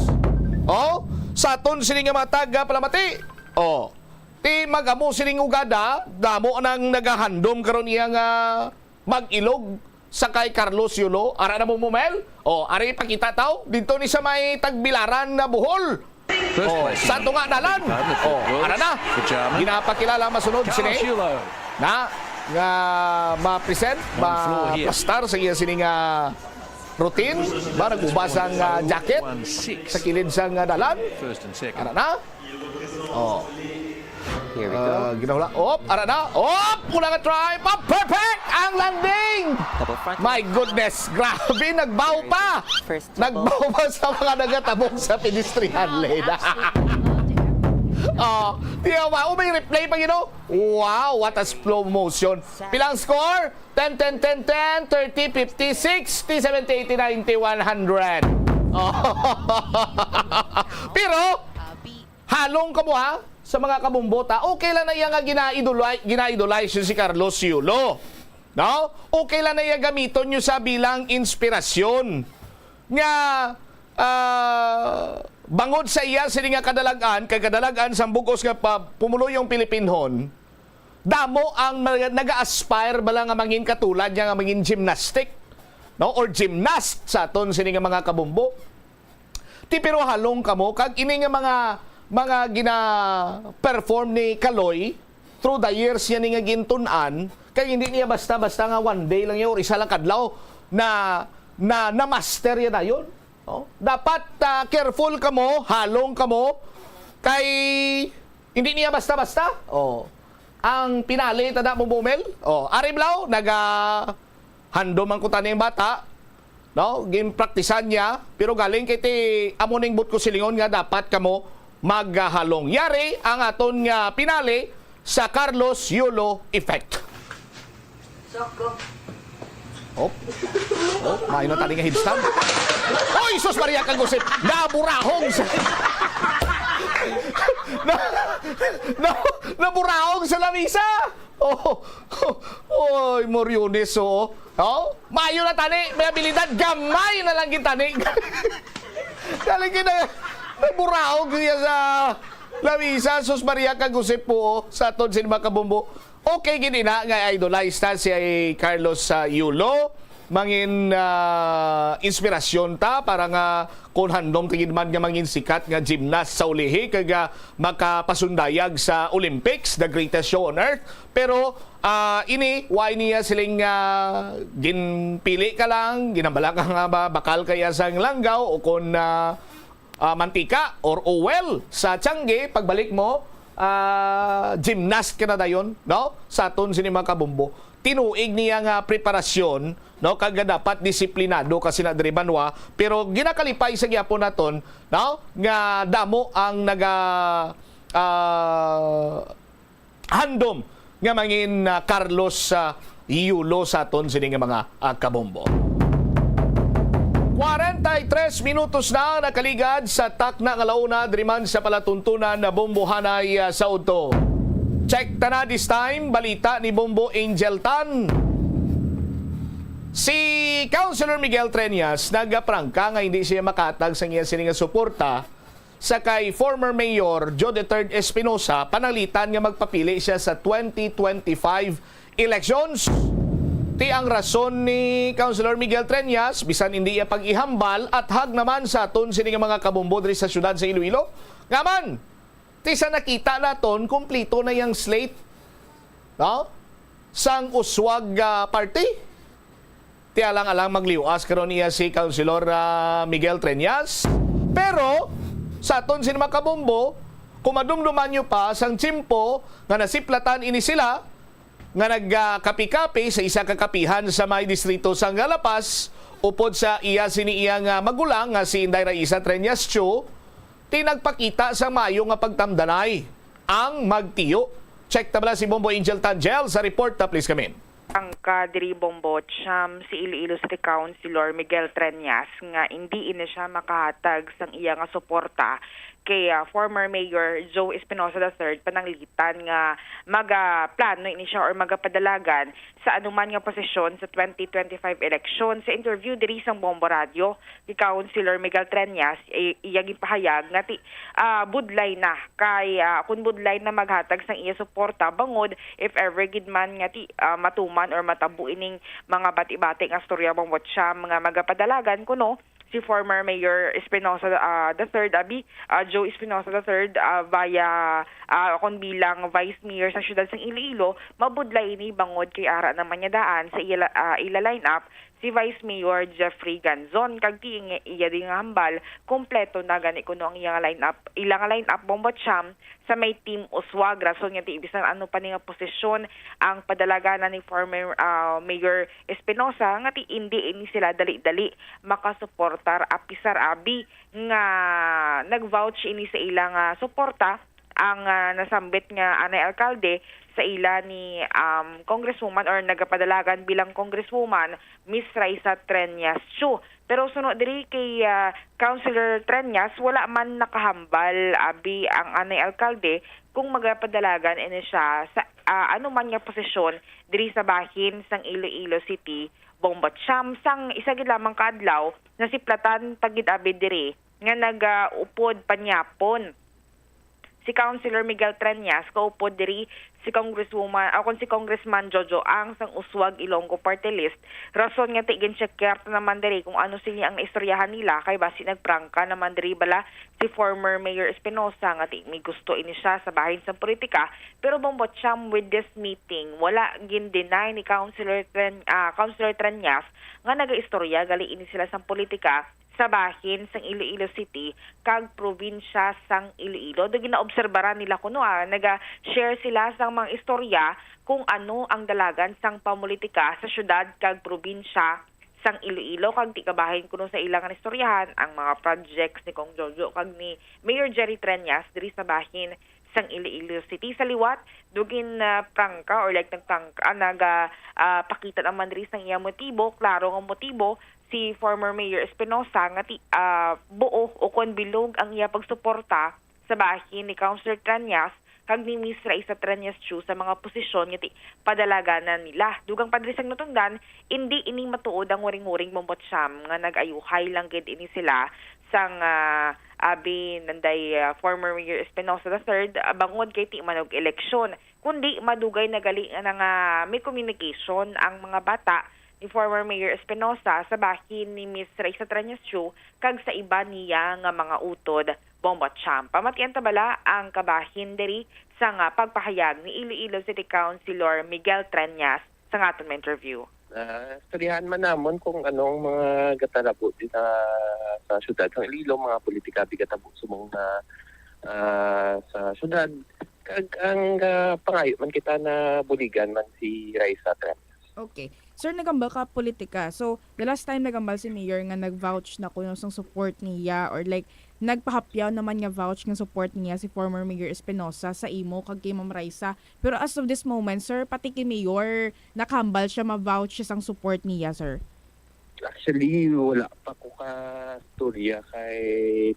Oh, sa aton sini nga mga taga Palamati. Oh, ti magamo sining ugada, damo nang nagahandom karon iya nga mag-ilog sa kay Carlos Yulo. Ara na mo, Mel? Oh, ari pakita taw. Dito ni sa may Tagbilaran na Bohol. Oh, sa tunga dalan. Oh, ara na. Ginapakilala masunod sini. Na nga ma-present, ma-plastar sa iya sini nga routine. Ba, nagubas ang, ah, jacket sa kilid sang, ah, dalan. Ara na. Oh. Here we go. Ah, ginahula. Op, ara na. Op, wala nga try. Pa, perfect ang landing. Double front. My goodness, grabe, nagbaw pa. First triple. Nagbaw pa sa mga nagatabong sa pedestrian lane. Absolutely. Oh, di ba? Oh, may replay pa, you know? Wow, what a slow motion. Pilang score? Ten, ten, ten, ten, thirty, fifty, sixty, seventy, eighty, ninety, one hundred. Oh. Pero, halong kamo, ha, sa mga kabumbot, ha? Okay lang na iya nga gina-idolize, gina-idolize yun si Carlos Yulo. No? Okay lang na iya gamiton nyo sa bilang inspirasyon. Nga, ah, bangod sa iya sini nga kadalag-an, kay kadalag-an sa bugos nga pa, pumuluyong Pilipinhon, damo ang mga naga-aspire bala nga mangin katulad niya nga mangin gymnastic, no? Or gymnast sa aton sini nga mga kabumbo. Ti pero halong kamo kag ini nga mga, mga gina-perform ni Kaloy through the years niya ni nga gintun-an, kay hindi niya basta-basta nga one day lang niya or isa lang kadlaw na, na, na-master niya dayon. Oh, dapat, ah, careful kamo, halong kamo, kay hindi niya basta-basta. Oh, ang pinali, tanda mo, Bumel? Oh, ari blaw, naga-, handom ang kuta ning bata, no? Ginpraktisan niya, pero galing kay ti amo ning but ko silingon nga dapat kamo maghalong. Yari ang aton nga pinali sa Carlos Yulo effect. Soko. Oh. Oh, maayo na tani nga headstand. Oy, sus Maria kag Jose, naburahog sa na, na, naburahog sa lamisa. Oh, oh, oy, Moriones, oh. Oh, maayo na tani, may abilidad, gamay na lang gid tani. Galing gid na, naburaog siya sa lamisa, sus Maria kag Jose po, oh, sa aton sin mga kabumbo. Okay gid ina nga idolize ta si Carlos, ah, Yulo. Mangin, ah, inspirasyon ta para nga kung handom ta gid man nga mangin sikat nga gymnast sa ulihi kag, ah, makapasundayag sa Olympics, the greatest show on earth. Pero, ah, ini, wa niya siling, ah, ginpili ka lang, ginambala ka nga ba-, bakal kaya sang langgaw o kon, ah, ah, mantika or oil sa tiangge, pagbalik mo, ah, gymnast ka na dayon, no? Sa aton sini mga kabumbo. Tinuig niya nga preparasyon, no? Kag dapat disiplinado kasi na diri banwa, pero ginakalipay sa gyapon naton, no? Nga damo ang naga, ah, handom nga mangin, ah, Carlos, ah, Yulo sa aton sini nga mga, ah, kabombo. Kwarenta y tres minutos na nakaligad sa takna nga launa diri man sa palatuntunan na Bombohanay, ah, sa udto. Check ta na this time, balita ni Bombo Angel Tan. Si Councilor Miguel Treñas nagaprangka nga hindi siya makatag sa iya sini nga suporta sa kay former Mayor Joe the third Espinosa pananglitan nga magpapili siya sa twenty twenty-five elections. Ti ang rason ni Councilor Miguel Treñas, bisan hindi iya pag-ihambal, athag naman sa aton sini nga mga kabombo diri sa siyudad sa Iloilo. Nga man, ti sa nakita naton, kumplito na yang slate, no? Sang uswag, ah, party. Ti alang-alang magliwas karon iya si Councilor, ah, Miguel Treñas. Pero sa aton sini mga kabombo, kung madumduman nyo pa sang tiyempo nga nasiplatan ini sila, nga nagkapi-kapi sa isa ka kapihan sa may distrito sang La Paz, upod sa iya sini iya nga magulang nga si Inday Raisa Treñas Chu, ti nagpakita sa maayo nga pagtamdanay ang magtiyo. Check ta bala si Bombo Angel Tangel sa report ta, please come in. Ang ka diri Bombo Cham si Iloilo City Councilor Miguel Treñas nga indi ini siya makahatag sang iya nga suporta kay, ah, former Mayor Joe Espinosa the third pananglitan nga magaplano ini siya or magapadalagan sa anuman nga posisyon sa twenty twenty-five election. Sa interview diri sang Bombo Radio, ni Councilor Miguel Treñas, i-, iya ginpahayag nga ti, ah, budlay na kay, ah, kun budlay na maghatag sang iya suporta bangod if ever gid man nga ti, ah, matuman or matabo ining mga bati-bati nga storya, Bombo Cham, nga magapadalagan kuno si former Mayor Espinosa, ah, the third, abi, ah, Joe Espinosa the third, ah, via, ah, kon bilang Vice Mayor sa siyudad sang Iloilo, mabudlay ini bangod kay ara naman niya daan sa ila, ah, ila lineup si Vice Mayor Jeffrey Ganzon, kag ti nga iya di nga hambal, kompleto na gani kuno ang iya nga lineup, ila nga lineup, Bombo Cham, sa may Team Uswag, rason nga ti bisan ano pa ni nga posisyon ang padalaganan ni former, ah, Mayor Espinosa, nga ti indi ini sila dali-dali makasuportar, apisar abi nga nag-vouch ini sa ila nga suporta ang, ah, nasambit nga anay alkalde sa ila ni, um, Congresswoman or nagapadalagan bilang Congresswoman, Miss Raisa Treñas Chu. Pero suno diri kay, ah, Councilor Treñas, wala man nakahambal abi ang anay alkalde kung magapadalagan ini siya sa, ah, anuman nga posisyon diri sa bahin sang Iloilo City, Bombo Cham, sang isa gid lamang ka adlaw nasiplatan pa gid abi diri nga nagaupod panyapon si Councilor Miguel Treñas, kaupod diri si Congresswoman, o kon si Congressman Jojo Ang sang Uswag Ilonggo Party List, rason nga ti ginchecker ta naman diri kung ano sini ang naistoryahan nila, kay basi nagprangka naman diri bala si former Mayor Espinosa nga ti may gusto ini siya sa bahin sang politika. Pero Bombo Cham, with this meeting, wala gin-deny ni Councilor Tren-, ah, Councilor Treñas nga nagaistorya gali ini sila sang politika sa bahin sang Iloilo City kag probinsya sang Iloilo. Do ginaobserbaran nila kuno, ah, naga-share sila sang mga istorya kung ano ang dalagan sang pamulitika sa syudad kag probinsya sang Iloilo, kag ti kabahin kuno sa ila nga naistoryahan ang mga projects ni Cong Jojo kag ni Mayor Jerry Treñas diri sa bahin sang Iloilo City. Sa liwat, do gin, ah, prangka or like nagprangka, naga, ah, pakita naman diri sang iya motibo, klaro nga motibo, si former Mayor Espinosa nga ti-, ah, buo o kon bilog ang iya pagsuporta sa bahin ni Councilor Treñas kag ni Miss Raisa Treñas Chu sa mga posisyon nga ti-, padalaganan nila. Dugang pa diri sang natungdan, indi ini matuod ang waring-waring, Bombo Cham, nga nag-ayuhay lang gid ini sila sang, ah, abi nanday, ah, former Mayor Espinosa the third, ah, bangod kay ti manog eleksyon, kundi madugay na gali nga na nga may communication ang mga bata ni former Mayor Espinosa sa bahin ni Miss Raisa Treñas Chu kag sa iban niya nga mga utod, Bombo Cham. Pamatian ta bala ang kabahin diri sa nga pagpahayag ni Iloilo City Councilor Miguel Treñas sa nga aton nga interview. Ah, istoryahan man namon kung anong mga gatarabo din sa, sa syudad sang Iloilo, mga politika bi gatabo sumong na, ah, sa syudad. Kag ang, ah, pangayo man kita na buligan man si Raisa Treñas. Okay. Sir, nagambal ka politika. So, the last time nagambal si Mayor nga nag-vouch na kuno sang support niya or like, nagpahapyaw naman nga vouch nga support niya si former Mayor Espinosa sa imo kag kay Ma'am Raisa. Pero as of this moment, sir, pati kay Mayor, nakahambal siya ma-vouch siya sang support niya, sir? Actually, wala pa ko ka-storya kay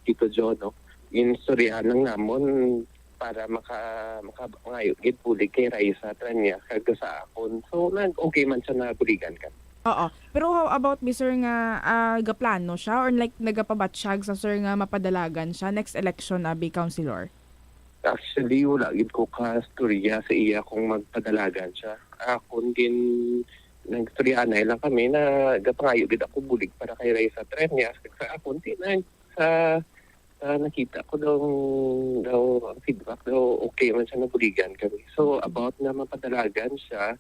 Tito Joe, no? Ginstoryahan lang namon para maka-, makapangayo gid bulig kay Raisa Tranya kag sa akon. So, nag-, okay man siya na buligan ka. Oo. Pero how about bi, sir, nga, ah, gaplano siya or, like, nagapabatsyag sa, sir, nga mapadalagan siya next election, abi, Councilor? Actually, wala gid ko ka-storya sa iya kung magpadalagan siya. Akon gin-, nagstoryahanay lang kami na gapangayo gid ako bulig para kay Raisa Trenya. Sa akon, di na, sa, sa nakita ko daw, daw ang feedback daw, okay man siya, nabuligan kami. So, about na mapadalagan siya,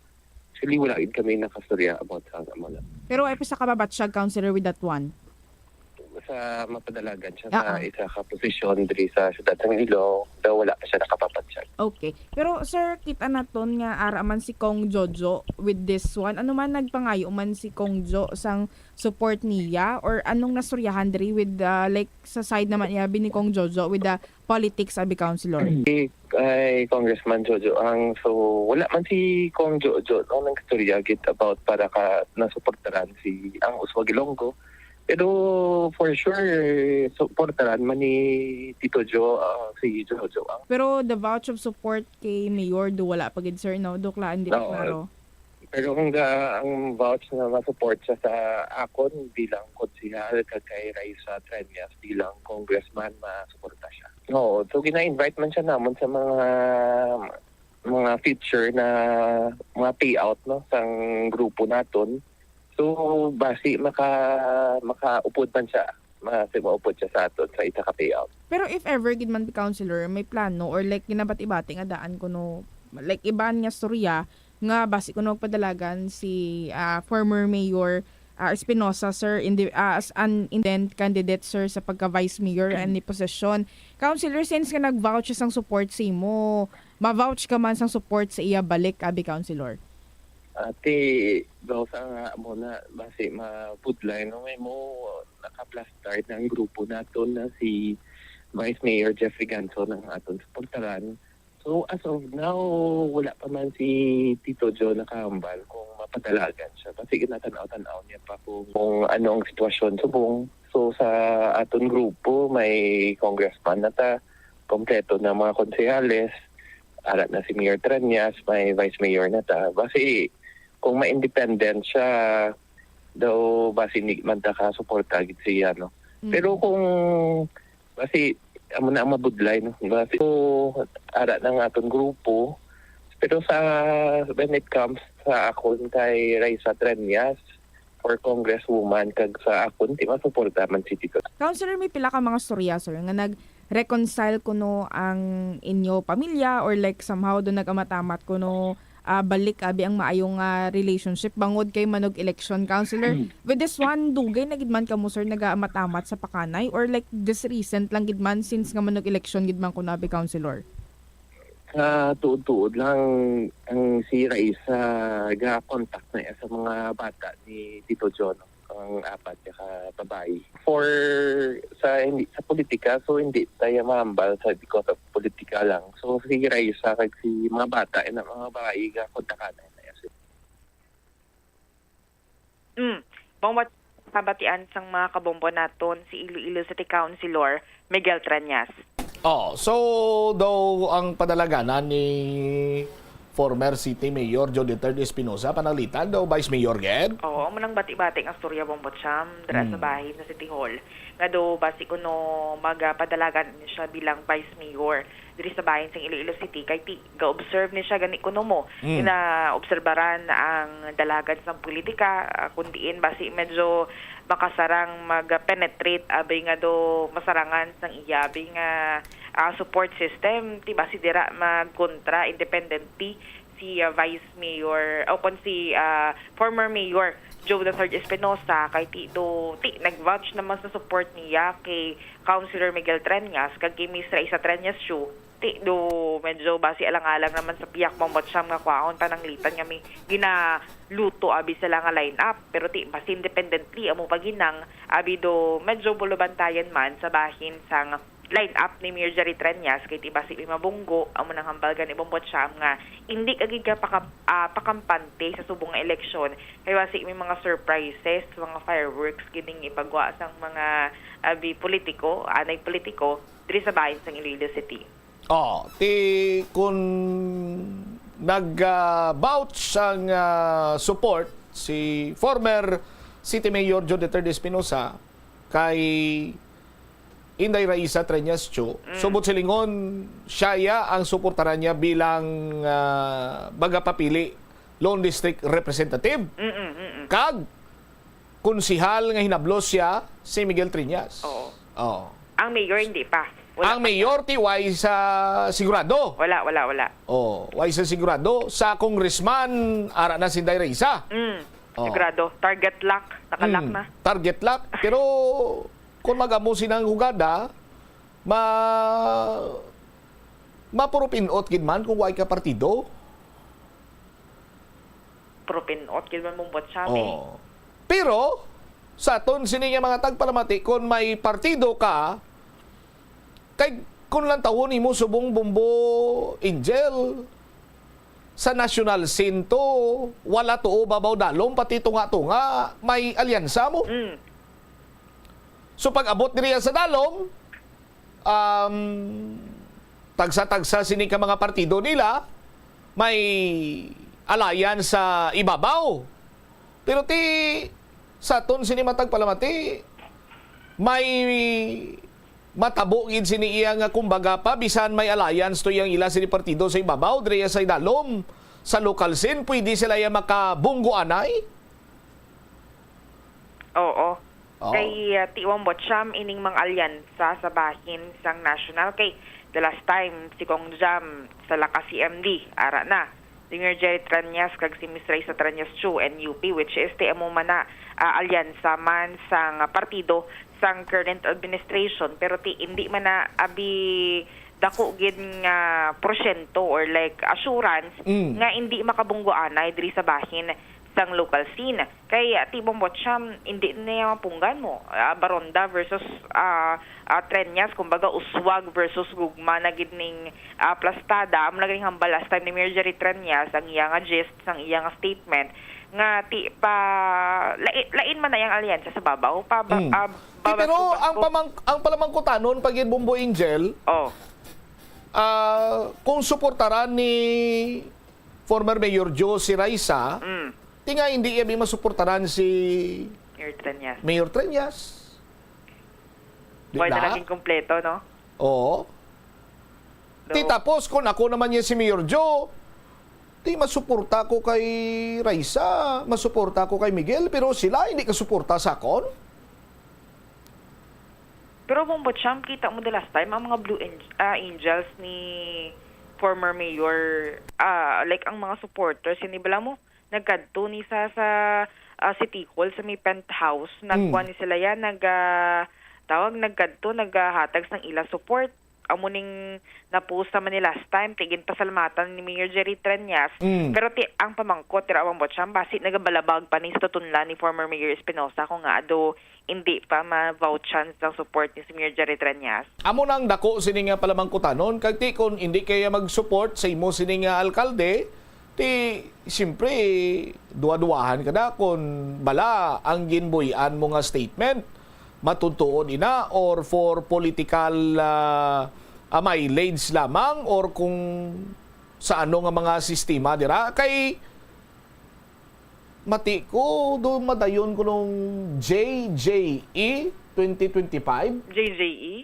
actually, wala gid kami nakastorya about sa amo na. Pero ay pa sa kababatsyag, Councilor, with that one? Sa mapadalagan siya sa Oo. isa ka posisyon diri sa siyudad sang Iloilo, daw wala pa siya nakapabatsyag. Okay. Pero, sir, kita naton nga ara man si Cong Jojo with this one. Ano man, nagpangayo man si Cong Jo sang support niya, or anong nastoryahan diri with, ah, like, sa side naman niya bi ni Cong Jojo with the politics, abi, Councilor? Si, kay Congressman Jojo ang, so, wala man si Cong Jojo, no, nagstorya gid about para ka nasuportaran si ang Uswag Ilonggo. Pero for sure, suportaran man ni Tito Joe, ah, si Jojo ang Pero the vouch of support kay Mayor do wala pa gid, sir, no? Duklaan, di pa Oo. klaro. Pero kung ga-, ang vouch na ma-support siya sa akon bilang konsehal kag kay Raisa Treñas bilang congressman, masuporta siya. Oo, so gina-invite man siya namon sa mga, mga future na mga payout, no, sang grupo naton. So, basi maka-, makaupod man siya, basi maupod siya sa aton sa isa ka payout. Pero if ever gid man, Councilor, may plano or, like, ginabati-bati nga daan kuno, like, iban nga storya nga basi kuno magpadalagan si, ah, former Mayor, ah, Espinosa, sir, in the, ah, as an incumbent candidate, sir, sa pagka-Vice Mayor and ni posisyon. Councilor, since nga nag-vouch siya sang support sa imo, ma-vouch ka man sang support sa iya balik, abi, Councilor? Ate, daw sa nga mo na, basi mabudlay, no? May mo naka-plastered na ang grupo naton na si Vice Mayor Jeffrey Ganson ang aton suportaran. So, as of now, wala pa man si Tito Joe nakahambal kung mapadalagan siya. Kasi ginatanaw-tanaw niya pa kung, kung ano ang sitwasyon subong. So, sa aton grupo, may congressman na ta, kompleto na mga konsehales, ara na si Mayor Treñas, may vice mayor na ta. Basi, kung ma-independent siya, daw basi hindi man ta ka suporta gid siya, no? Mm. Pero kung basi, amo na ang mabudlay, no? Basi, so, ara na nga aton grupo. Pero sa, when it comes sa akon kay Raisa Treñas, for congresswoman, kag sa akon, di masuporta man si Tito. Councilor, may pila ka mga storya, sir, nga nag-reconcile kuno ang inyo pamilya or, like, somehow do nag-amat-amat kuno, ah, balik abi ang maayo nga relationship bangod kay manog election, Councilor? With this one, dugay na gid man kamo, sir, nagaamat-amat sa pakanay or, like, this recent lang gid man since nga manog election gid man kuno abi, Councilor? Sa tuod-tuod lang, ang si Raisa ga-contact na iya sa mga bata ni Tito John, ang apat niya ka babayi. For sa, hindi, sa politika, so hindi tayo mahambal sa because of politika lang. So si Raisa kag si mga bata, ina, mga babayi, ga-kontakan na iya. Mm. Mao ba kabatian sang mga kabombo naton si Iloilo City Councilor Miguel Treñas? Oh, so daw ang padalaganan ni former City Mayor Joe the third Espinosa, pananglitan daw Vice Mayor gid? Oo, amo nang bati-bati nga storya, Bombo Cham, dira sa Mm. bahin sa City Hall, nga daw basi kuno magapadalagan siya bilang Vice Mayor diri sa bahin sang Iloilo City, kay ti-, ga-observe ni siya gani kuno mo, Mm. ginaobserbaran ang dalagan sang politika, ah, kun diin basi medyo makasarang mag-penetrate, abi nga do masarangan sang iya, abi nga, ah, support system, ti basi dira magkontra independently si, ah, Vice Mayor, o kon si, ah, former Mayor Joe the third Espinosa, kay ti do, ti nag-vouch naman sa support niya kay Councilor Miguel Treñas kag kay Miss Raisa Treñas Shu, ti do medyo basi alang-alang naman sa pihak, Bombo Cham, nga kwaon pananglitan nga may ginaluto abi sila nga line-up. Pero ti basi independently amo pa ginang abi do medyo bulubantayan man sa bahin sang line up ni Mayor Jerry Treñas, kay ti basi may mabunggo, amo nang hambal gani, Bombo Cham, nga indi ka gid ka pakam-, ah, pakampante sa subong nga eleksyon, kay basi may mga surprises, mga fireworks gid ning ipagwa sang mga, abi, politiko, anay politiko, diri sa bahin sang Iloilo City. Oh, ti kun nag, ah, vouch ang, ah, support si former City Mayor Joe Duterte Espinosa kay Inday Raisa Treñas Cho, mm, subot silingon, siya ya ang suportaran niya bilang, ah, magapapili lone district representative. Mm-mm, mm-mm. Kag konsehal nga hinablos siya si Miguel Treñas. Oo. Oo. Ang mayor, hindi pa. Wala Ang pa siya. Mayor, ti way sa sigurado. Wala, wala, wala. Oh, way sa sigurado. Sa congressman, ara na si Inday Raisa. Mm. Oh. Sigurado. Target lock. Nakalock Mm. na. Target lock. Pero kung mag-amo sinang hugada, ma-, mapurupinot gid man kung way ka partido. Purupinot gid man, Bombo Cham, eh. Oo. Pero, sa aton sini nga mga tagpalamati, kung may partido ka, kay kung lantawon nimo subong, Bombo Angel, sa national scene to, wala tuo babaw dalom, pati tunga-tunga, may alyansa mo. Mm. So, pag-abot diri sa dalom, um, tagsa-tagsa sini ka mga partido nila, may alliance sa ibabaw. Pero ti, sa aton sini matag palamati, may matabo gid sini iya nga, kumbaga pa, bisan may alliance to iyang ila sini partido sa ibabaw, diri sa idalom, sa local scene, pwede sila iya makabunggo anay? Oo. Oo. Kay, ah, ti Bombo Cham, ining mga alyansa sa bahin sang national. Kay the last time, si Cong Jam sa la ka C M D, ara na. Si Mayor Jerry Treñas kag si Miss Raisa Treñas Cho, N U P, which is ti amo man na, ah, alyansa man sang partido sang current administration, pero ti indi man na abi dako gid nga porsyento or, like, assurance Mm. nga indi makabunggo anay diri sa bahin sang local scene. Kay, ah, ti Bombo Cham, indi niya mapunggan mo. Ah, Baronda versus, ah, ah, Treñas, kumbaga, uswag versus gugma na gid ning, ah, plastada. Amo na gid ning hambal last time ni Mayor Jerry Treñas, ang iya nga gist, ang iya nga statement, nga ti pa, lai-, lain man na iyang alyansa sa babaw, pa, ba, Mm. ah, Ti, pero babasko-basko. ang pamang-, ang palamangkutanon pa gid, Bombo Angel, Oh. ah, kung suportaran ni former Mayor Joe si Raisa, Mm. ti nga hindi iya bi masuportaran si Mayor Treñas. Mayor Treñas. Di Buhay na ba? Naging kompleto, no? Oo. Ti No. tapos, kung ako naman niya si Mayor Joe, ti masuporta ko kay Raisa, masuporta ko kay Miguel, pero sila hindi kasuporta sa akon. Pero, Bombo Cham, kita mo the last time, ang mga Blue Ang-, ah, Angels ni former Mayor, ah, like, ang mga supporters, hindi bala mo, nagkadto ni sa, sa, ah, City Hall, sa may penthouse, Mm. nagkuha ni sila yan, nag, ah, tawag, nagkadto, naghatag sang ila support. Amo ning na-post naman ni last time, ti ginpasalamatan ni Mayor Jerry Treñas. Mm. Pero ti, ang pamangkot, tira, Bombo Cham, basi nagabalabag pa ni sa tutunlan ni former Mayor Espinosa kung nga ado hindi pa ma-vouchan sang support ni si Mayor Jerry Treñas. Amo nang dako sini nga palamangkutanon, kag ti kon indi kaya mag-support sa imo sini nga alkalde, ti siyempre duwa-duwahan ka na kon bala ang ginbuy-an mo nga statement matuod-tuod ina or for political, ah, ah, mileage lamang or kung sa ano nga mga sistema dira. Kay mati ko, do madayon ko nung J J E twenty twenty-five. J J E?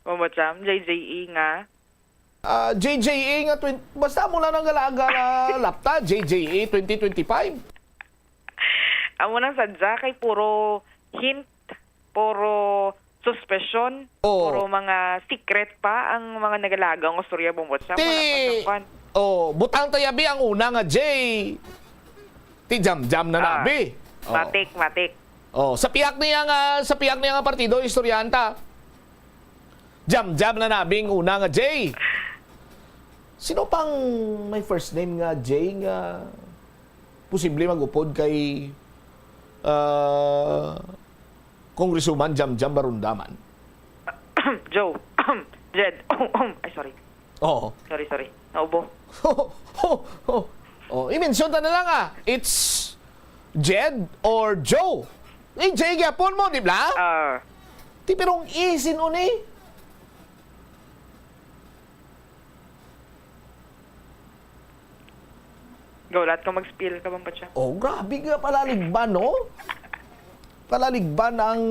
Bombo Cham, J J E nga? Ah, J J E nga twen-, basta mo lang nang galaga na lapta, J J E twenty twenty-five. Amo nang sadya kay puro hint, puro suspicion, Oo. puro mga secret pa ang mga nagalagaw nga storya, Bombo Cham. Ti-, Wala pa siyang kwan. Oh, butang tayo, abi, ang una nga J. Ti Jam Jam na Ah, nabi. Oh. Matik, matik. Oh, sa pihak niya nga, sa pihak niya nga partido, istoryahan ta. Jam Jam na nabing una nga J. Sino pang may first name nga J nga posible mag-upod kay, ah, Congresswoman Jamjam Barundaman? Joe. Jed. Ay, sorry. Oo. Sorry, sorry. Naubo. Oh, i-mention ta na lang, ah. It's Jed or Joe. Eh, Jay gyapon mo, di ba? Ah. Ti, pero ang isin uni. Go, lahat ka mag-spill ka bang batya? Oh, grabe nga palaligban, no? Palaligban ang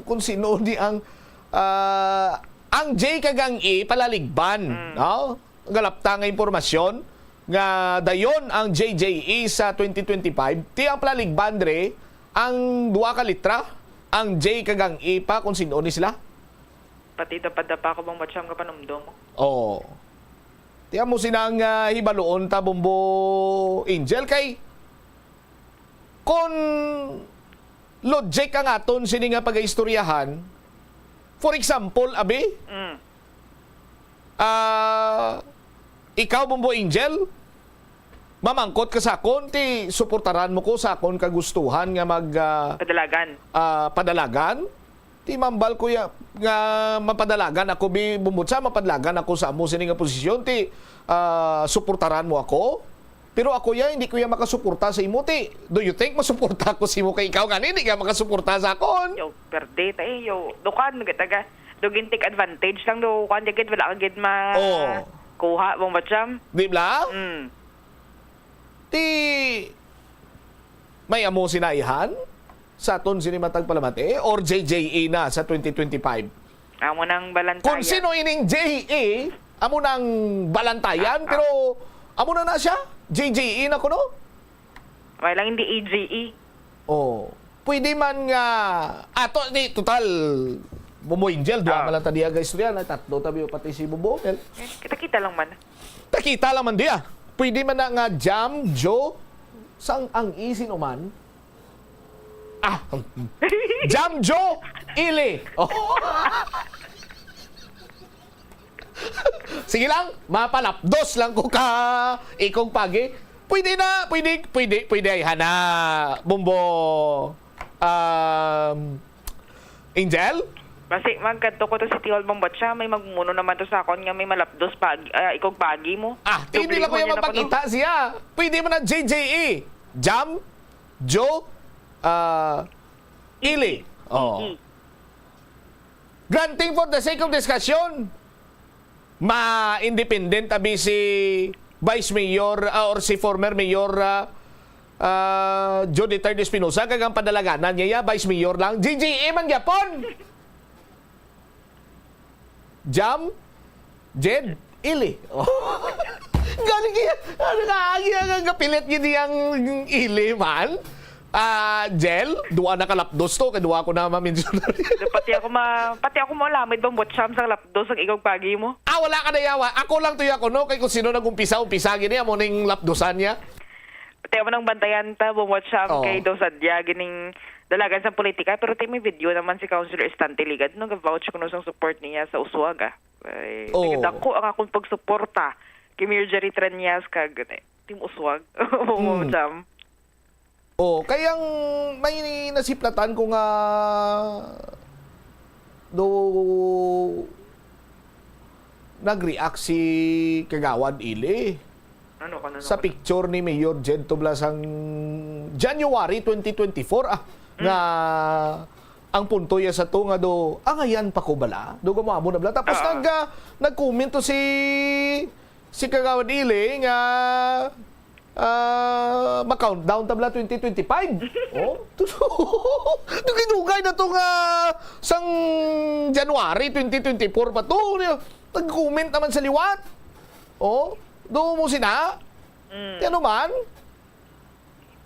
kung sino ni ang, ah, ang J kag ang E, palaligban, Mm. no? Galapta nga impormasyon nga dayon ang J J E sa twenty twenty-five, ti ang palaligban dre ang duha ka litra, ang J kag ang E pa kung sino ni sila. Pati dapat-dapat ako bang batya ang kapanumdom mo? Oo. Ti amo sina ang, ah, hibaluon ta, Bombo Angel, kay kon logic ang aton sini nga pagaistoryahan, for example, abi, Mm. ah, ikaw, Bombo Angel, mamangkot ka sa akon, ti suportaran mo ko sa akon kagustuhan nga mag, ah, Padalagan. ah, padalagan? Ti mambal ko ya, nga mapadalagan ako, bi, Bombo Cham, mapadalagan ako sa amo sini nga posisyon, ti, ah, suportaran mo ako. Pero ako ya, hindi ko ya makasuporta sa imo, ti. Do you think masuporta ako sa imo kay ikaw gani, hindi ka makasuporta sa akon? Yo, perde ta eh, yo. Dukan, taga, dugin take advantage lang do, kuan, jagid, wala ka gid ma-, Oo. kuha, Bombo Cham. Di bla? Mm. Ti, may amo sina ihan sa aton sini matag palamati or J J E na sa twenty twenty-five? Amo nang balantayan. Kung sino ining J E, amo nang balantayan, Ah, ah. pero amo na na siya. J J E na kuno. May lang hindi A J E. Oh, pwede man nga, ato, di, total, Bombo Angel, duha Ah. man lang ta diya, guys, riyan. Ay, tatlo tabi, pati si Bombo Angel. Eh, kita-kita lang man. Takita lang man diya. Pwede man na nga Jam, Jo, sang ang isin uman. Ah, Jam, Jo, Ili. Oh. Sige lang, mapalapdos lang ko ka ikong pagi. Pwede na, pwede, pwede, pwede ay hana, Bombo, um, Angel? Basi magkadto ko to City Hall, Bombo Cham, may magmuno naman to sa akon nga may malapdos pag-, ah, ikog pagi mo. Ah, Doble hindi lang ko ko yung niya na kuno. Magpakita siya. Pwede man na J J E. Jam, Jo, ah, Ili. Oh. Ili. Granting for the sake of discussion, ma-independent abi si Vice Mayor, ah, or si former Mayor, ah, ah, Jody Third Espinosa, kag ang padalaganan niya, ya, Vice Mayor lang. G G A man gyapon! Jam? Jed? Ili. Oh. Galing kaya, ano ka, agi ang kapilit gid ang Ili man? Ah, Jel, duwa na ka lapdos to, kay duwa ko na ma-mention. Pati ako ma-, pati ako mo lamit bang buot siyam sa lapdos ang ikaw pagi mo? Ah, wala ka na yawa. Ako lang to ya ko, no? Kay kung sino nag-umpisa, umpisa gini, amo ning lapdosan niya. Pati amo nang bantayan ta, bang buot siyam Oo. Kay daw sadya gining dalagan sa politika, pero ti may video naman si Councilor Estante Ligad, no? Ga-vouch kuno sang support niya sa Uswag, ah. Ay, Oo. Nagadako ang akong pagsuporta kay Mayor Jerry Treñas kag, eh, Team Uswag. Oo, Hmm. Jam. Oh, kay ang may nasiplatan ko nga do nag-react si Kagawad Ili Ano ka na sa naman? Picture ni Mayor Jed Tublasang January twenty twenty-four, ah, Hmm. nga ang punto ya sa to nga do, angayan pa ko bala? Do gamo-amo na bala. Tapos Ah. nag, ah, nag-comment to si, si Kagawad Ili nga ah, ma-countdown ta bala twenty twenty-five. Oh, dugay-dugay na to nga sang January twenty twenty-four pa to. Nag-comment naman sa liwat. Oh, do mo sina? Mm. Yan naman.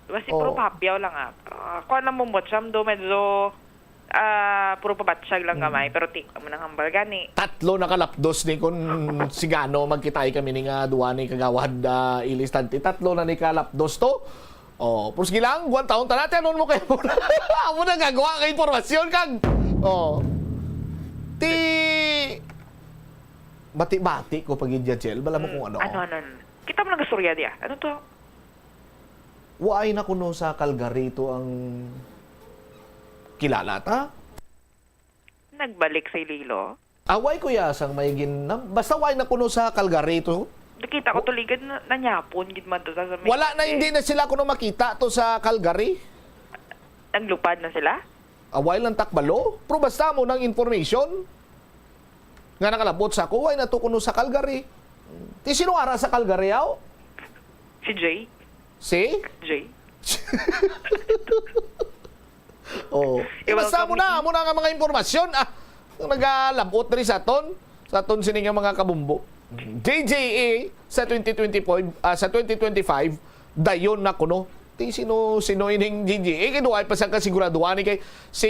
Basi Oh. Puro papyaw lang, ah. Ah, kuwan lang mo, Bocham, do medyo Ah, puro pabatsyag lang Mm. gamay, pero ti, amo nang hambal gani. Tatlo na ka lapdos ni kun sigano magkitay kami ni nga duwa ni Kagawad, ah, Ili Estante. Tatlo na ni ka lapdos to. Oh, pero sige lang, guwan taon ta natin, ano mo kayo? Amo na gagawa ka impormasyon, kag. Oh. Ti, bati-bati ko pag Jel, bala mo Mm, kung ano. Ano, ano, ano? Kita mo nag-istorya diya. Ano to? Waay na kuno sa Calgary to ang Kilala ta? Nagbalik sa Iloilo. Away, kuya, sang may gin... Basta way na kuno sa Calgary to. Nakita ko tuligad na nanyapon gid man to sa, sa may Wala na, hindi na sila kuno makita to sa Calgary. Naglupad na sila? Away lang takbalo. Pero basta mo nang information nga nakalabot sa ako, way na to kuno sa Calgary. Ti sino ara sa Calgary, aw? Si Jay? Si? Jay? Oh. You're Basta welcome. Mo na, mo na nga mga impormasyon. Ah, nagalabot rin sa aton, sa aton sini nga mga kabumbo. J J A sa twenty twenty-five, ah, sa twenty twenty-five, dayon na kuno. Ti sino, sino ining J J A? Kay duway pa sa kasiguraduhan ni kay si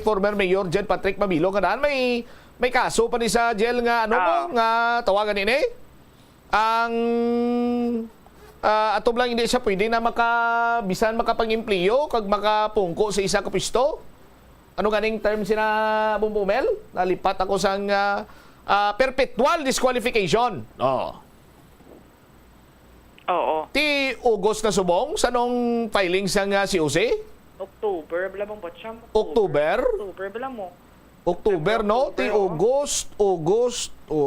former Mayor Jed Patrick Mabilo nga daan may, may kaso pa ni sa jail nga ano mo, Ah. Nga tawagan ini? Ang ah, ato lang hindi siya pwede na maka, bisan makapang-empleyo kag makapungko sa isa ka pwesto. Ano ganing term sina Bumbumel? Nalipat ako sang ah, ah, perpetual disqualification. Oh. Oo. Ti August na subong sa nung filing sang ah, C O C? October, bala bang batsyam? October? October, bala mo. October, no? Ti October, oo. August, August, o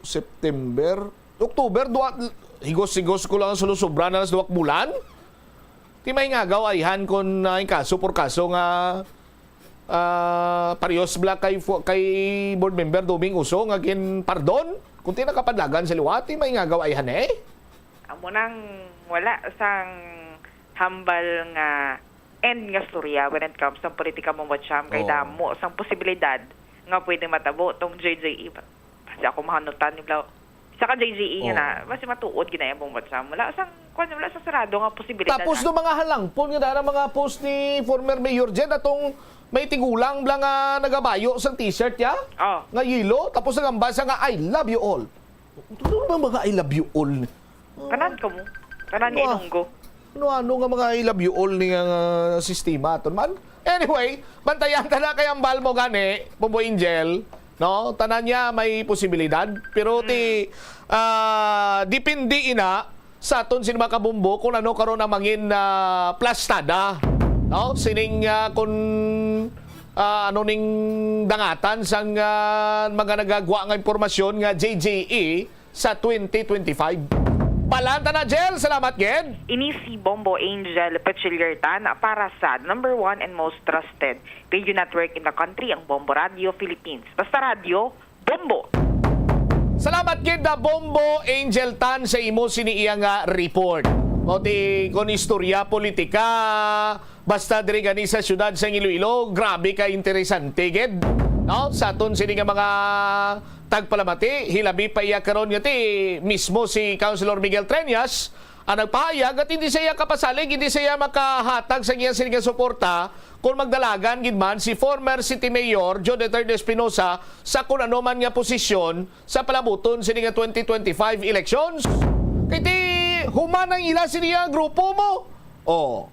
September. October, duwa, higos-higos ko lang ang sulusubra na sa duwak bulan. Ti may ngagaw ayhan kon ah, ang kaso por kaso nga ah, parehas bala kay, fu- kay board member Doming Uso nga gin pardon. Kung ti nakapadlagan sa liwat, ti may ngagaw ayhan eh. Amo nang wala sang hambal nga end nga storya when it comes sa politika mo, Ma'am Cham, kay Oo. Damo sang posibilidad nga pwede matabo tong J J E. Basi ako mahanutan ni Blau. Sa ka J J E nga Oo. na, basi matuod ginaya mo, Ma'am Cham. Wala sang, kwan, wala sang sarado nga posibilidad. Tapos Ah. do mga halangpon nga daan ang mga post ni former Mayor Jed atong may tigulang bala nga nagabayo sang t-shirt ya? Oh. Nga yelo, tapos nagambasa nga I love you all. Ano ba mga I love you all? Tanan ka mo. Tanan nga Wah. Ilonggo. Ano-ano nga mga I love you all ni nga, nga sistema aton man. Anyway, bantayan ta na kay ambal mo gani, Bombo Angel, no? Tanan niya may posibilidad, pero ti ah, depende ina sa aton sin mga kabumbo kung ano karon ang mangin ah, plastada, no? Sining ah, kung ah, ano ning dangatan sang ah, mga nagagwa nga impormasyon nga J J E sa twenty twenty-five. Balanta na, Jel. Salamat, Ged. Ini si Bombo Angel Pechiliertan para sa number one and most trusted radio network in the country, ang Bombo Radio Philippines. Basta radyo, Bombo! Salamat, Ged, na Bombo Angel Tan sa imo sini iya nga report. Mao ti kon istorya politika, basta diri gani sa siyudad sa Iloilo, grabe ka interesante, Ged. No? Sa aton sini nga mga tagpalamati, hilabi pa iya karon nga ti mismo si Councilor Miguel Treñas ang nagpahayag at hindi siya kapasalig, hindi siya makahatag sa iya sini nga suporta kung magdalagan gid man si former City Mayor Joe Duterte Espinosa sa kung ano man nga posisyon sa palabuton sini nga twenty twenty-five elections. Kay ti human ang ila sini nga grupo mo. Oh.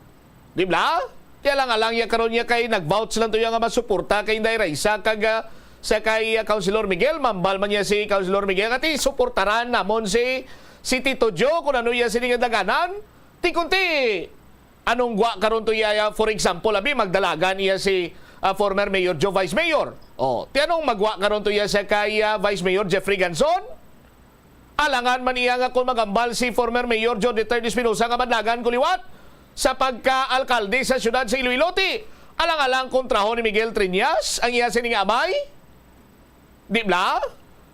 Di ba? Kaya lang alang ya karon niya kay nag-vouch lang to ya nga masuporta kay Inday Raisa kag ah, sa kay ah, Councilor Miguel, mambal man niya si Councilor Miguel, ati suportaran namon si si Tito Joe kung ano iya sini nga daganan. Ti kunti anong gwa karon to iya, for example, abi magdalagan iya si ah, former Mayor Joe Vice Mayor. Oh, ti anong magwa karon to iya sa kay ah, Vice Mayor Jeffrey Ganson? Alangan man iya nga kung magambal si former Mayor Joe Duterte Espinosa nga madlagan ko liwat sa pagka-alkalde sa siyudad sa Iloilo, ti alang-alang kontrahon ni Miguel Treñas ang iya sining amay? Di bla?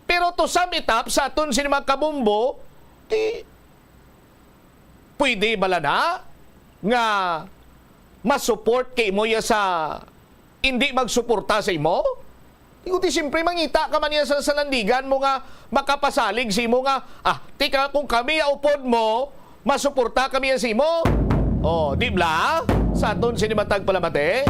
Pero to sum it up, sa aton sini mga kabumbo, ti pwede bala na nga masupport kay imo iya sa hindi magsuporta sa imo? Ikaw ti siyempre mangita ka man niya sa salandigan mo nga makapasalig sa imo nga, ah, tika, kung kami ya upod mo, masuporta kami ya sa imo. Oh, di bla? Sa aton sini matag palamati.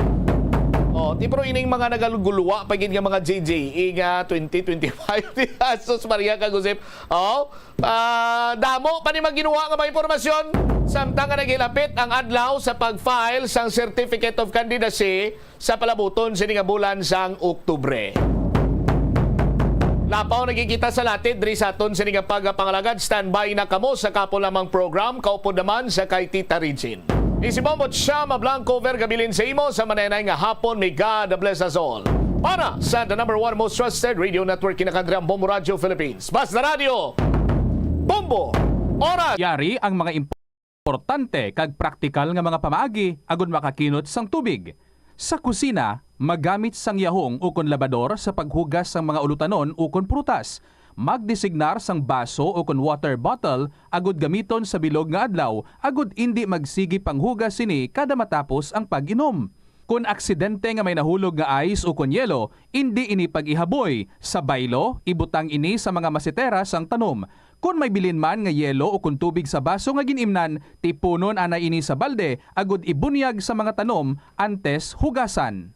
Oh, ti pero ining mga nagaluguluwa pa gid nga mga J J E nga twenty twenty-five. Asus Maria kag Josep. Oh, ah, damo pa ni maginuwa nga mga impormasyon. Samtang nga naghilapit ang adlaw sa pag-file sang Certificate of Candidacy sa palabuton sini nga bulan sang Oktubre. Lapaw nagkikita sa latid diri sa aton sini nga pagapangalagad. Standby na kamo sa kapo lamang program, kaupod naman sa kay Tita Regine. Isibombo Chama Blanco, Verga Bilin sa imo sa manenay nga hapon. May God bless us all. Para sa the number one most trusted radio network in the country, ang Bombo Radio Philippines. Basta Radio, Bombo, Oras. Yari ang mga importante kag praktikal nga mga pamaagi agud makakinot sang tubig. Sa kusina, magamit sang yahong ukon labador sa paghugas sang mga ulutanon ukon prutas. Magdesignar sang baso ukon water bottle agud gamiton sa bilog nga adlaw agud indi magsigi panghugas sini kada matapos ang pag-inom. Kon aksidente nga may nahulog nga ice ukon yelo, indi ini pag-ihaboy. Sa baylo, ibutang ini sa mga masetera sang tanom. Kon may bilin man nga yelo ukon tubig sa baso nga gin-imnan, tipunon anay ini sa balde agud ibunyag sa mga tanom antes hugasan.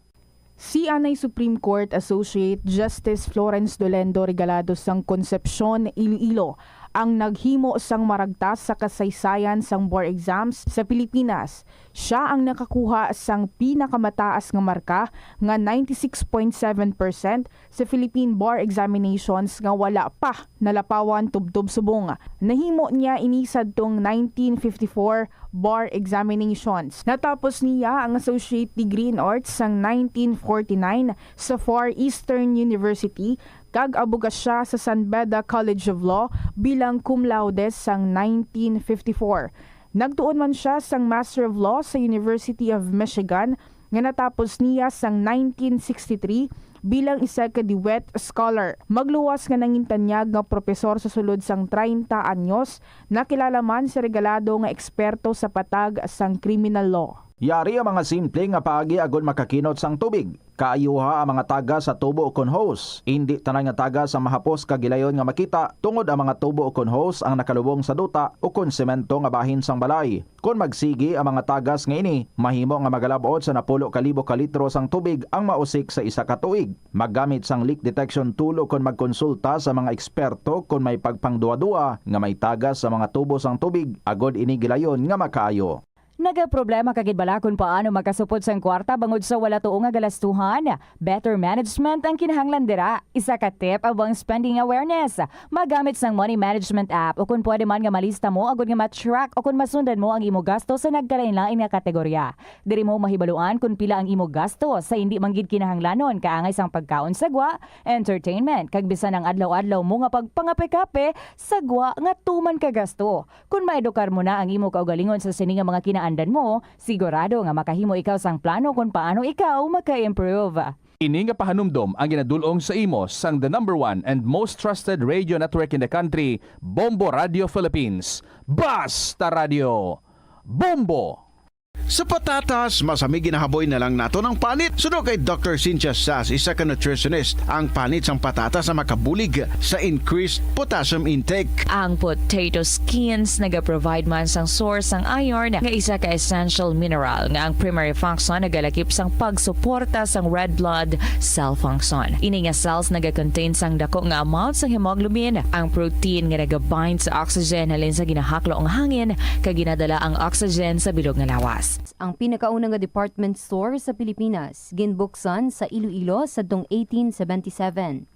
Si anay Supreme Court Associate Justice Florence Dolendo Regalado sang Concepcion, Iloilo, ang naghimo sang maragtas sa kasaysayan sang bar exams sa Pilipinas. Siya ang nakakuha sang pinakamataas nga marka nga ninety-six point seven percent sa Philippine Bar Examinations nga wala pa nalapawan tubtob subong. Nahimo niya ini sadtong nineteen fifty-four Bar Examinations. Natapos niya ang Associate Degree in Arts sang nineteen forty-nine sa Far Eastern University kag aboga siya sa San Beda College of Law bilang cum laude sang nineteen fifty-four. Nagtuon man siya sang Master of Law sa University of Michigan nga natapos niya sang nineteen sixty-three bilang isa ka DeWitt Scholar. Magluwas nga nangintanyag nga propesor sa sulod sang treinta anyos, nakilala man si Regalado nga eksperto sa patag sang criminal law. Yari ang mga simple nga paagi agud makakinot sang tubig. Kaayuha ang mga tagas sa tubo ukon hose. Indi tanan nga tagas ang mahapos kag gilayon nga makita, tungod ang mga tubo ukon hose ang nakalubong sa duta ukon semento nga bahin sang balay. Kon magsigi ang mga tagas nga ini, mahimo nga magalab-ot sa napulo ka libo ka litro sang tubig ang mausik sa isa ka tuig. Maggamit sang leak detection tool ukon magkonsulta sa mga eksperto kon may pagpangduwa-duwa nga may tagas sa mga tubo sang tubig, agod ini gilayon nga makaayo. Nagaproblema ka gid bala kon paano makasupot sang kwarta bangod sa wala tuo nga galastuhan? Better management ang kinahanglan dira. Isa ka tip amo ang spending awareness. Magamit sang money management app, o kon pwede man nga malista mo agud nga ma-track o kon masundan mo ang imo gasto sa nagkalain-lain nga kategorya. Diri mo mahibaluan kon pila ang imo gasto sa indi man gid kinahanglanon, kaangay sang pagkaon sa gwa, entertainment, kag bisan ang adlaw-adlaw mo nga pagpangape-kape sa gwa nga tuman ka gasto. Kon maedukar mo na ang imo kaugalingon sa sini nga mga kinaandan mo, sigurado nga makahimo ikaw sang plano kon paano ikaw maka-improve. Ini nga pahanumdom ang ginadul-ong sa imo sang the number one and most trusted radio network in the country, Bombo Radio Philippines. Basta Radio, Bombo! Sa patatas, mas hami ginahaboy na lang naton ang panit. Suno kay Doctor Cynthia Sas, isa ka nutritionist, ang panit sang patatas ang makabulig sa increased potassium intake. Ang potato skins nagaprovide man sang source sang iron, nga isa ka essential mineral nga ang primary function nagalakip sang pagsuporta sang red blood cell function. Ini nga cells nagakontain sang dako nga amount sang hemoglobin, ang protein nga nagabind sa oxygen halin sa ginahaklo nga hangin kag ginadala ang oxygen sa bilog nga lawas. Ang pinakauna nga department store sa Pilipinas ginbuksan sa Iloilo sadtong eighteen seventy-seven.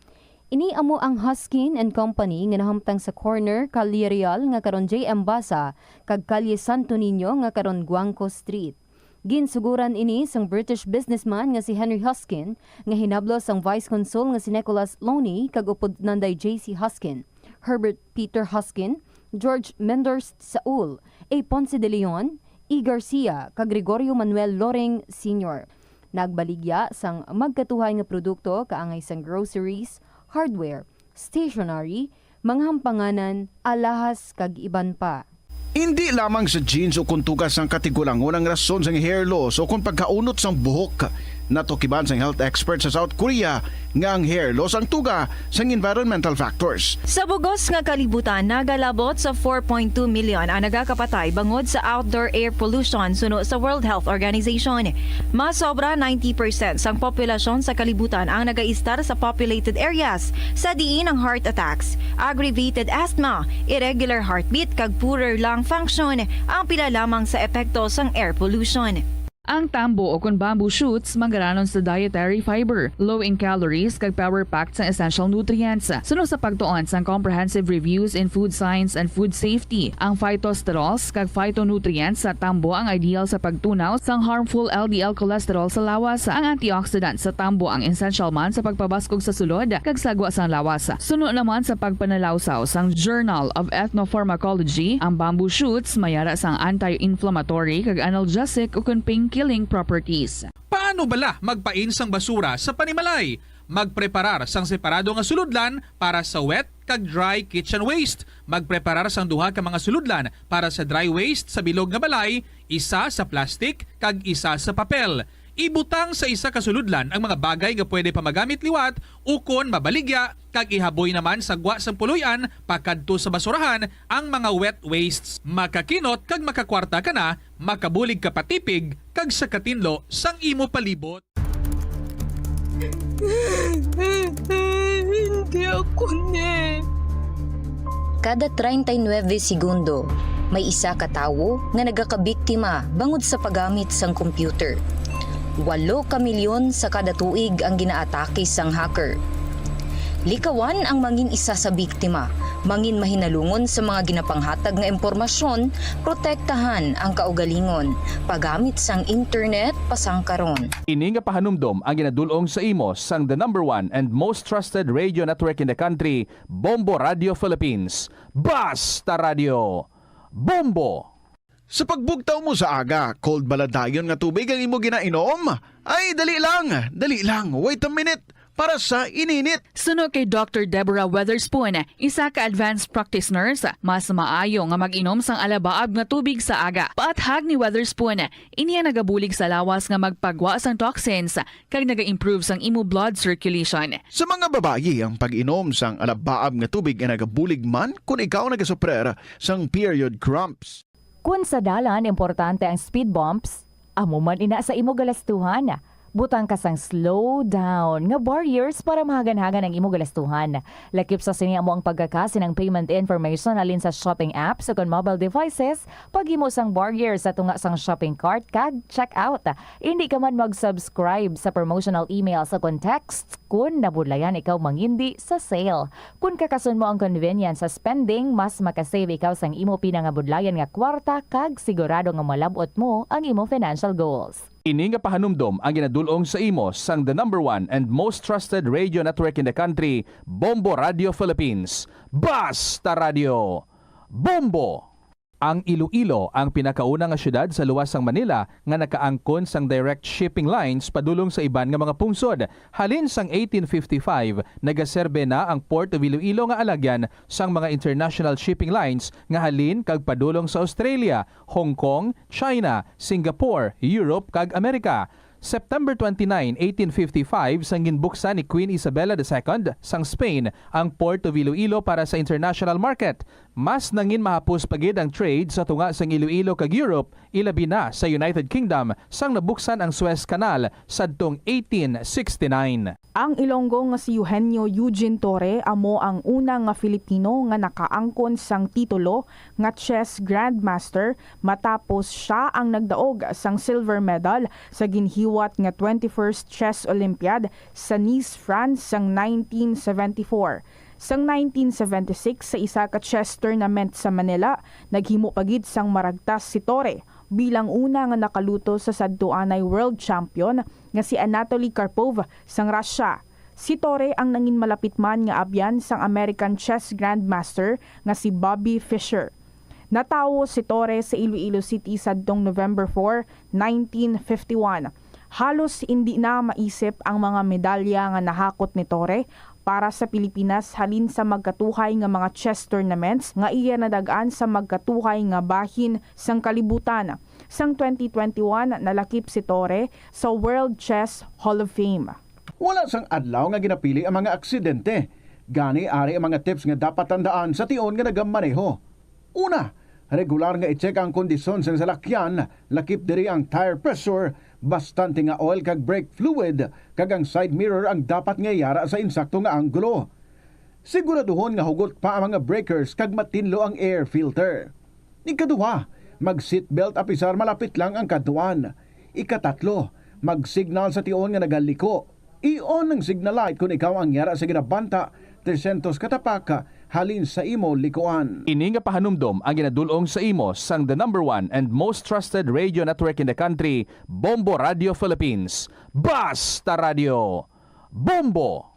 Ini amo ang Huskin and Company nga nahamtang sa corner Calle Real nga karon J M Basa kag Calle Santo Niño nga karon Guangco Street. Ginsuguran ini sang British businessman nga si Henry Huskin nga hinablos sang Vice Consul nga si Nicholas Loney kag upod Nanday J C Huskin, Herbert Peter Huskin, George Menders Saul, A Ponce de Leon, E Garcia, kag Gregorio Manuel Loring Senior. Nagbaligya sang magkatuhay nga produkto kaangay sang groceries, hardware, stationery, mga hampanganan, alahas, kag iban pa. Indi lamang sa genes o kon tuga sang katigulangon ang rason sang hair loss o kon pagkaunot sang buhok. Natukiban sang health expert sa South Korea nga ang hair loss ang tuga sang environmental factors. Sa bugos nga kalibutan, nagalabot sa four point two million ang nagakapatay bangod sa outdoor air pollution, suno sa World Health Organization. Mas sobra ninety percent sang populasyon sa kalibutan ang nagaistar sa populated areas, sa diin ang heart attacks, aggravated asthma, irregular heartbeat, kag poorer lung function ang pila lamang sa epekto sang air pollution. Ang tambo o kon bamboo shoots manggaranon sa dietary fiber, low in calories, kag power-packed sang essential nutrients. Suno sa pagtuon sang Comprehensive Reviews in Food Science and Food Safety, ang phytosterols kag phytonutrients sa tambo ang ideal sa pagtunaw sang harmful L D L cholesterol sa lawas. Ang antioxidant sa tambo ang essential man sa pagpabaskog sa sulod kag sagwa sang lawas. Suno naman sa pagpanalawsaw sang Journal of Ethnopharmacology, ang bamboo shoots may ara sang anti-inflammatory kag analgesic ukon pain-killing properties. Paano bala magpain sang basura sa panimalay? Magpreparar sang separado nga sulodlan para sa wet kag dry kitchen waste. Magpreparar sang duha ka mga sulodlan para sa dry waste sa bilog nga balay, isa sa plastic kag isa sa papel. Ibutang sa isa ka sulodlan ang mga bagay nga pwede pa magamit liwat ukon mabaligya, kag ihaboy naman sa gwa sang puloy-an pakadto sa basurahan ang mga wet wastes. Makakinot kag makakwarta ka na, makabulig ka pa tipig kag sa katinlo sang imo palibot. Hindi ako ni. Kada treinta y nueve segundo, may isa ka tawo nga nagakabiktima bangod sa paggamit sang computer. Walo ka milyon sa kada tuig ang ginaatake sang hacker. Likawan ang mangin isa sa biktima, mangin mahinalungon sa mga ginapanghatag nga impormasyon, protektahan ang kaugalingon, paggamit sang internet pasangkaron. Ini nga pahanumdom ang ginadul-ong sa imo sang the number one and most trusted radio network in the country, Bombo Radio Philippines. Basta Radio, Bombo! Sa pagbugtaw mo sa aga, cold bala dayon nga tubig ang imo ginainom? Ay, dali lang, dali lang, wait a minute, para sa ininit. Suno kay Doctor Deborah Weatherspoon, isa ka advanced practice nurse, mas maayo nga mag-inom sang alabaab nga tubig sa aga. Paathag ni Weatherspoon, ini ang nagabulig sa lawas nga magpagwa sang toxins kag naga-improve sang imo blood circulation. Sa mga babayi, ang pag-inom sang alabaab nga tubig ay nagabulig man kon ikaw nagasuprer sang period cramps. Kon sa dalan importante ang speed bumps, amo man ina sa imo galastuhan. Butang ka sang slow down nga barriers para mahaganhagan ang imo galastuhan. Lakip sa sini amo ang pagkakasi ng payment information halin sa shopping apps o kon mobile devices, paghimo sang barrier sa tunga sang shopping cart kag checkout. Indi ka man mag-subscribe sa promotional emails o kon texts kon nabudlayan ikaw mangindi sa sale. Kon kakason mo ang convenience sa spending, mas makasave ikaw sang imo pinangabudlayan nga kwarta kag sigurado nga malab-ot mo ang imo financial goals. Ini nga pahanumdom ang ginadul-ong sa imo sang the number one and most trusted radio network in the country, Bombo Radio Philippines. Basta Radio, Bombo! Ang Iloilo ang pinakauna nga siyudad sa luwas sang Manila nga nakaangkon sang direct shipping lines padulong sa iban nga mga pungsod. Halin sang eighteen fifty-five, nagaserbe na ang Port of Iloilo nga alagyan sang mga international shipping lines nga halin kag padulong sa Australia, Hong Kong, China, Singapore, Europe, kag Amerika. September twenty-nine, eighteen fifty-five, sang ginbuksan ni Queen Isabella the Second sang Spain ang Port of Iloilo para sa international market. Mas nangin mahapos pa gid ang trade sa tunga sang Iloilo kag Europe, ilabi na sa United Kingdom sang nabuksan ang Suez Canal sadtong eighteen sixty-nine. Ang Ilonggo nga si Eugenio Eugene Torre amo ang una nga Filipino nga nakaangkon sang titulo nga chess grandmaster matapos sia ang nagdaog sang silver medal sa ginhiwat nga twenty-first Chess Olympiad sa Nice, France sang nineteen seventy-four. Sang nineteen seventy-six, sa isa ka chess tournament sa Manila, naghimo pa gid sang maragtas si Torre bilang una nga nakaluto sa sadtuanay world champion nga si Anatoly Karpov sang Russia. Si Torre ang nangin malapit man nga abyan sang American chess grandmaster nga si Bobby Fischer. Natawo si Torre sa Iloilo City sadtong November four, nineteen fifty-one. Halos indi na maisip ang mga medalya nga nahakot ni Torre para sa Pilipinas halin sa magkatuhay nga mga chess tournaments nga iya nadag-an sa magkatuhay nga bahin sang kalibutan. Sang twenty twenty-one, nalakip si Torre sa World Chess Hall of Fame. Wala sang adlaw nga ginapili ang mga aksidente. Gani, ari ang mga tips nga dapat tandaan sa tion nga nagamaneho. Una, regular nga i-check ang kondisyon sang salakyan, lakip diri ang tire pressure, bastante nga oil kag brake fluid, kag ang side mirror ang dapat nga yara sa insakto nga anggulo. Siguraduhon nga hugot pa ang mga breakers kag matinlo ang air filter. Ikaduha, mag-seatbelt apisar malapit lang ang kadtuan. Ikatatlo, mag-signal sa tion nga nagaliko. I-on ang signal light kon ikaw ang yara sa ginabanta trescientos ka tapak halin sa imo likuan. Ini nga pahanumdom ang ginadul-ong sa imo sang the number one and most trusted radio network in the country, Bombo Radio Philippines. Basta Radio, Bombo!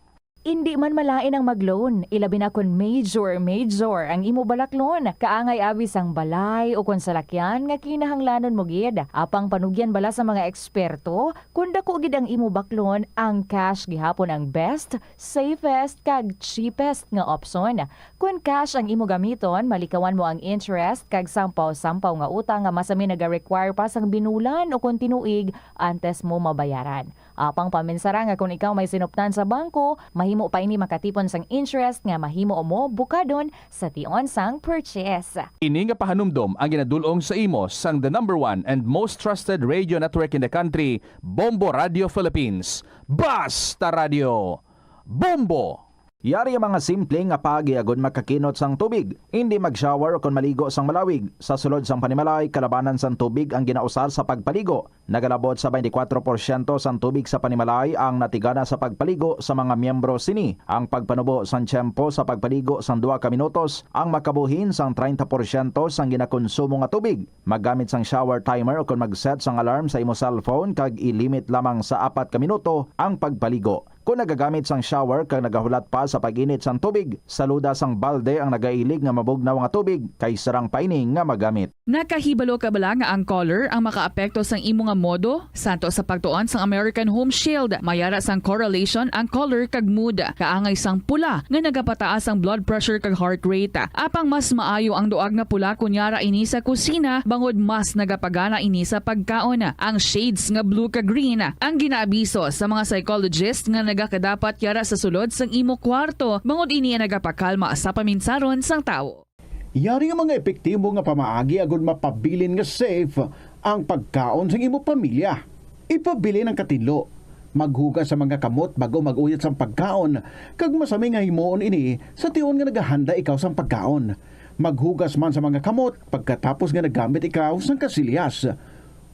Indi man malain ang mag-loan, ilabi na kon major, major ang imo balaklon. Kaangay abi sang balay o kon salakyan nga kinahanglanon mo gid. Apang panugyan bala sa mga eksperto, kon dako gid ang imo baklon, ang cash gihapon ang best, safest, kag cheapest nga opsyon. Kon cash ang imo gamiton, malikawan mo ang interest kag sampaw-sampaw nga utang nga masami naga-require pa sang binulan o kon tinuig antes mo mabayaran. Apang paminsara nga kon ikaw may sinuptan sa bangko, mahimo pa ini makatipon sang interest nga mahimo mo bukadon sa tion sang purchase. Ini nga pahanumdom ang ginadul-ong sa imo sang the number one and most trusted radio network in the country, Bombo Radio Philippines. Basta Radio, Bombo! Yari ang mga simple nga paagi agud makakinot sang tubig. Indi mag-shower ukon maligo sang malawig. Sa sulod sang panimalay, kalabanan sang tubig ang ginausar sa pagpaligo. Nagalabot sa twenty-four porsyento sang tubig sa panimalay ang natigana sa pagpaligo sa mga miyembro sini. Ang pagpanubo sang tiyempo sa pagpaligo sang duha ka minutos ang makabuhin sang treinta porsyento sang ginakonsumo nga tubig. Maggamit sang shower timer ukon mag-set sang alarm sa imo cellphone kag i-limit lamang sa apat ka minuto ang pagpaligo. Kon nagagamit sang shower kag nagahulat pa sa pag-init sang tubig, saluda sang balde ang nagailig nga mabugnaw nga tubig kay sarang pa ini nga magamit. Nakahibalo ka bala nga ang color ang makaapekto sang imo nga modo? Santo sa pagtuon sang American Home Shield, may ara sang correlation ang color kag mood. Kaangay sang pula nga nagapataas ang blood pressure kag heart rate. Apang mas maayo ang duag nga pula kon yara ini sa kusina, bangod mas nagapagana ini sa pagkaon. Ang shades nga blue kag green ang ginaabiso sa mga psychologist nga nagakadapat yara sa sulod sang imo kwarto, bangod ini ang nagapakalma sa paminsaron sang tawo. Yari nga mga epektibo nga pamaagi agud mapabilin nga safe ang pagkaon sang imo pamilya. Ipabilin ang katinlo. Maghugas sa mga kamot bag-o mag-uyat sang pagkaon, kag masami nga himuon ini sa tion nga nagahanda ikaw sang pagkaon. Maghugas man sa mga kamot pagkatapos nga naggamit ikaw sang kasilyas.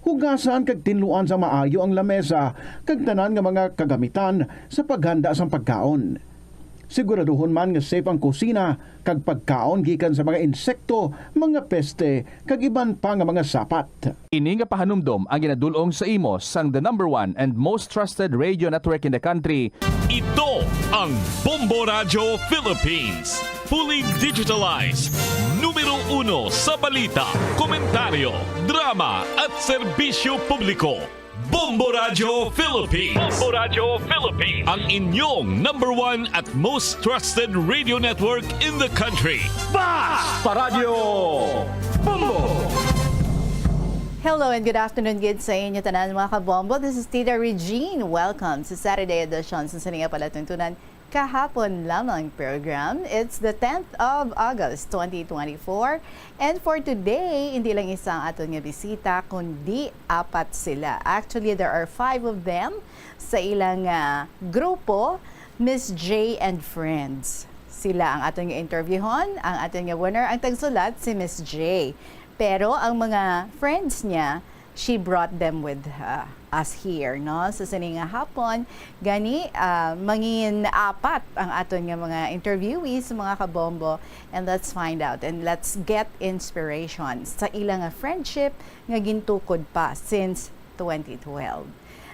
Hugasan kag tinluan sa maayo ang lamesa kag tanan nga mga kagamitan sa paghanda sang pagkaon. Siguraduhon man nga safe ang kusina kag pagkaon gikan sa mga insekto, mga peste, kag iban pa nga mga sapat. Ini nga pahanumdom ang ginadul-ong sa imo sang the number one and most trusted radio network in the country. Ito ang Bombo Radio Philippines. Fully digitalized. Numero uno sa balita, komentaryo, drama, at serbisyo publiko. Bombo Radio Philippines. Bombo Radio Philippines. Ang inyong number one at most trusted radio network in the country. Basta Radio Bombo! Hello and good afternoon gid sa inyo tanan, mga kabombo. This is Tita Regine. Welcome sa Saturday edition sa sining nga palatuntunan, Kahapon Lamang program. It's the tenth of August, twenty twenty-four. And for today, hindi lang isa ang aton nga bisita, kundi apat sila. Actually, there are five of them sa ilang, ah, grupo, Miss J and Friends. Sila ang aton nga interviewhon, ang aton nga winner, ang tagsulat si Miss J. Pero ang mga friends niya, she brought them with, uh, us here, no? Sa sini nga hapon, gani, ah, mangin apat ang aton nga mga interviewees, mga kabombo, and let's find out and let's get inspiration sa ila nga friendship nga gintukod pa since twenty twelve.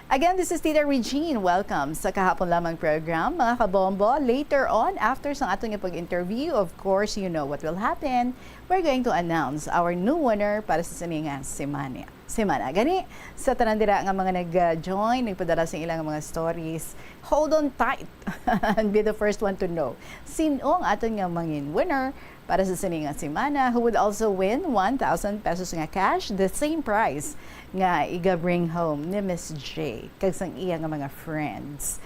Again, this is Tita Regine. Welcome sa Kahapon Lamang program, mga kabombo. Later on, after sang aton nga pag-interview, of course, you know what will happen. We're going to announce our new winner para sa sini nga semana. Semana. Gani, sa tanan dira nga mga nag-join, nagpadala sa ilang mga stories, hold on tight and be the first one to know sin-o ang aton nga mangin winner para sa sini nga semana, who would also win one thousand pesos nga cash, the same prize nga iga-bring home ni Miss J kag sang iya nga mga friends.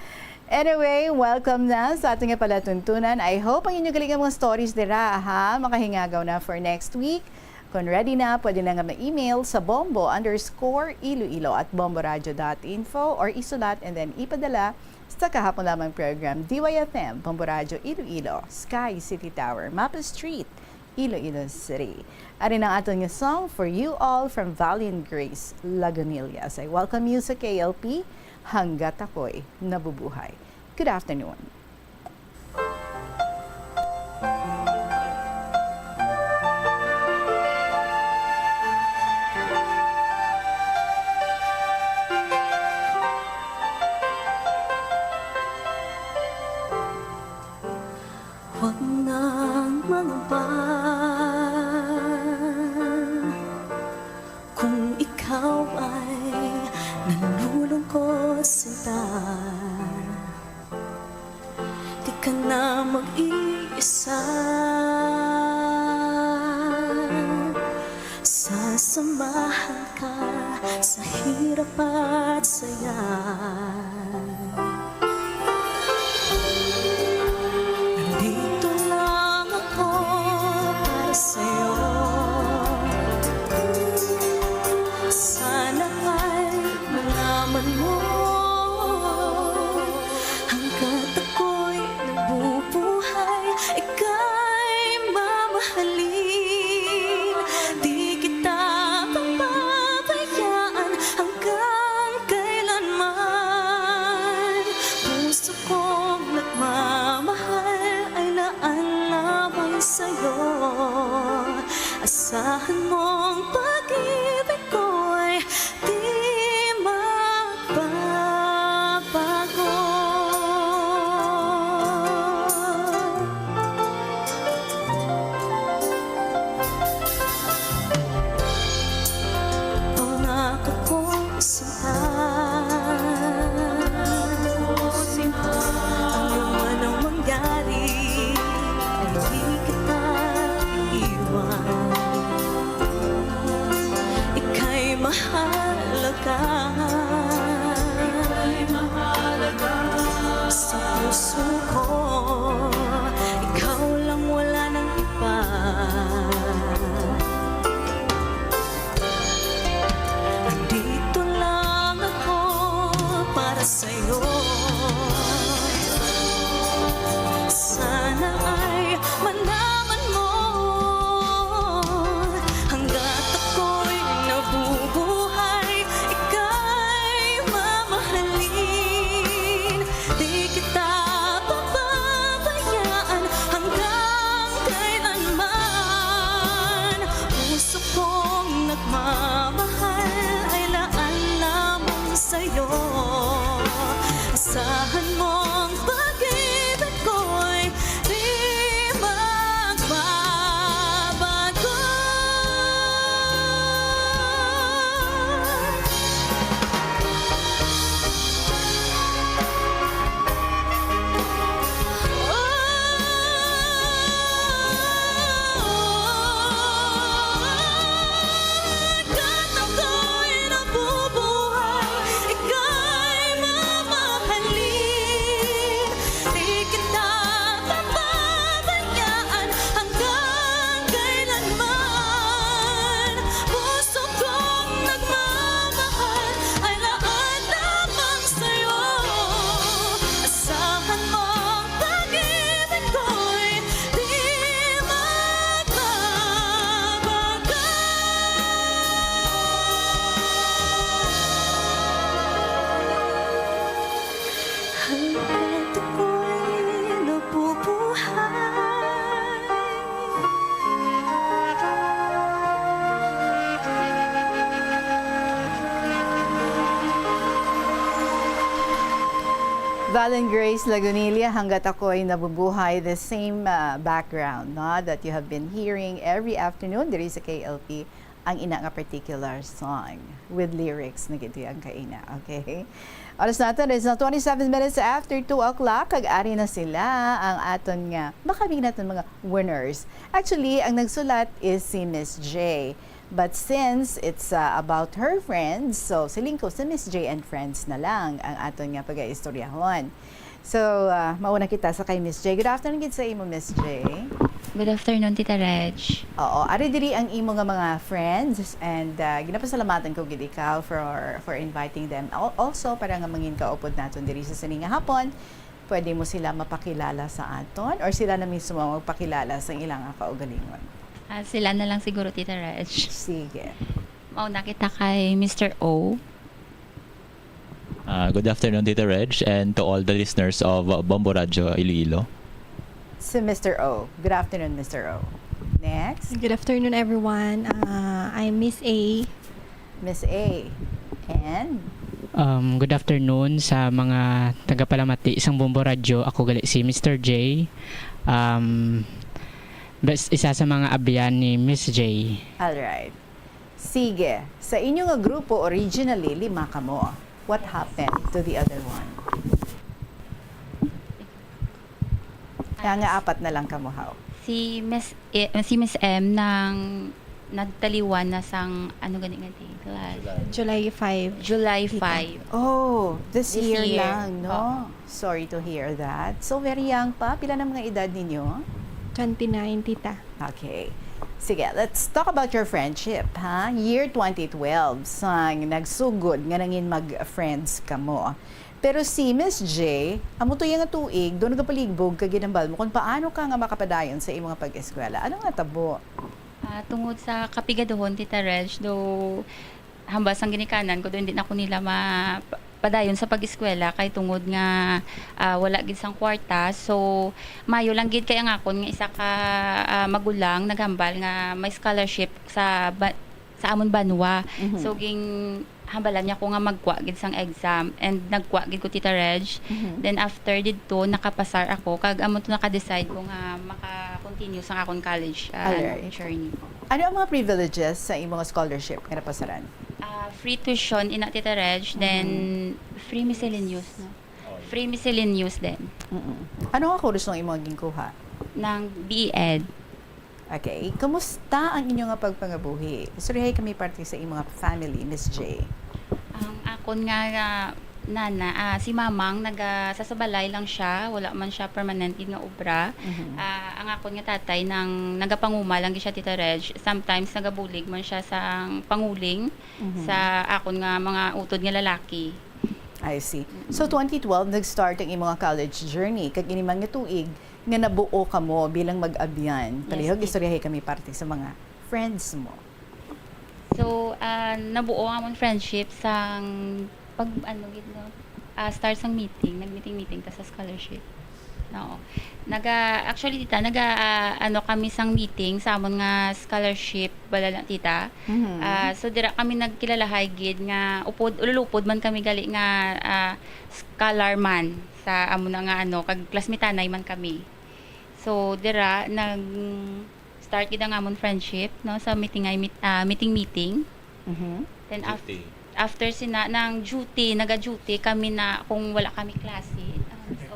Anyway, welcome na sa aton nga palatuntunan. I hope ang inyo galing nga mga stories dira, ha, makahingagaw na for next week. Kung ready na, pwede na nga ma-email sa bombo underscore iloilo at bomboradio dot info or isulat and then ipadala sa Kahapon Lamang program, D Y F M, Bombo Radio Iloilo, Sky City Tower, Mapa Street, Iloilo City. Ari na ang aton nga song for you all from Valiant Grace Lagunilla. As I welcome you sa K L P, Hanggat Ako'y Nabubuhay. Good afternoon. Huwag nang mangamba kung ikaw ay nalulungkot, sinta. Di ka na mag-iisa. Sasamahan ka sa hirap at saya. Nandito lang ako para sa'yo. Sana ay malaman mo, hanggat ako'y nabubuhay, ika'y mamahalin. Di kita pababayaan hanggang kailanman. Puso kong nagmamahal ay laan lamang sa'yo. Asahan mong pag-ibig ko'y di magbabago. Anak akong sinta, ano man ang mangyari, ay di kita iiwan. Ika'y mahalaga. Sa puso ko, ikaw lang, wala nang iba. Nandito lang ako para sa'yo. Sana ay malaman mo, hanggat ako'y nabubuhay, ika'y mamahalin. Di kita pababayaan hanggang kailanman. Puso kong nagmamahal ay laan lamang sa'yo. Asahan mong pag-ibig ko'y di magbabago. Hanggat ako'y nabubuhay, ika'y mamahalin. Di kita pababayaan hanggang kailanman. Puso kong nagmamahal ay laan lamang sa'yo. Asahan mong pag-ibig ko'y di magbabago. Hanggat ako'y nabubuhay. Valen Grace Lagunilla, Hanggat Ako'y Nabubuhay, the same, uh, background, no, that you have been hearing every afternoon diri sa K L P. Ang ina nga particular song with lyrics na gid ang kaina, okay? Oras naton is na twenty-seven minutes after two o'clock, kag ari na sila ang aton nga makabig naton mga winners. Actually, ang nagsulat is si Miss J. But since it's, uh, about her friends, so siling ko si Miss J and friends na lang ang aton nga pagaistoryahon. So, ah, mauna kita sa kay Miss J. Good afternoon gid sa imo, Miss J. Good afternoon, Tita Reg. Oo, ari diri ang imo nga mga friends, and, ah, ginapasalamatan ko gid ikaw for, for inviting them. Al-, also, para nga mangin kaupod naton diri sa sini nga hapon, pwede mo sila mapakilala sa aton or sila na mismo ang magpakilala sa ilang nga kaugalingon. Ah, sila na lang siguro, Tita Reg. Sige. Mauna kita kay Mister O. Uh, good afternoon, Tita Reg, and to all the listeners of uh, Bombo Radio Iloilo. Si Mister O. Good afternoon, Mister O. Next, Good afternoon, everyone. Uh, I'm Miss A. Miss A. And Um, good afternoon sa mga tagapalamati sang Bombo Radyo. Ako gali si Mister J. Um, bes-, isa sa mga abyan ni Miss J. Alright. Sige. Sa inyo nga grupo, originally, lima kamo. What happened to the other one? Kaya nga apat na lang kamo, how? Si Miss E- si Miss M nang nagtaliwan na sang ano gani nga day, class? July five. July Tita. five. Oh, this, This year, year. lang, no? Oo. Sorry to hear that. So, very young pa. Pila na mga edad ninyo? Twenty-nine, tita. Okay. Sige, let's talk about your friendship, ha? Year twenty twelve, sang nagsugod nga nangin mag-friends kamo. Pero si Miss J, amo to nga tuig, do nagapaligbog ka ginambal mo kung paano ka nga makapadayon sa imong pag-eskwela. Ano nga tabo? Ah, tungod sa kapigaduhon, Tita Reg, do hambal sang ginikanan ko, do hindi na ko nila ma pa- padayon sa pag-eskwela kay tungod nga ah, wala gid sang kwarta. So, mayo lang gid kay ang akon nga isa ka ah, magulang naghambal nga may scholarship sa ba- sa amon banwa. Mhm. So, ging hambalan niya ko nga magkuha gid sang exam, and nagkuha gid ko, Tita Reg. Mhm. Then after didto nakapasar ako, kag amo to naka-decide ko nga maka-continue sang akon college ah, Alright. journey. Ano ang mga privileges sa imong scholarship nga napasaran? Ah, free tuition ina, Tita Reg, then free miscellaneous, no? Free miscellaneous din. Mm-mm. Ano nga course ang imong ginkuha? Ng B E Ed. Okay. Kumusta ang inyo nga pagpangabuhi? Istoryahay kami parte sa imong family, Miss J. Ang akon nga ah, nana, ah, si mamang naga sa, sa balay lang siya, wala man siya permanent gid nga obra. Mhm. Ah, ang akon nga tatay nang nagapanguma lang gid siya, Tita Reg. Sometimes nagabulig man siya sa panguling Mhm. sa akon nga mga utod nga lalaki. I see. So, twenty twelve, nag-start ang imong college journey. Kag ini man nga tuig, nga nabuo kamo bilang mag-abyan. Yes, Palihog, ma'am. Istoryahay kami parte sa mga friends mo. So, ah, nabuo ang amon friendship sang pag, ano, gid, no? Ah, start sang meeting, nag-meeting-meeting ta sa scholarship. Oo. Naga, actually, tita, naga, ah, ano kami sang meeting sa amon nga scholarship, wala lang, tita. Mhm. Ah, so, dira kami nagkilalahay gid nga upod, ululupod man kami gali nga ah, scholar man sa amo na nga ano, kag classmateanay man kami. So, dira nag start gid ang amon friendship, no, sa meeting ay meet, ah, meeting meeting. Mhm. Then af- after sina nang duty, naga-duty kami na kung wala kami klase. Ah, so,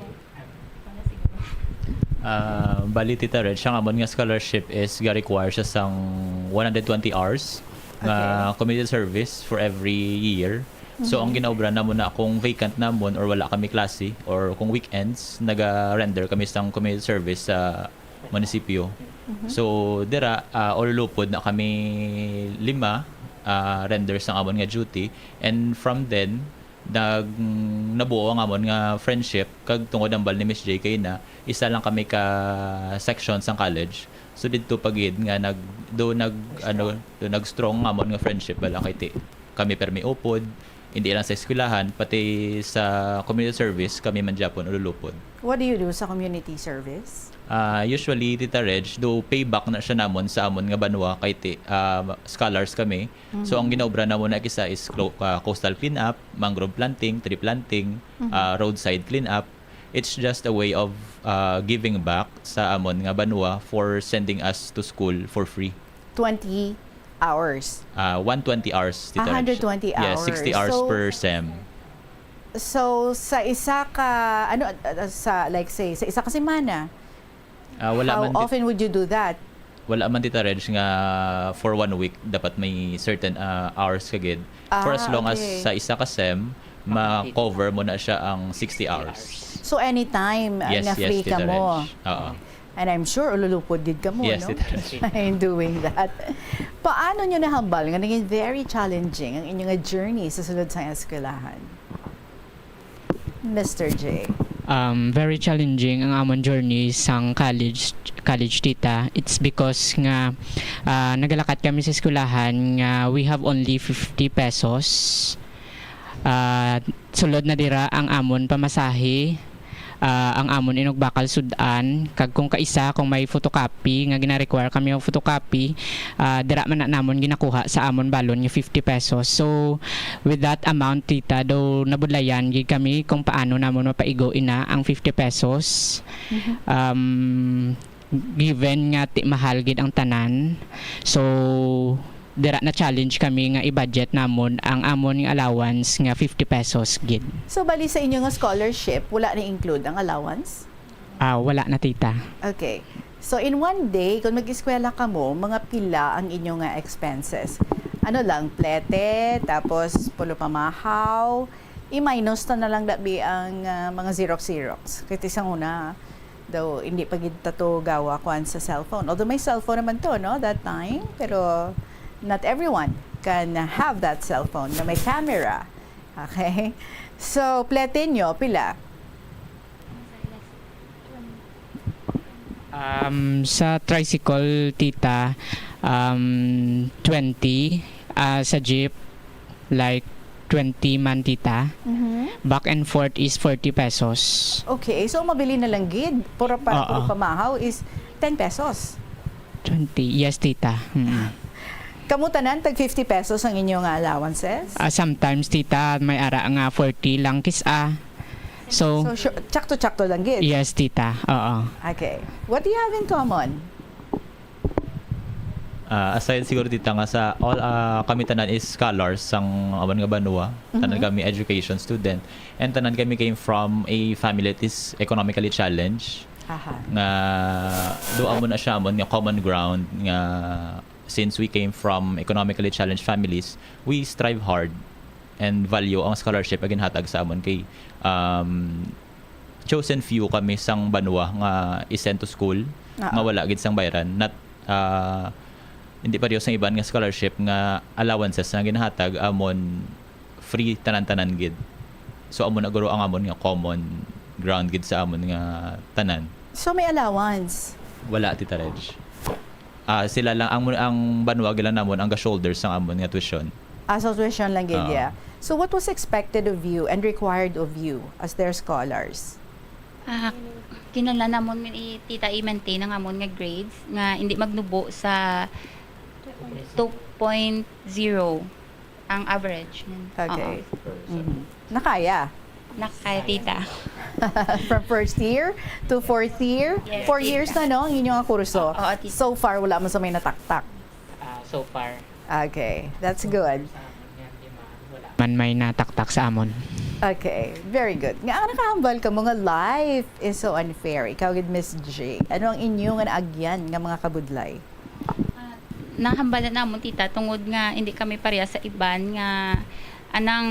wala siguro. Ah, bali, Tita Reg, ang amon nga scholarship is ga-require siya sang one hundred twenty hours nga community service for every year. So, ang ginaobra namon na kung vacant namon or wala kami klase or kung weekends, naga-render kami sang community service sa munisipyo. So, dira, ah, ululupod na kami lima, ah, render sang amon nga duty. And from then, nag nabuo ang amon nga friendship, kag tungod ang bal ni Miss J kay na isa lang kami ka section sang college. So, didto pa gid nga nag do nag ano do nag strong ang amon nga friendship, bala kay ti kami permi upod, hindi lang sa eskwelahan, pati sa community service kami man gyapon ululupod. What do you do sa community service? Ah, usually, Tita Reg, do payback na siya namon sa amon nga banwa kay ti, ah, scholars kami. So, ang ginaobra namon na kisa is clo- ah, coastal cleanup, mangrove planting, tree planting, ah, roadside cleanup. It's just a way of ah, giving back sa amon nga banwa for sending us to school for free. Twenty hours. Ah, one twenty hours, Tita Reg. One hundred twenty Yes, sixty hours. hours So, per sem. So, sa isa ka, ano, uh, sa, like say, sa isa ka semana, Ah, wala how man, Ti- often would you do that? wala man, Tita Reg, nga for one week dapat may certain ah, hours ka gid. For as Ah, long as okay. sa isa ka sem, ma-cover mo na siya ang sixty hours. So, anytime uh, Yes, na yes, free Tita ka mo. Reg. Oo. And I'm sure ululupod gid ka mo, Yes, no? Tita Reg. In doing that. Paano nyo nahambal nga naging very challenging ang inyong journey sa sulod sa eskwelahan? Mister J. Um, very challenging ang amon journey sang college, college, tita, it's because nga, ah, nagalakat kami sa eskwelahan nga we have only fifty pesos. Ah, sulod na dira ang amon pamasahe, ah, ang amon inugbakal sud-an, kag kung kaisa, kung may photocopy nga gina-require kami og photocopy, ah, dira man na namon ginakuha sa amon balon nga fifty pesos. So, with that amount, tita, daw nabudlayan gid kami kung paano namon mapaigo ina ang fifty pesos. Mhm. Um, given nga ti-, mahal gid ang tanan. So, dira na challenge kami nga i-budget namon ang amon nga allowance nga fifty pesos gid. So, bali sa inyo nga scholarship, wala na include ang allowance? Ah, wala na, tita. Okay. So, in one day, kung mag-eskwela kamo, mga pila ang inyo nga expenses? Ano lang, plete, tapos pulo pamahaw, i-minus ta na lang dabi ang, ah, mga Xerox-Xerox. Kay ti sa una, daw, hindi pa gid ta to gawa kuan sa cellphone. Although may cellphone naman to, no, that time, pero not everyone can have that cellphone na may camera. Okay? So, plete nyo, pila? Um, sa tricycle, tita, um, twenty. Ah, sa jeep, like, twenty man, tita. Mhm. Back and forth is forty pesos. Okay, so mabili na lang gid. Puro pa, Oo. puro pamahaw is ten pesos. Twenty, yes, tita. Mm. Kamo tanan, tag fifty pesos ang inyo nga allowances? Ah, sometimes, tita, may ara nga forty lang kis-a. So, So, sure, tsakto-tsakto lang gid. Yes, tita. Oo. Okay. What do you have in common? Ah, aside siguro, tita, nga sa all, ah, kami tanan is scholars sang awan nga banwa. Tanan Mhm. kami education student. And tanan kami came from a family that is economically challenged. Aha. Nga do amo na siya amon nga common ground nga since we came from economically challenged families, we strive hard and value ang scholarship nga ginhatag sa amon kay, um, chosen few kami sang banwa nga i-send to school Oo. nga wala gid sang bayran. Not, ah, hindi pareho sang iban nga scholarship nga allowances nga ginahatag amon free tanan-tanan gid. So, amo na guro ang amon nga common ground gid sa amon nga tanan. So, may allowance? Wala, Tita Reg. Ah, sila lang, ang, ang banwa gila namon ang ga-shoulder sang amon nga tuition. Ah, so tuition lang gid, Oo. yeah. So, what was expected of you and required of you as their scholars? Ah, kinahanglan namon ni Tita i-maintain ang amon nga grades nga hindi magnubo sa two point zero ang average. Okay. Oo. Mhm. Nakaya? Nakaya, tita. From first year to fourth year? Yes, Four years tita. na, no, ang inyong kurso? Oo, tita. So far, wala man sa may nataktak? Ah, so far. Okay, that's good. Sa amin nga, di ma-, wala. Man may nataktak sa amon. Okay, very good. Nga ang nakahambal kamo nga life is so unfair. Ikaw gid, Miss G. Ano ang inyo nga naagyan nga mga kabudlay? Ah, nahambal na namon, tita, tungod nga hindi kami pareha sa iban nga anang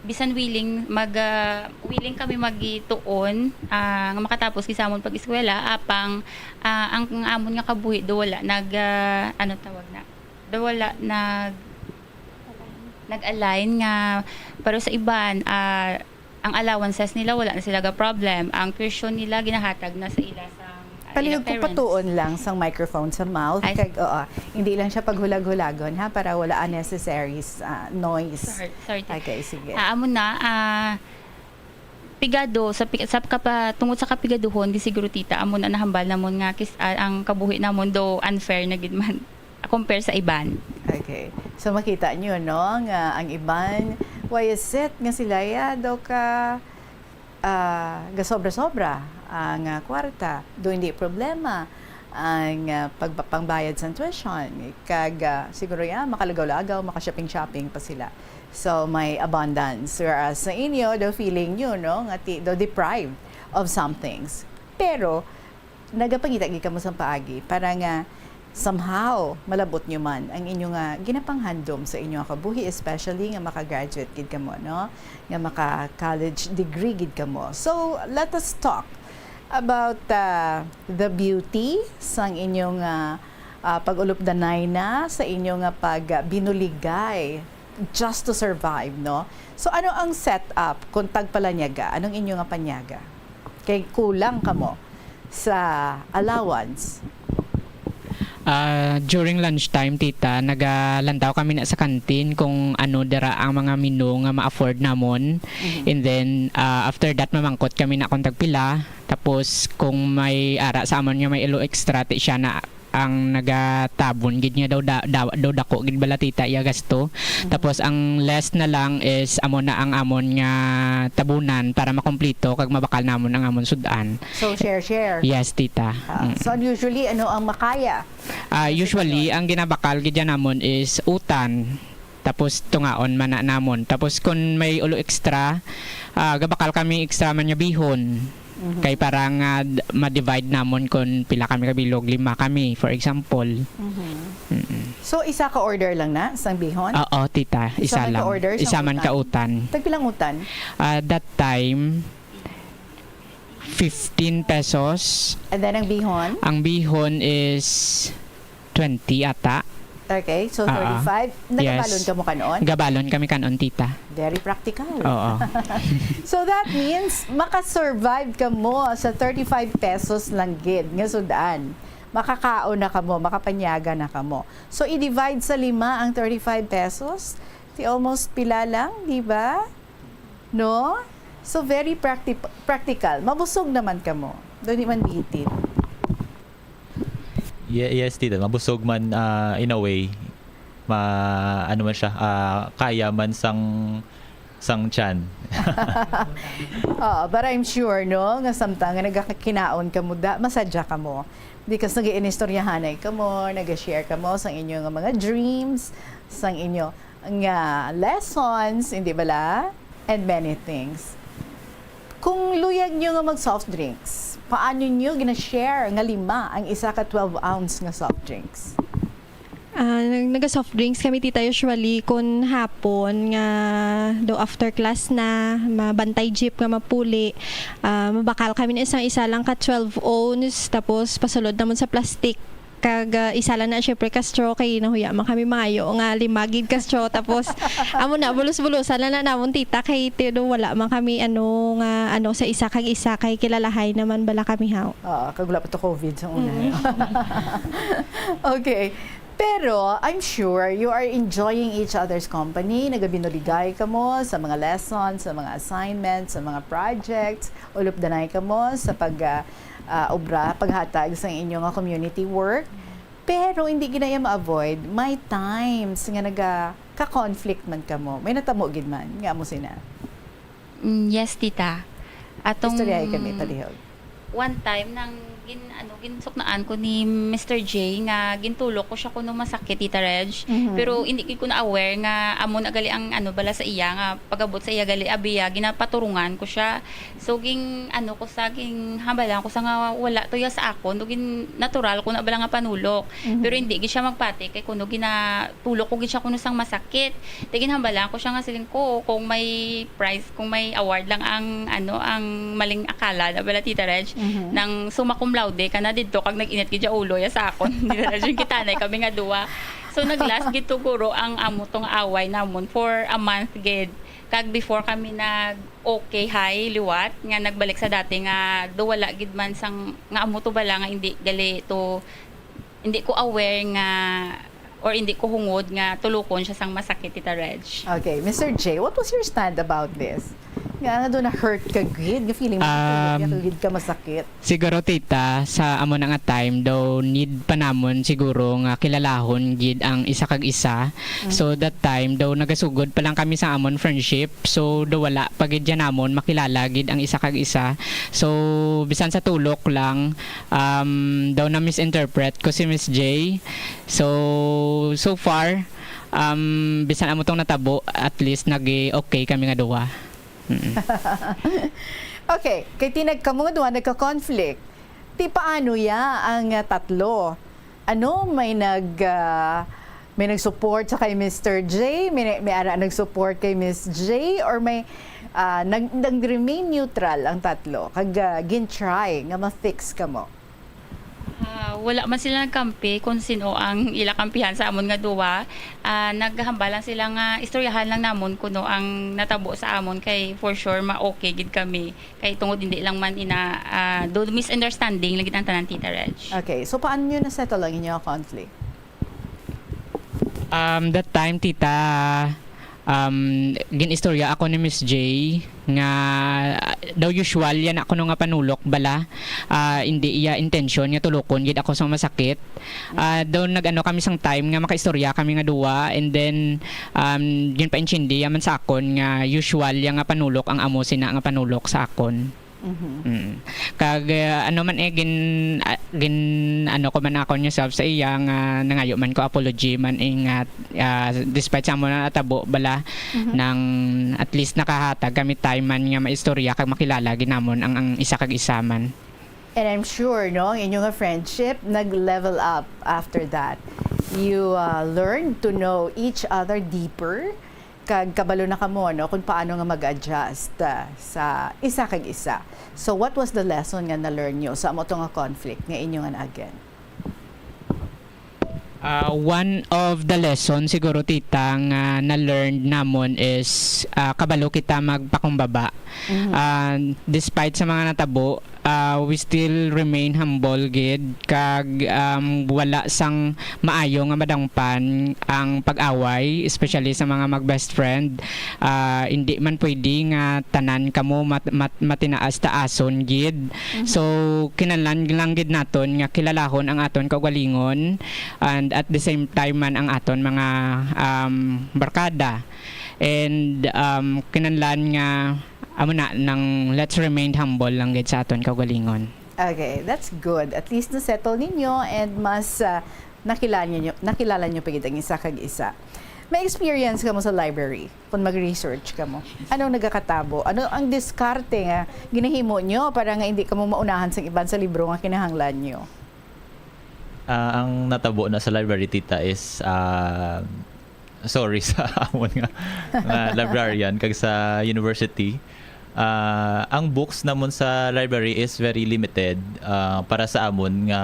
bisan willing mag, ah, willing kami magituon, ah, nga makatapos gid sa amon pag-eskwela, apang, ah, ang, ang amon nga kabuhi do wala nag, ah, ano tawag na? Do wala nag, nag-align nga, pero sa iban, ah, ang allowances nila, wala na sila ga problem. Ang tuition nila, ginahatag na sa ila sa, ah, Palihog ilang ko parents. patuon lang sang microphone sa mouth. Ay. Kag, oo, hindi lang siya paghulag-hulagon, ha, para wala unnecessary, ah, noise. Sorry, sorry, tita. Okay, sige. Ah, amo na, ah, pigado, sa pi-, sa kapa-, tungod sa kapigaduhon, di siguro, tita, amo na nahambal namon nga kis-, ah, ang kabuhi namon do unfair na gid man. Compare sa iban. Okay. So, makita nyo, no, nga ang iban, why is it nga sila ya daw ka, ah, gasobra-sobra ang, ah, kwarta? Do hindi problema ang, ah, pagpangbayad sa tuition? Kag, ah, siguro ya, makalagaw-lagaw, makashopping-shopping pa sila. So, may abundance. Whereas sa inyo, daw feeling nyo, no, nga ti-, daw deprived of some things. Pero, nagapangita gid kamo sang paagi para nga somehow malabot nyo man ang inyo nga ginapanghandom sa inyo nga kabuhi, especially nga maka-graduate gid kamo, no? Nga maka-college degree gid kamo. So, let us talk about, uh, the beauty sang inyo nga, uh, pag-ulupdanay na sa inyo nga pagbinuligay just to survive, no? So, ano ang setup kung tagpalanyaga? Anong inyo nga panyaga? Kay kulang kamo. sa allowance? Ah, during lunchtime, tita, nagalantaw kami na sa canteen kung ano dira ang mga menu nga ma-afford namon. And then, ah, after that, mamangkot kami na kung tagpila. Tapos, kung may ara sa amon nga may ilo extra, ti siya na ang nagatabon gid nga daw, da, daw, daw dako gid bala, tita, iya gasto. Tapos, ang less na lang is amo na ang amon nga tabunan para makomplito kag mabakal namon ang amon sud-an. So, share-share. Yes, tita. Ah, Mm. So, usually, ano ang makaya? Ah, usually, ang ginabakal gid dyan namon is utan. Tapos tungaon man na namon. Tapos kung may ulo extra, ah, gabakal kami extra man nga bihon. Kay para nga d- ma-divide namon kung pila kami kabilog, lima kami, for example. Mm-mm. So, isa ka order lang na, sang bihon? Oo, tita. Isa man ka lang. order, Isa sang man ka utan. Tagpilang utan? Ah, that time, fifteen pesos. And then, ang bihon? Ang bihon is twenty ata. Okay, so Ah, ah. thirty-five. Nagabalon Yes. ka mo kanon? Gabalon kami kanon, tita. Very practical. Oo. So that means, makasurvive ka mo sa thirty-five pesos lang gid nga sudan. Makakaon na ka mo, makapanyaga na ka mo. So, i-divide sa lima ang thirty-five pesos. Di almost pila lang, di ba? No? So, very practi- practical. Mabusog naman ka mo. Doon di man bitin. Ye- yes, tita. Mabusog man, ah, in a way. Ma, ano man siya, ah, kaya man sang sang tiyan. Oo, but I'm sure, no, nga samtang nga nagakakinaon ka mo, da, masadya ka mo. Because nag-iinistoryahanay ka mo, nag-share ka mo sa inyo nga mga dreams, sang inyo nga lessons, hindi bala? And many things. Kung luyag nyo nga mag soft drinks, paano nyo gina-share nga lima ang isa ka twelve ounce nga soft drinks? Ah, nag- naga-soft drinks kami, tita, usually kun hapon nga do after class na, mabantay jeep nga mapuli, ah, mabakal kami na isang isa lang ka twelve ounce, tapos pasulod namon sa plastic. Kag ah, isa lang na, syempre, ka straw kay nahuya man kami mangayo nga lima gid ka straw. Tapos amo na, bulos-bulosan na na namon, tita, kay tino wala man kami ano nga ano sa isa kag isa kay kilalahay naman bala kami haw. Oo, kag wala pa to covid sa una. Okay. Pero, I'm sure you are enjoying each other's company. Nagabinuligay ka mo sa mga lessons, sa mga assignments, sa mga projects. Ulupdanay ka mo sa pag, ah, ah, obra, paghatag sa inyo nga community work. Pero hindi ginaya ma-avoid, may times nga naga ka-conflict man ka mo. May natamo gid man nga amo sina. Mm, yes, tita. Atong Istoryahay kami, palihog. One time nang gin ano ginsuknaan ko ni Mister J nga gintulok ko siya kuno masakit, Tita Reg. Mhm. Pero hindi gid ko na aware nga amo na gali ang ano bala sa iya nga pagabot sa iya gali abiya ginapaturungan ko siya. So ging ano ko sa ging hambalan ko sa nga wala to ya sa akon, do gin natural ko na bala nga panulok. Mhm. Pero hindi gid siya magpati kay kuno ginatulok ko gid siya kuno sang masakit. Di ginhambalan ko siya nga siling ko kung may prize, kung may award lang ang ano ang maling akala na bala, Tita Reg, Mhm. nang summa cum laude ka na didto kag nag-init gid ya ulo ya sa akon. Tita Reg, yung kitanay kami nga duwa. So nag-last gid to guro ang amo tong away namon for a month gid. Kag before kami nag okay hay liwat nga nagbalik sa dati nga do wala gid man sang nga amo to bala nga hindi gali to hindi ko aware nga or hindi ko hungod nga tulukon siya sang masakit, Tita Reg. Okay, Mister J, what was your stand about this? Nga nga doon na hurt ka gid, nga feeling mo Um, nga gid ka masakit. Siguro, tita, sa amo na nga time daw need pa namon siguro nga kilalahon gid ang isa kag isa. So that time daw nagasugod pa lang kami sa amon friendship. So daw wala pa gid dyan namon makilala gid ang isa kag isa. So bisan sa tulok lang, um, daw na misinterpret ko si Miss J. So so far, um, bisan amo tong natabo, at least nag okay kami nga duwa. Mm-mm. Okay, kay tinag kamo nga duha nagka-conflict. Ti paano ya ang ah, tatlo? Ano, may nag ah, may nag-support sa kay Mister J, may, may ara nag-support kay Miss J, or may ah, nag nag-remain neutral ang tatlo kag ah, gin-try nga ma-fix kamo? Ah, Wala man sila nagkampi kung sino ang ila kampihan sa amon nga duwa. Ah, naghambal lang sila nga istoryahan lang namon kuno ang natabo sa amon, kay for sure ma-okay gid kami. Kay tungod hindi lang man ina, ah, do misunderstanding lang gid ang tanan, Tita Reg. Okay, so paano nyo na-settle ang inyong conflict? Um, that time, tita, um, gin-istorya ako ni Miss J nga, ah, daw usual yan ako nga panulok bala. Ah, hindi iya intention nga tulukon gid ako sa masakit. Ah, daw nag-ano kami sang time nga makaistorya kami nga duwa, and then, um, ginpaintindi ya man sa akon nga usual ya nga panulok ang amo sina nga panulok sa akon. Mhm. Mm. Kag, ah, ano man eh, gin, ah, gin, ano ko man ako niya self sa iya nga nangayo man ko apology man eh nga, ah, despite sa amo na natabo bala, nang at least nakahatag kami time man nga maistorya kag makilala ginamon ang, ang isa kag isa man. And I'm sure, no, ang inyo nga friendship nag-level up after that. You uh, learned to know each other deeper, kag kabalo na kamo, no, kung paano nga mag-adjust uh, sa isa kag isa. So, what was the lesson nga na-learn nyo sa amo to nga conflict nga inyo nga na-again? Ah, one of the lesson siguro, tita, nga na-learned namon is, ah, kabalo kita magpakumbaba. Ah, despite sa mga natabo, ah, we still remain humble gid, kag, um, wala sang maayo nga madangpan ang pag-away, especially sa mga mag-best friend. Ah, hindi man pwede nga tanan kamo mat-, mat-, matinaas-taason gid. So, kinahanglan lang gid naton nga kilalahon ang aton kaugalingon, and at the same time man ang aton mga, um, barkada. And, um, kinahanglan nga, amo na, nang let's remain humble lang gid sa aton kaugalingon. Okay, that's good. At least na-settle ninyo and mas uh, nakilala nyo, nakilala nyo pa gid ang isa kag isa. May experience kamo sa library kung mag-research kamo? Anong nagakatabo? Ano ang diskarte nga ginahimo nyo para nga hindi kamo maunahan sang iban sa libro nga kinahanglan nyo? Ah, ang natabo na sa library, tita, is, ah, sorry sa amon nga, nga librarian kag sa university. Ah, ang books namon sa library is very limited, ah, para sa amon nga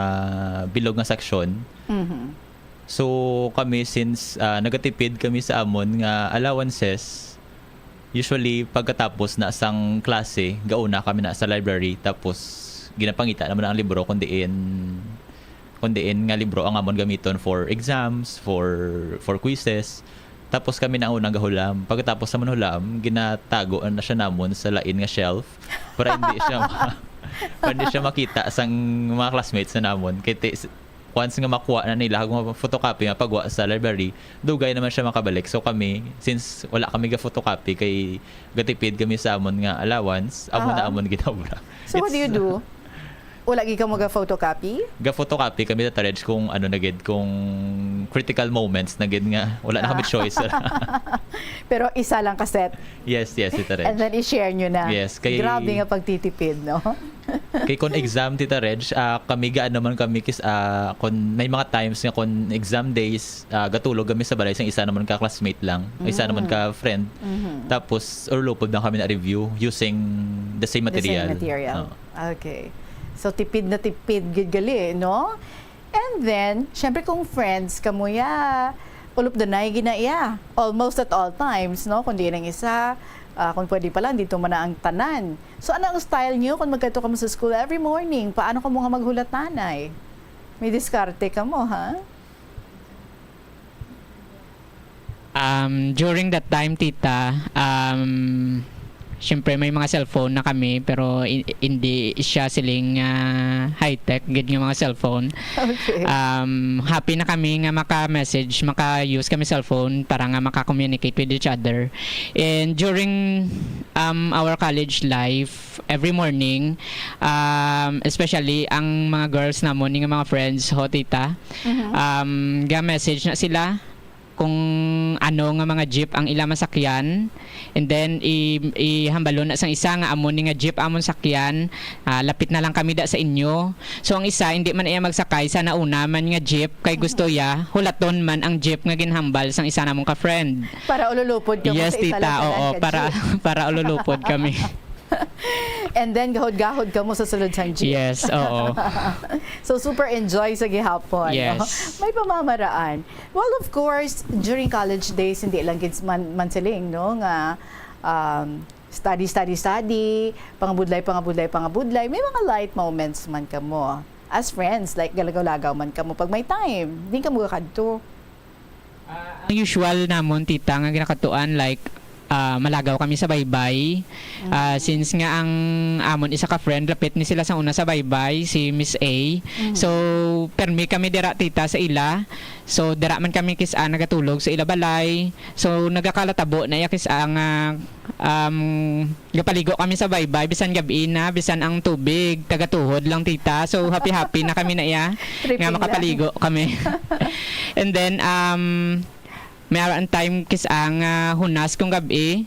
bilog nga section. Mhm. So kami, since, ah, nagatipid kami sa amon nga allowances, usually pagkatapos na sang klase, gauna kami na sa library, tapos ginapangita naman ang libro kung diin, kung diin nga libro ang amon gamiton for exams, for for quizzes. Tapos kami na unang gahulam. Pagkatapos naman hulam, ginatago na siya namon sa lain nga shelf para hindi siya ma- para hindi siya makita sang mga classmates na namon. Kay ti- once nga makuha na nila, kung photocopy nga pagwa sa library, dugay naman siya makabalik. So kami, since wala kami ga-photocopy, kay gatipid kami sa amon nga allowance, amo na Aha. Amon ginobra. So what do you do? Wala gid ka maga-photocopy? Ga-photocopy kami, Tita Reg, kung ano na gid, kung critical moments na gid nga wala na kami Ah. Choice. Pero isa lang ka set. Yes, yes, Tita Reg. And then i-share nyo na. Yes, kay- Grabe nga pagtitipid, no? Kay kon exam, Tita Reg, ah, kami gaan naman kami kis ah, kon may mga times nga kon exam days, ah, gatulog kami sa balay sang isa naman ka classmate lang, isa naman ka friend. Mhm. Tapos urlupod lang kami na review using the same The same material. material. Oo. Okay. So tipid na tipid gid gali, no? And then, syempre kung friends kamo ya, ulupdanay gina iya. Almost at all times, no? Kundi nang isa, ah, kung pwede pala, dito man na ang tanan. So ano ang style niyo kung magkadto kamo sa school every morning? Paano kamo nga maghulat, nanay? May diskarte kamo, ha? Um, during that time, tita, um, syempre may mga cellphone na kami, pero i- hindi siya siling, ah, high-tech gid nga mga cellphone. Okay. Um, happy na kami nga maka-message, maka-use kami cellphone para nga maka-communicate with each other. And during, um, our college life, every morning, um, especially ang mga girls namon, nga mga friends, ho, tita, Mhm. um, ga-message na sila kung ano nga mga jeep ang ila masakyan, and then i ihambalo na sang isa nga amo ni nga jeep amon sakyan, ah, lapit na lang kami da sa inyo. So ang isa hindi man iya magsakay sa nauna man nga jeep kay gusto iya hulaton man ang jeep nga ginhambal sang isa namon ka friend. Para ululupod ka mo Yes, sa isa tita, lang ka oo, lang ka para jeep. Para ululupod kami. And then, gahod-gahod kamo sa sulod sang gym. Yes, oo. So, super enjoy sa gihapon, no? Yes. May pamamaraan. Well, of course, during college days, hindi lang kids man, man siling, no, nga, um, study, study, study, pangabudlay, pangabudlay, pangabudlay. May mga light moments man kamo. As friends, like, galagaw-lagaw man kamo pag may time. Di kamo kakadto. Ah, ang usual namon, tita, nga ginakatuan, like, ah, malagaw kami sa baybay. Ah, Mm. Since nga ang amon isa ka friend, lapit ni sila sa una sa baybay, si Miss A. Mm. So, permi kami dira, tita, sa ila. So, dira man kami kis-, ah, nagatulog sa ila balay. So, nagakalatabo na iya kis-, ah, nga, um, gapaligo kami sa baybay, bisan gab-i na, bisan ang tubig, tagatuhod lang, tita. So, happy-happy na kami na iya, Tripping nga lang. Makapaligo kami. And then, um, may ara ang time kis-, ah, nga hunas kung gab-i.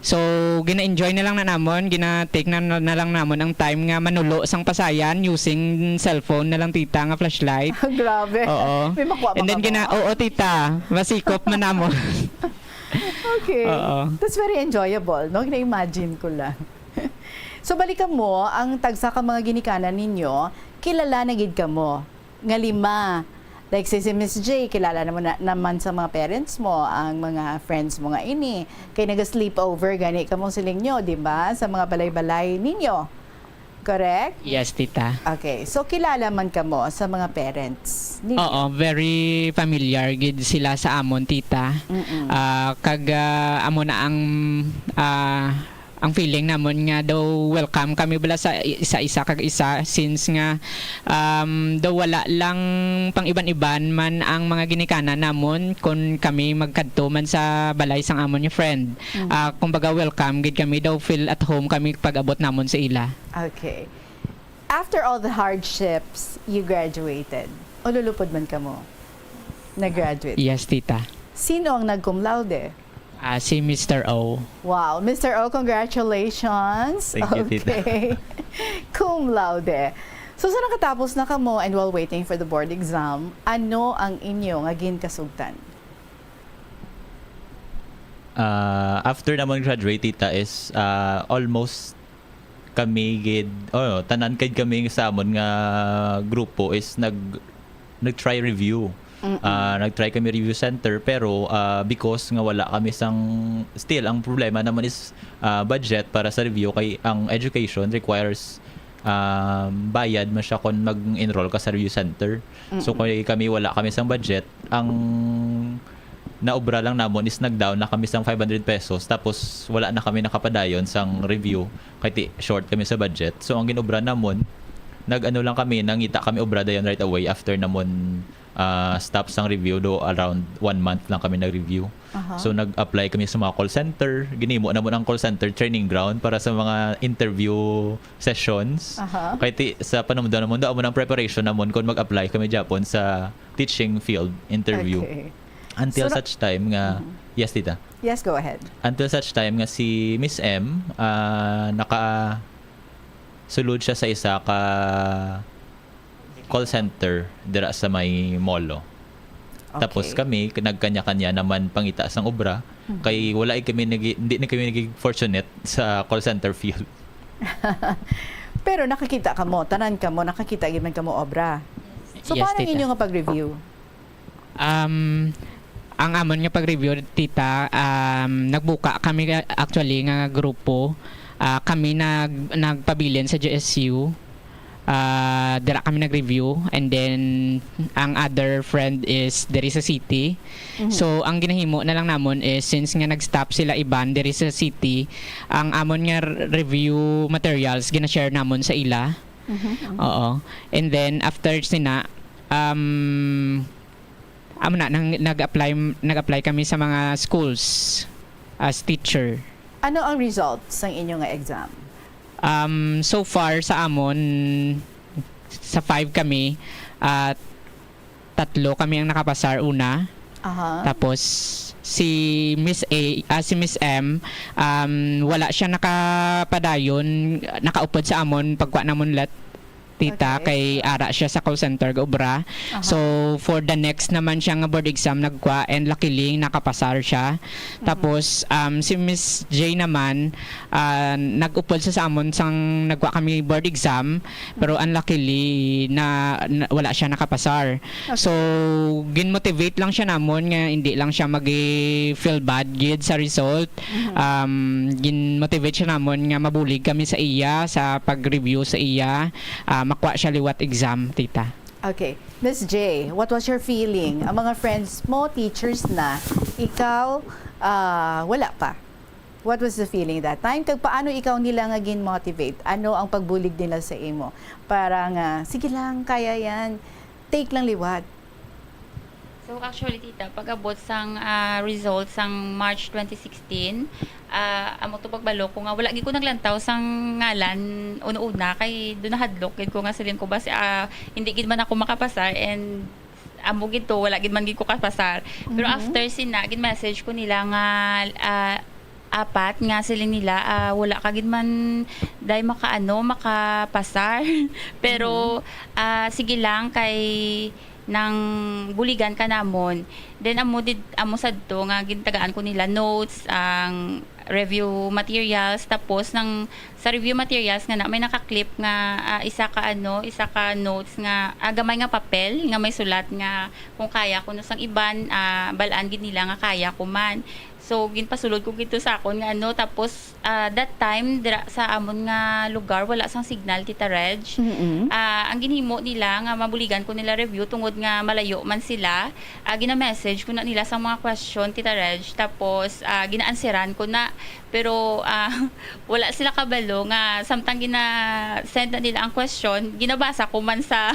So, gina-enjoy na lang na namon, gina-take na, na, na lang namon ang time nga manulo sang pasayan using cellphone na lang, tita, nga flashlight. Grabe. Oo. May makuha ba And then, kamo? gina-, oo, tita, masikop man namon. Okay. Oo. That's very enjoyable, no? Gina-imagine ko lang. So, balikan mo, ang tagsa ka mga ginikanan ninyo, kilala na gid kamo nga lima. Like si, si Miss J, kilala naman na, naman sa mga parents mo, ang mga friends mo nga ini. Kay naga-sleepover gani kamo siling nyo, di ba? Sa mga balay-balay ninyo. Correct? Yes, tita. Okay. So, kilala man kamo sa mga parents ninyo? Oo, very familiar gid sila sa amon, tita. Mm-mm. Ah, kag, ah, amo na ang, ah, ang feeling namon nga daw welcome kami bala sa i-, isa-isa kag isa, since nga, um, daw wala lang pang iban-iban man ang mga ginikanan namon kon kami magkadto man sa balay sang amon nga friend. Mm. Ah, kumbaga, welcome gid kami, daw feel at home kami pag-abot namon sa ila. Okay. After all the hardships, you graduated. Ululupod man kamo. Nag-graduate. Yes, tita. Sino ang nag-cum laude? Ah, si Mister O. Wow, Mister O, congratulations. Thank you, tita. Okay. Cum laude. So, sa nakatapos na kamo and while waiting for the board exam, ano ang inyo nga ginkasugtan? Ah, after namon graduate, tita, is, ah, almost kami gid, oh, tanan kay kami sa amon nga grupo is nag, nag-try review. Mm-mm. Ah, nag-try kami review center, pero, ah, because nga wala kami sang, still, ang problema naman is, ah, budget para sa review, kay ang education requires, um, bayad man siya kung mag-enroll ka sa review center. So, Mm-mm. kay kami, wala kami sang budget, ang naobra lang namon is nag-down na kami sang five hundred pesos, tapos wala na kami nakapadayon sang review, kay ti-, short kami sa budget. So, ang ginobra namon, nag-ano lang kami, nangita kami obra dayon right away after namon, ah, stop sang review, do around one month lang kami nag-review. Aha. So, nag-apply kami sa mga call center. Ginhimo namon ang call center training ground para sa mga interview sessions. Aha. Kay ti-, sa panumdom namon, do amo nang preparation namon kung mag-apply kami gyapon sa teaching field interview. Okay. Until So, na- such time nga, Mhm. Yes, tita. Yes, go ahead. Until such time nga si Miss M, ah, nakasulod siya sa isa ka call center dira sa may Molo. Tapos Okay. kami, nagkanya-kanya naman pangita sang obra, Mhm. kay wala kami nagi-, hindi na kami naging fortunate sa call center field. Pero nakakita kamo, tanan kamo, nakakita gid man kamo obra. So, Yes, paano ang tita. inyo nga pag-review? Um, ang amon nga pag-review, tita, um, nagbuka kami, actually, nga grupo. Ah, kami nag-, nagpabilin sa G S U. Ah, dira kami nag-review. And then, ang other friend is diri sa city. Mhm. So, ang ginahimo na lang namon is, since nga nag-stop sila iban diri sa city, ang amon nga r-, review materials, gina-share namon sa ila. Mhm, mhm. Oo. And then, after sina, um, amo na, nang, nag-apply, nag-apply kami sa mga schools as teacher. Ano ang results sang inyo nga exam? Um, so far, sa amon, sa five kami, ah, tatlo kami ang nakapasar una. Aha. Tapos, si Miss A, ah, si Miss M, um, wala siya nakapadayon, nakaupod sa amon, pagkuha namon let, Tita, Okay. Kay ara siya sa call center gaobra. Aha. So, for the next naman siya nga board exam, nagkwa, and luckily, nakapasar siya. Tapos, um, si Miss J naman, ah, nag-upod sa, sa amon sang nagkwa kami board exam, pero unluckily, na, na- wala siya nakapasar. So, gin-motivate lang siya namon nga hindi lang siya mag-feel bad gid sa result. Um, gin-motivate siya namon nga mabulig kami sa iya, sa pag-review sa iya, ah, makwa siya liwat exam, tita. Okay. Miss J, what was your feeling? Ang mga friends mo, teachers na, ikaw, ah, wala pa. What was the feeling that time? Kag paano ikaw nila nga gin-motivate? Ano ang pagbulig nila sa imo? Para nga, sige lang, kaya yan. Take lang liwat. So actually, tita, pag-abot sang ah, result sang March twenty sixteen, ah, amo to pagbalo ko nga wala gid ko naglantaw sang ngalan una-una kay do nahadlok gid ko nga siling ko ba si ah, hindi gid man ako makapasar and amo gid to, wala gid man gid ko kapasar. Pero Mhm. After sina, gin-message ko nila nga ah, apat nga siling nila ah, wala ka gid man day makaano, makapasar. Pero ah, sige lang kay nang buligan ka namon. Then amo did amo sadto nga gintagaan ko nila notes, ang review materials, tapos nang sa review materials nga na may naka-clip nga ah, isa ka ano, isa ka notes nga ah, gamay nga papel nga may sulat nga kung kaya ko no sang iban ah, balaan gid nila nga kaya ko man. So ginpasulod ko gid to sa akon nga ano, tapos ah, that time dira sa amon nga lugar wala sang signal, Tita Reg. Mm-mm. Ah, ang ginhimo nila nga mabuligan ko nila review tungod nga malayo man sila, ah, gina-message ko na nila sa mga question, Tita Reg, tapos ah, gina-answeran ko na, pero ah, wala sila kabalo nga samtang gina-send na nila ang question, ginabasa ko man sa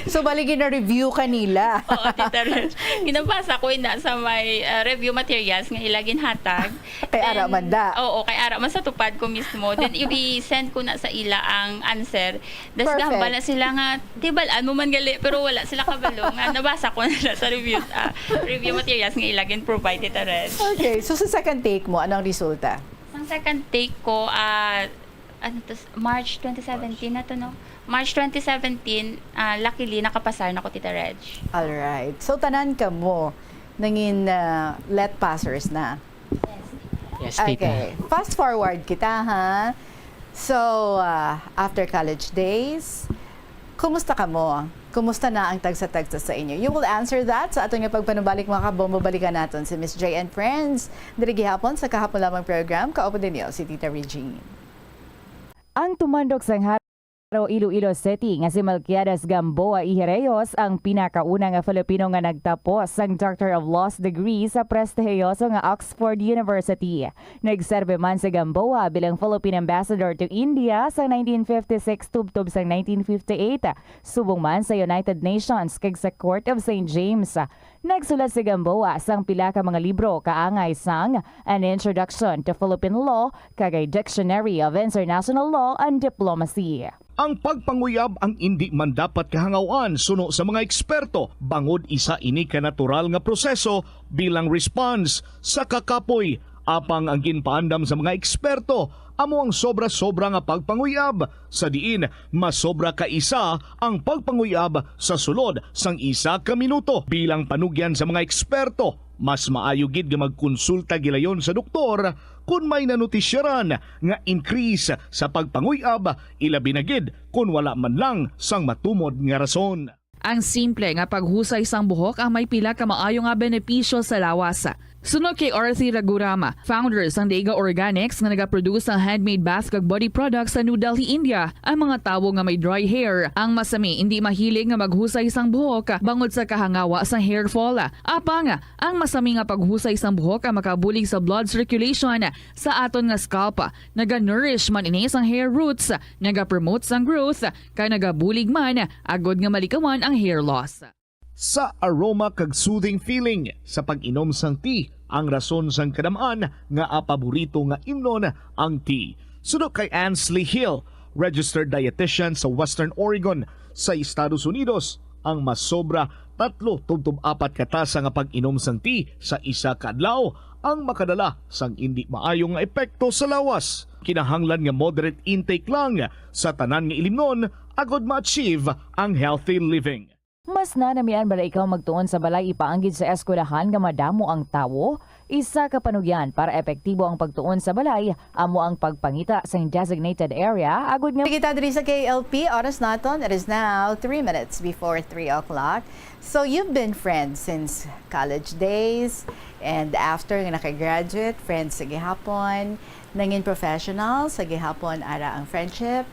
So, bali, gina-review ka nila. Oo, Tita Reg. Ginabasa ko ina sa may ah, review materials nga ila ginhatag. Kay ara Then, man da. Oo, kay ara man sa tupad ko mismo. Then, i-send ko na sa ila ang answer. Das Perfect. Gahambal na sila nga, di balaan mo man gali, pero wala sila kabalo nga nabasa ko na sa review, ah, review materials nga ila gin-provide, Tita Reg. Okay, so sa second take mo, anong resulta? Ang second take ko, ah, ano to, March twenty seventeen na to, no? March twenty seventeen, ah, luckily, nakapasar na ko, Tita Reg. Alright. So, tanan ka mo nangin ah, let passers na. Yes, tita. Okay. Fast forward kita, ha? So, ah, after college days, kumusta ka mo? Kumusta na ang tagsa-tagsa sa inyo? You will answer that sa aton nga pagpanubalik, mga kabombo. Balikan naton si Miss J and Friends. Diri gihapon sa kahapon lamang program, kaupo ninyo si Tita Regine. Ang tumandok sang Jaro, Iloilo City nga si Melquiades Gamboa Ijereyos ang pinakauna nga Filipino nga nagtapos sang Doctor of Laws degree sa prestihiyoso nga Oxford University. Nagserbi man si Gamboa bilang Philippine Ambassador to India sa nineteen fifty-six tubtob sang nineteen fifty-eight, subong man sa United Nations kag sa Court of Saint James. Nagsulat si Gamboa sang pila ka mga libro kaangay sang An Introduction to Philippine Law kag a Dictionary of International Law and Diplomacy. Ang pagpanguyab ang indi man dapat kahangaw-an suno sa mga eksperto, bangod isa ini ka natural nga proseso bilang response sa kakapoy. Apang ang ginpaandam sa mga eksperto amo ang sobra-sobra nga pagpanguyab, sa diin masobra ka isa ang pagpanguyab sa sulod sang isa ka minuto. Bilang panugyan sa mga eksperto, mas maayo gid nga magkonsulta gilayon sa doktor kon may nanotisyaran nga increase sa pagpanguyab, ilabi na gid kon wala man lang sang matumod nga rason. Ang simple nga paghusay sang buhok ang may pila ka maayo nga benepisyo sa lawas. Suno kay Arthi Raghuram, founder sang Dega Organics nga nagaproduce sang handmade bath kag body products sa New Delhi, India, ang mga tawo nga may dry hair ang masami indi mahilig nga maghusay sang buhok bangod sa kahangawa sang hair fall. Apang, ang masami nga paghusay sang buhok ang makabulig sa blood circulation sa aton nga scalp. Naga-nourish man ini sang hair roots, nagapromote sang growth, kag nagabulig man agod nga malikawan ang hair loss. Sa aroma kag soothing feeling sa pag-inom sang tea ang rason sang kadam-an nga apaborito nga imnon ang tea. Suno kay Ansley Hill, registered dietitian sa Western Oregon sa Estados Unidos, ang masobra tatlo tubtob apat ka tasa nga pag-inom sang tea sa isa ka adlaw ang makadala sang indi maayo nga epekto sa lawas. Kinahanglan nga moderate intake lang sa tanan nga ilimnon agod ma-achieve ang healthy living. Mas nanamian bala ikaw magtuon sa balay ipaanggid sa eskwelahan nga madamo ang tawo? Isa ka panugyan para epektibo ang pagtuon sa balay amo ang pagpangita sang designated area agud nga Kita diri sa K L P, oras naton, it is now three minutes before three o'clock. So you've been friends since college days, and after nga nakagraduate, friends sa gihapon, nangin professional sa gihapon ara ang friendship.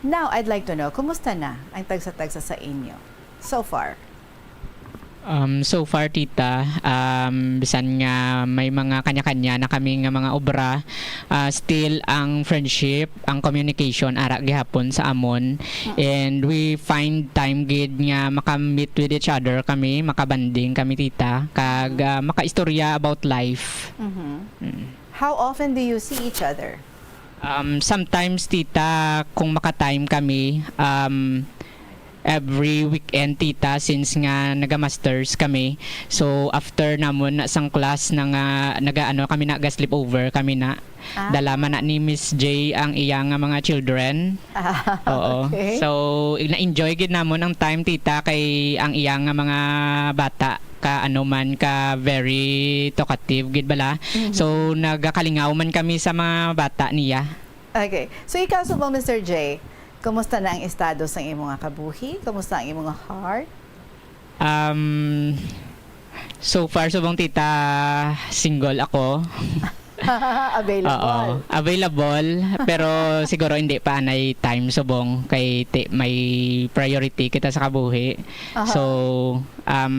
Now, I'd like to know, kumusta na ang tagsa-tagsa sa inyo so far? Um, so far, tita, um, bisan nga may mga kanya-kanya na kami nga mga obra, ah, still ang friendship, ang communication, ara gihapon sa amon. And we find time gid nga maka-meet with each other kami, makabanding kami, tita, kag ah, makaistorya about life. Mhm. Mm. How often do you see each other? Um, sometimes, tita, kung maka-time kami, um, every weekend, tita, since nga naga-masters kami. So, after namon na sang class na nga, naga-ano kami na, ga-sleepover kami na. Ah. Dala man na ni Miss J ang iya nga mga children. Ah, Oo. okay. So, na-enjoy gid namon ang time, tita, kay ang iya nga mga bata ka ano man ka very talkative gid bala. Mhm. So, nagakalingaw man kami sa mga bata niya. Okay. So ikaw subong, Mister J, kumusta na ang estado sa imo nga kabuhi? Kumusta ang imo nga heart? Um, so far, subong, tita, single ako. Available. Oo, available, pero siguro hindi pa anay time, subong, kay ti-, may priority kita sa kabuhi. Aha. So, um,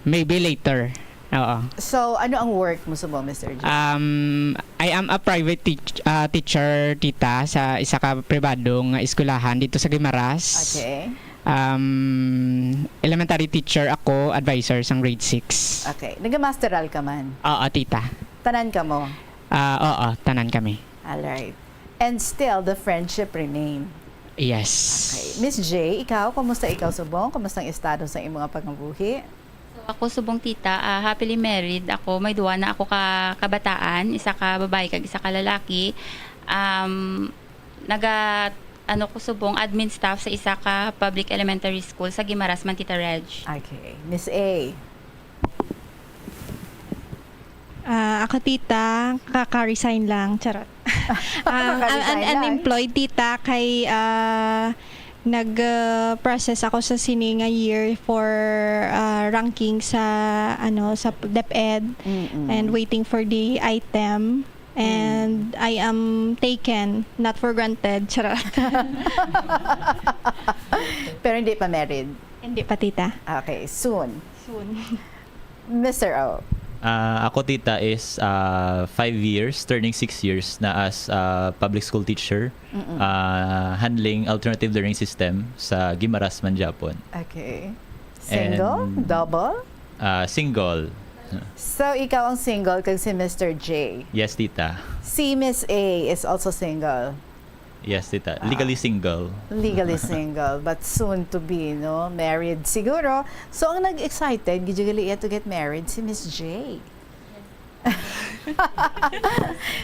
maybe later. Oo. So, ano ang work mo subong, Mister J? Um, I am a private teach, ah, teacher, tita, sa isa ka pribado nga eskwelahan dito sa Guimaras. Okay. Um, elementary teacher ako, advisor sang grade six. Okay. Naga-masteral ka man? Oo, tita. Tanan ka mo? Ah, oo, tanan kami. Alright. And still, the friendship remain. Yes. Okay. Miss J, ikaw, kumusta ikaw subong? Kumusta ang estado sa imong pangabuhi? So, ako subong, tita, ah, happily married ako. May duwa na ako ka kabataan, isa ka babae kag isa ka lalaki. Um, naga ano ko subong, admin staff sa isa ka public elementary school sa Guimaras man, Tita Reg. Okay. Miss A. Ah, ako, tita, kaka-resign lang. Charot. Ah, Kaka-resign un- lang. Unemployed, tita, kay ah, nag-process ako sa sini nga year for ah, ranking sa ano sa DepEd, Mm-mm. and waiting for the item, and I am taken, not for granted. Charot. Pero hindi pa married. Hindi pa, tita. Okay, soon. Soon. Mister O. Ah, ako, tita, is ah, five years, turning six years na as ah, public school teacher, ah, handling alternative learning system sa Guimaras man, Japon. Okay. Single? And- Double? Ah, single. So, ikaw ang single kag si Mister J. Yes, tita. Si Miss A is also single. Yes, tita. Ah. Legally single. Legally single, but soon to be, no? Married siguro. So, ang nag-excited, gid gali iya to get married, si Miss J.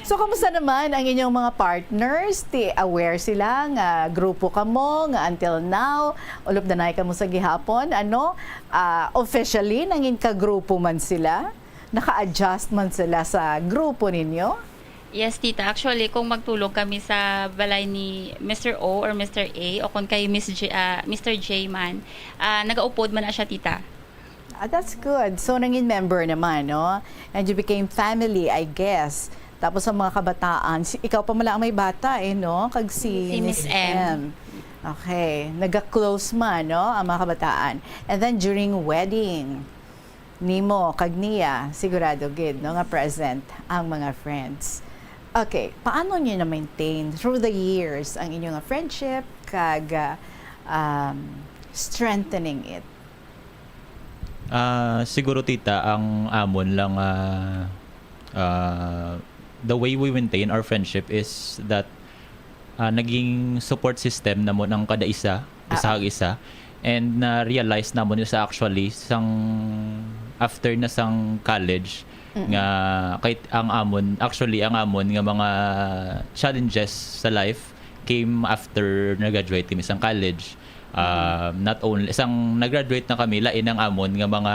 So, kumusta naman ang inyong mga partners? Ti aware sila nga grupo kamo, nga until now, ulop danay kamo sa gihapon, ano, ah, officially, nangin ka grupo man sila? Naka-adjust man sila sa grupo ninyo? Yes, tita. Actually, kung magtulog kami sa balay ni Mister O or Mister A o kung kay Miss J, ah, Mister J man, ah, nagaupod man na siya, tita. Ah, that's good. So, nangin member naman, no? And you became family, I guess. Tapos ang mga kabataan, si, ikaw pa mala ang may bata, eh, no? Kag si Si Miss M. Okay. Naga-close man, no? Ang mga kabataan. And then during wedding, nimo, kag niya, sigurado gid, no? Nga present ang mga friends. Okay. Paano niyo na-maintain through the years ang inyong friendship kag ah, um, strengthening it? Ah, siguro, tita, ang amon lang, ah, ah, the way we maintain our friendship is that ah, naging support system namon ang kada isa, isa Ah. kag isa. And na-realize namon isa actually sang after na sang college nga kay ang amon, actually, ang amon nga mga challenges sa life came after nag-graduate kami sang college. Um, not only sang nag-graduate na kami, lain ang amon nga mga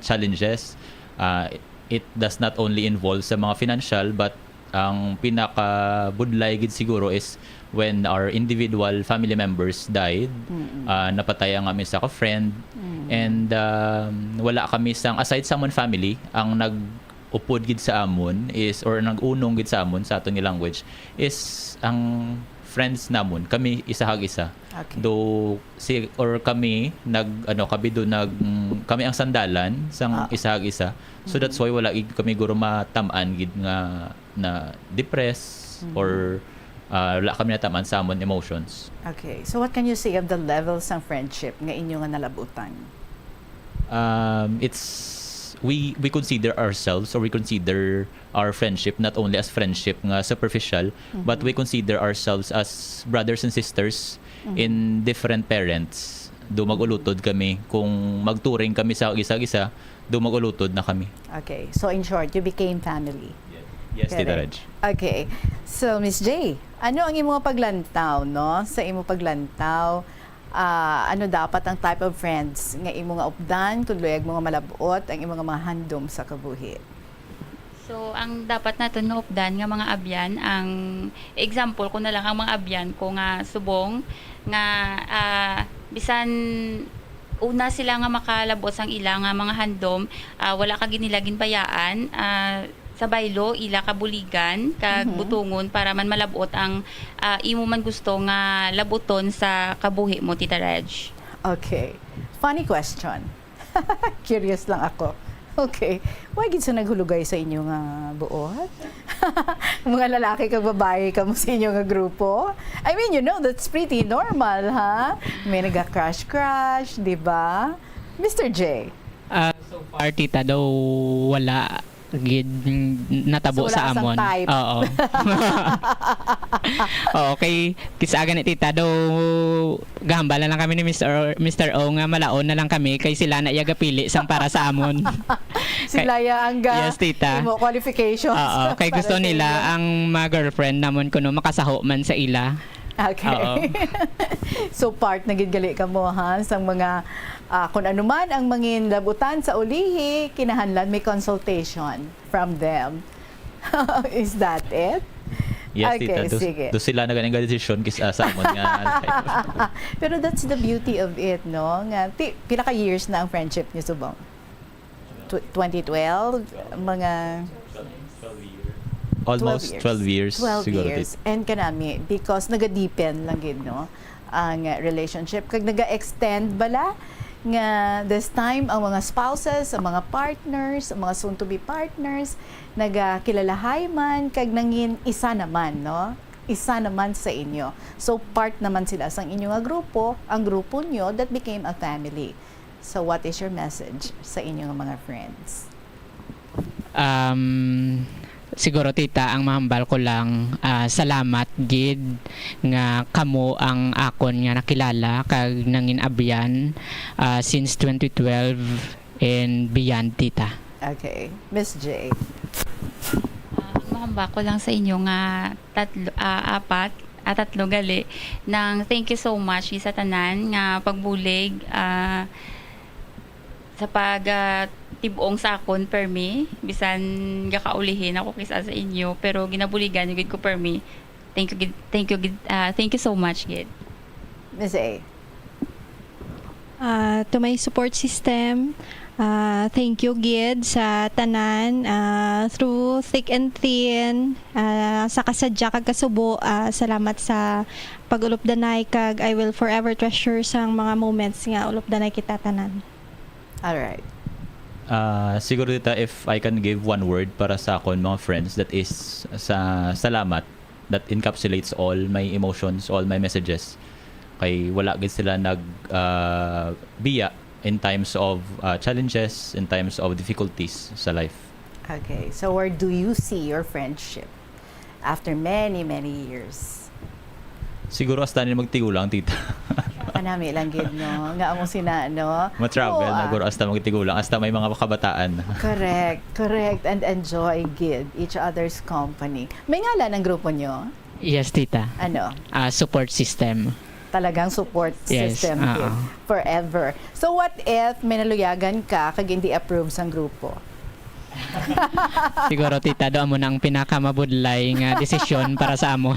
challenges. Ah, it does not only involve sa mga financial, but ang pinakabudlay gid siguro is when our individual family members died. Ah, napatay ang aming sa ka friend. And um, wala kami sang, aside sa amon family, ang nag-upod gid sa amon is, or nag-unong gid sa amon sa aton nga language, is ang friends namon, kami isa kag isa. Okay. Though si, or kami nag, ano, kami do nag, mm, kami ang sandalan sang Ah. isa kag isa. So that's why wala gid kami guro matam-an gid nga na depressed or ah, wala kami natam-an sa amon emotions. Okay. So what can you say of the level sang friendship nga inyo nga nalabutan? Um, it's, we we consider ourselves, or we consider our friendship not only as friendship nga superficial, but we consider ourselves as brothers and sisters in different parents. Do mag-ulutod kami kung magturing kami sa isa-isa, do mag-ulutod na kami. Okay. So in short, you became family. Yes, Tita Correct. Reg. Okay. So, Miss J, ano ang imo paglantaw, no? Sa imo paglantaw, ah, ano dapat ang type of friends nga imo nga updan kung luyag mo nga malabot ang imo nga mga handom sa kabuhi? So, ang dapat naton nga updan nga mga abyan, ang example ko na lang, ang mga abyan ko nga subong nga ah, bisan una sila nga makalabot sang ila nga mga handom, ah, wala ka gid nila ginbayaan, ah, sa baylo ila kabuligan kag Mhm. butongon para man malabot ang ah, imo man gusto nga labuton sa kabuhi mo, Tita Reg. Okay. Funny question. Curious lang ako. Okay. Why gid sa naghulugay sa inyo nga buot? Mga lalaki kag babae kamo sa inyo nga grupo? I mean, you know, that's pretty normal, ha? May nagka-crush-crush, di ba? Mister J. Ah, so far, tita, daw wala gid natabo So, wala sa ka sang amon. Type. Oo. Oo, kay kis-a gani, tita, daw gahambal na lang kami ni Mister O, Mister O nga malaon na lang kami kay sila na iya gapili sang para sa amon. Sila ya ang ga Yes, tita. Imo qualifications. Oo, kay para gusto sa nila inyo. Ang mga girlfriend namon kuno makasaho man sa ila. Okay. Oo. So part na gid gali kamo, ha, sang mga ah, kung ano man ang mangin labutan sa ulihi, kinahanglan may consultation from them. Is that it? Yes, Okay, tita. Do, sige. Do sila na ganing desisyon kis ah, sa amon nga. Pero that's the beauty of it, no? Nga ti, pila ka years na ang friendship niyo subong? Tw- twenty twelve, mga Almost years. twelve years. Twelve Siguro, years. Tita. And kanami, because naga-deepen lang gid, no, ang relationship. Kag naga-extend bala nga this time ang mga spouses, ang mga partners, ang mga soon-to-be partners, nagakilalahay man, kag nangin isa naman, no? Isa naman sa inyo. So, part naman sila sang inyo nga grupo, ang grupo nyo that became a family. So, what is your message sa inyo nga mga friends? Um, siguro, tita, ang mahambal ko lang, ah, salamat gid nga kamo ang akon nga nakilala kag nangin abyan, ah, since twenty twelve and beyond, tita. Okay. Miss J. Ah, ang mahambal ko lang sa inyo nga tatlo, ah, apat, ah, tatlo gali, nang thank you so much sa tanan nga pagbulig, ah, sa pag, ah, tib-ong sa akon permi, bisan gakaulihi na ko kis-a sa inyo, pero ginabuligan niyo gid ko permi. Thank you gid, thank you gid, ah, thank you so much gid. Miss A. Ah, to my support system, ah, thank you gid sa tanan, ah, through thick and thin, ah, sa kasadya kag kasubo, ah, salamat sa pag-ulupdanay kag I will forever treasure sang mga moments nga ulupdanay kita tanan. All right. Ah, siguro, tita, if I can give one word para sa akon mga friends, that is sa salamat. That encapsulates all my emotions, all my messages. Kay wala gid sila nag ah, biya in times of ah, challenges, in times of difficulties sa life. Okay. So where do you see your friendship after many, many years? Siguro hasta ni magtigulang, tita. Kanami lang gid, no? Nga amo sina, no? Ma-travel Oo, na, ah. guro, hasta magtigulang, hasta may mga kabataan. Correct, correct. And enjoy gid each other's company. May ngalan ang grupo nyo? Yes, tita. Ano? Ah, support system. Talagang support Yes, system oo. gid. Forever. So what if may naluyagan ka kag hindi approve sang grupo? Siguro, tita, do amo na ang pinakamabudlay nga desisyon para sa amon.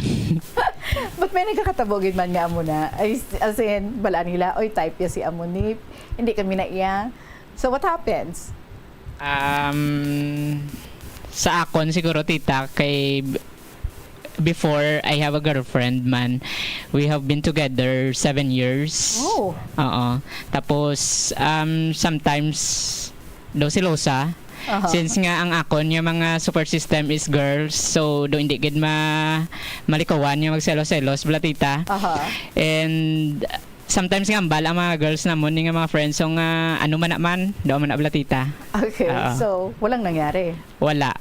But may nagkakatabo gid man nga amo na. Ay, as in, bala nila, "Oy, type ya si amo ni, hindi kami na iya." So what happens? Um, sa akon siguro, tita, kay b-, before I have a girlfriend man, we have been together seven years. Oh. Oo. Tapos, um, sometimes daw selosa. Aha. Since nga ang akon nga mga support system is girls, so do hindi gid ma-, malikawan nga magselos-selos, bala, tita. Aha. And sometimes nga hambal ang mga girls namon ni nga mga friends, so nga ano man na man, do man na, bala, tita. Okay, Oo. so walang nangyari? Wala.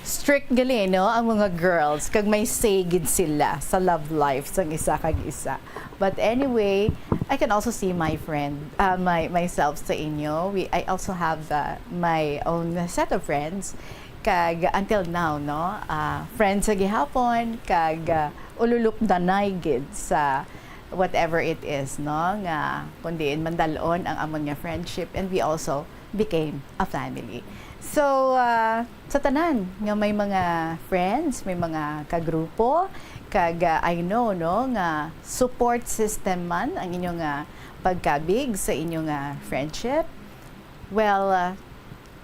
Strict gali, no, ang mga girls, kag may say gid sila sa love life sang isa kag isa. But anyway, I can also see my friend, uh, my, myself sa inyo. We, I also have, uh, my own set of friends. Kag until now, no, uh, friends sa gihapon, kag, uh, ululupdanay gid sa whatever it is, no, nga kung diin man dal-on ang amon nga friendship, and we also became a family. So, uh, sa tanan nga may mga friends, may mga kagrupo, kag, uh, I know, no, nga support system man ang inyo nga pagkabig sa inyo nga friendship, well, uh,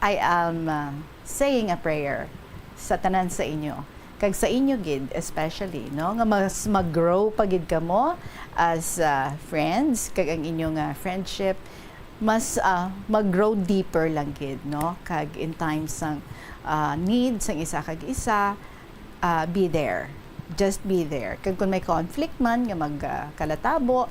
I am, uh, saying a prayer sa tanan sa inyo, kag sa inyo gid especially, no, nga mas mag-grow pa gid kamo as, uh, friends, kag ang inyo nga friendship mas, ah, mag-grow deeper lang gid, no? Kag in times sang, ah, need sang isa kag isa, ah, be there. Just be there. Kag kung may conflict man nga mag, ah, kalatabo,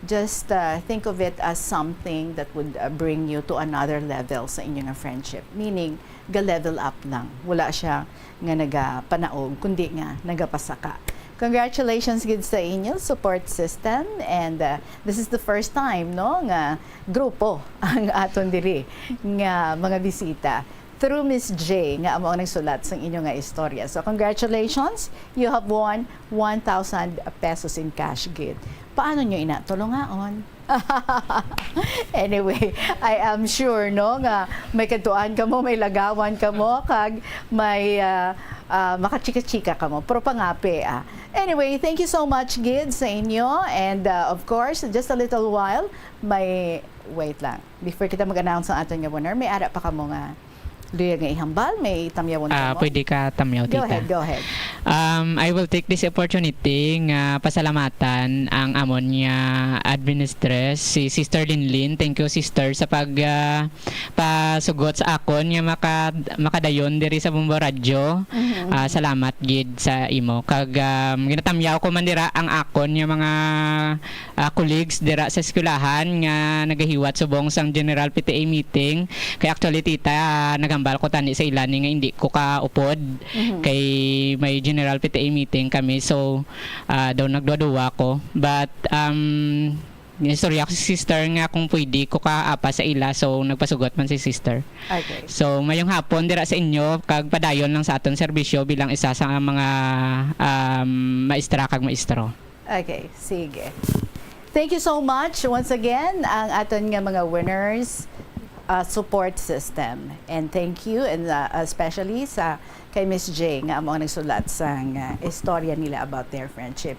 just, ah, think of it as something that would, ah, bring you to another level sa inyo nga friendship. Meaning, ga-level up lang. Wala siya nga nagapanaog, kundi nga nagapasaka. Congratulations gid sa inyo support system, and, uh, this is the first time, no, nga grupo ang aton diri nga mga bisita through Miss J nga amo ang nagsulat sang inyo nga istorya. So congratulations, you have won one thousand pesos in cash gid. Paano nyo ina tulungaon? Anyway, I am sure, no, nga may kadtuan kamo, may lagawan kamo, kag may, ah, ah, makachika-chika kamo. Pero pangapi, ah. Anyway, thank you so much gid sa inyo. And, ah, of course, just a little while, may, wait lang. Before kita mag-announce ang aton nga winner, may ara pa kamo nga luyag nga ihambal, may tamyawon Ah, kamo? Pwede ka tamyaw, Go tita. ahead, go ahead. Um, I will take this opportunity nga pasalamatan ang amon nga administress, si Sister Linlin. Thank you, sister, sa pag, ah, pasugot sa akon nga maka-, makadayon diri sa Bombo Radyo. Mhm. Ah, salamat gid sa imo. Kag, um, ginatamyaw ko man dira ang akon nga mga, ah, colleagues dira sa eskwelahan nga nagahiwat subong sang General P T A meeting. Kay actually, tita, ah, naghambal ko tani sa ila ni nga hindi ko kaupod. Mhm. Kay may General P T A meeting kami. So, ah, daw nagduwa-duwa ko. But, um, ginistorya ko si sister nga kung pwede ko kaapa sa ila. So, nagpasugot man si sister. Okay. So, mayong hapon dira sa inyo, kag padayon lang sa aton serbisyo bilang isa sa mga, um, maestra kag maestro. Okay, sige. Thank you so much once again, ang aton nga mga winners, uh, support system. And thank you, and, uh, especially sa kay Miss J nga amo ang nagsulat sang, uh, istorya nila about their friendship.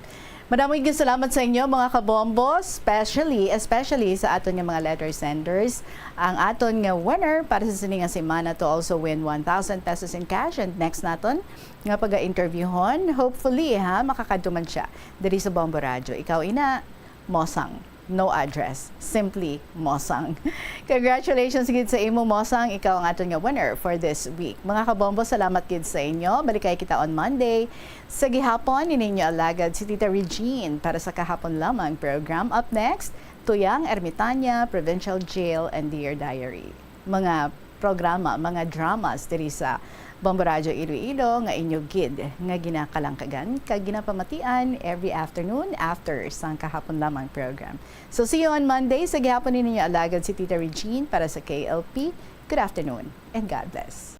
Madamo gid salamat sa inyo, mga kabombo, especially, especially sa aton nga mga letter senders. Ang aton nga winner para sa sini nga semana to also win one thousand pesos in cash. And next naton nga paga-interviewhon, hopefully, ha, makakadto man siya diri sa Bombo Radyo. Ikaw, ina, Mosang. No address. Simply, Mosang. Congratulations gid sa imo, Mosang. Ikaw ang aton nga winner for this week. Mga kabombo, salamat gid sa inyo. Balikay kita on Monday. Sa gihapon, ini inyo alagad si Tita Regine para sa kahapon lamang program. Up next, Tuyang Ermitanya, Provincial Jail, and Dear Diary. Mga programa, mga dramas diri sa Bombo Radyo Iloilo nga inyo gid nga ginakalangkagan kag ginapamatian every afternoon after sang kahapon lamang program. So see you on Monday. Sa gihapon ninyo alagad si Tita Regine para sa K L P. Good afternoon and God bless.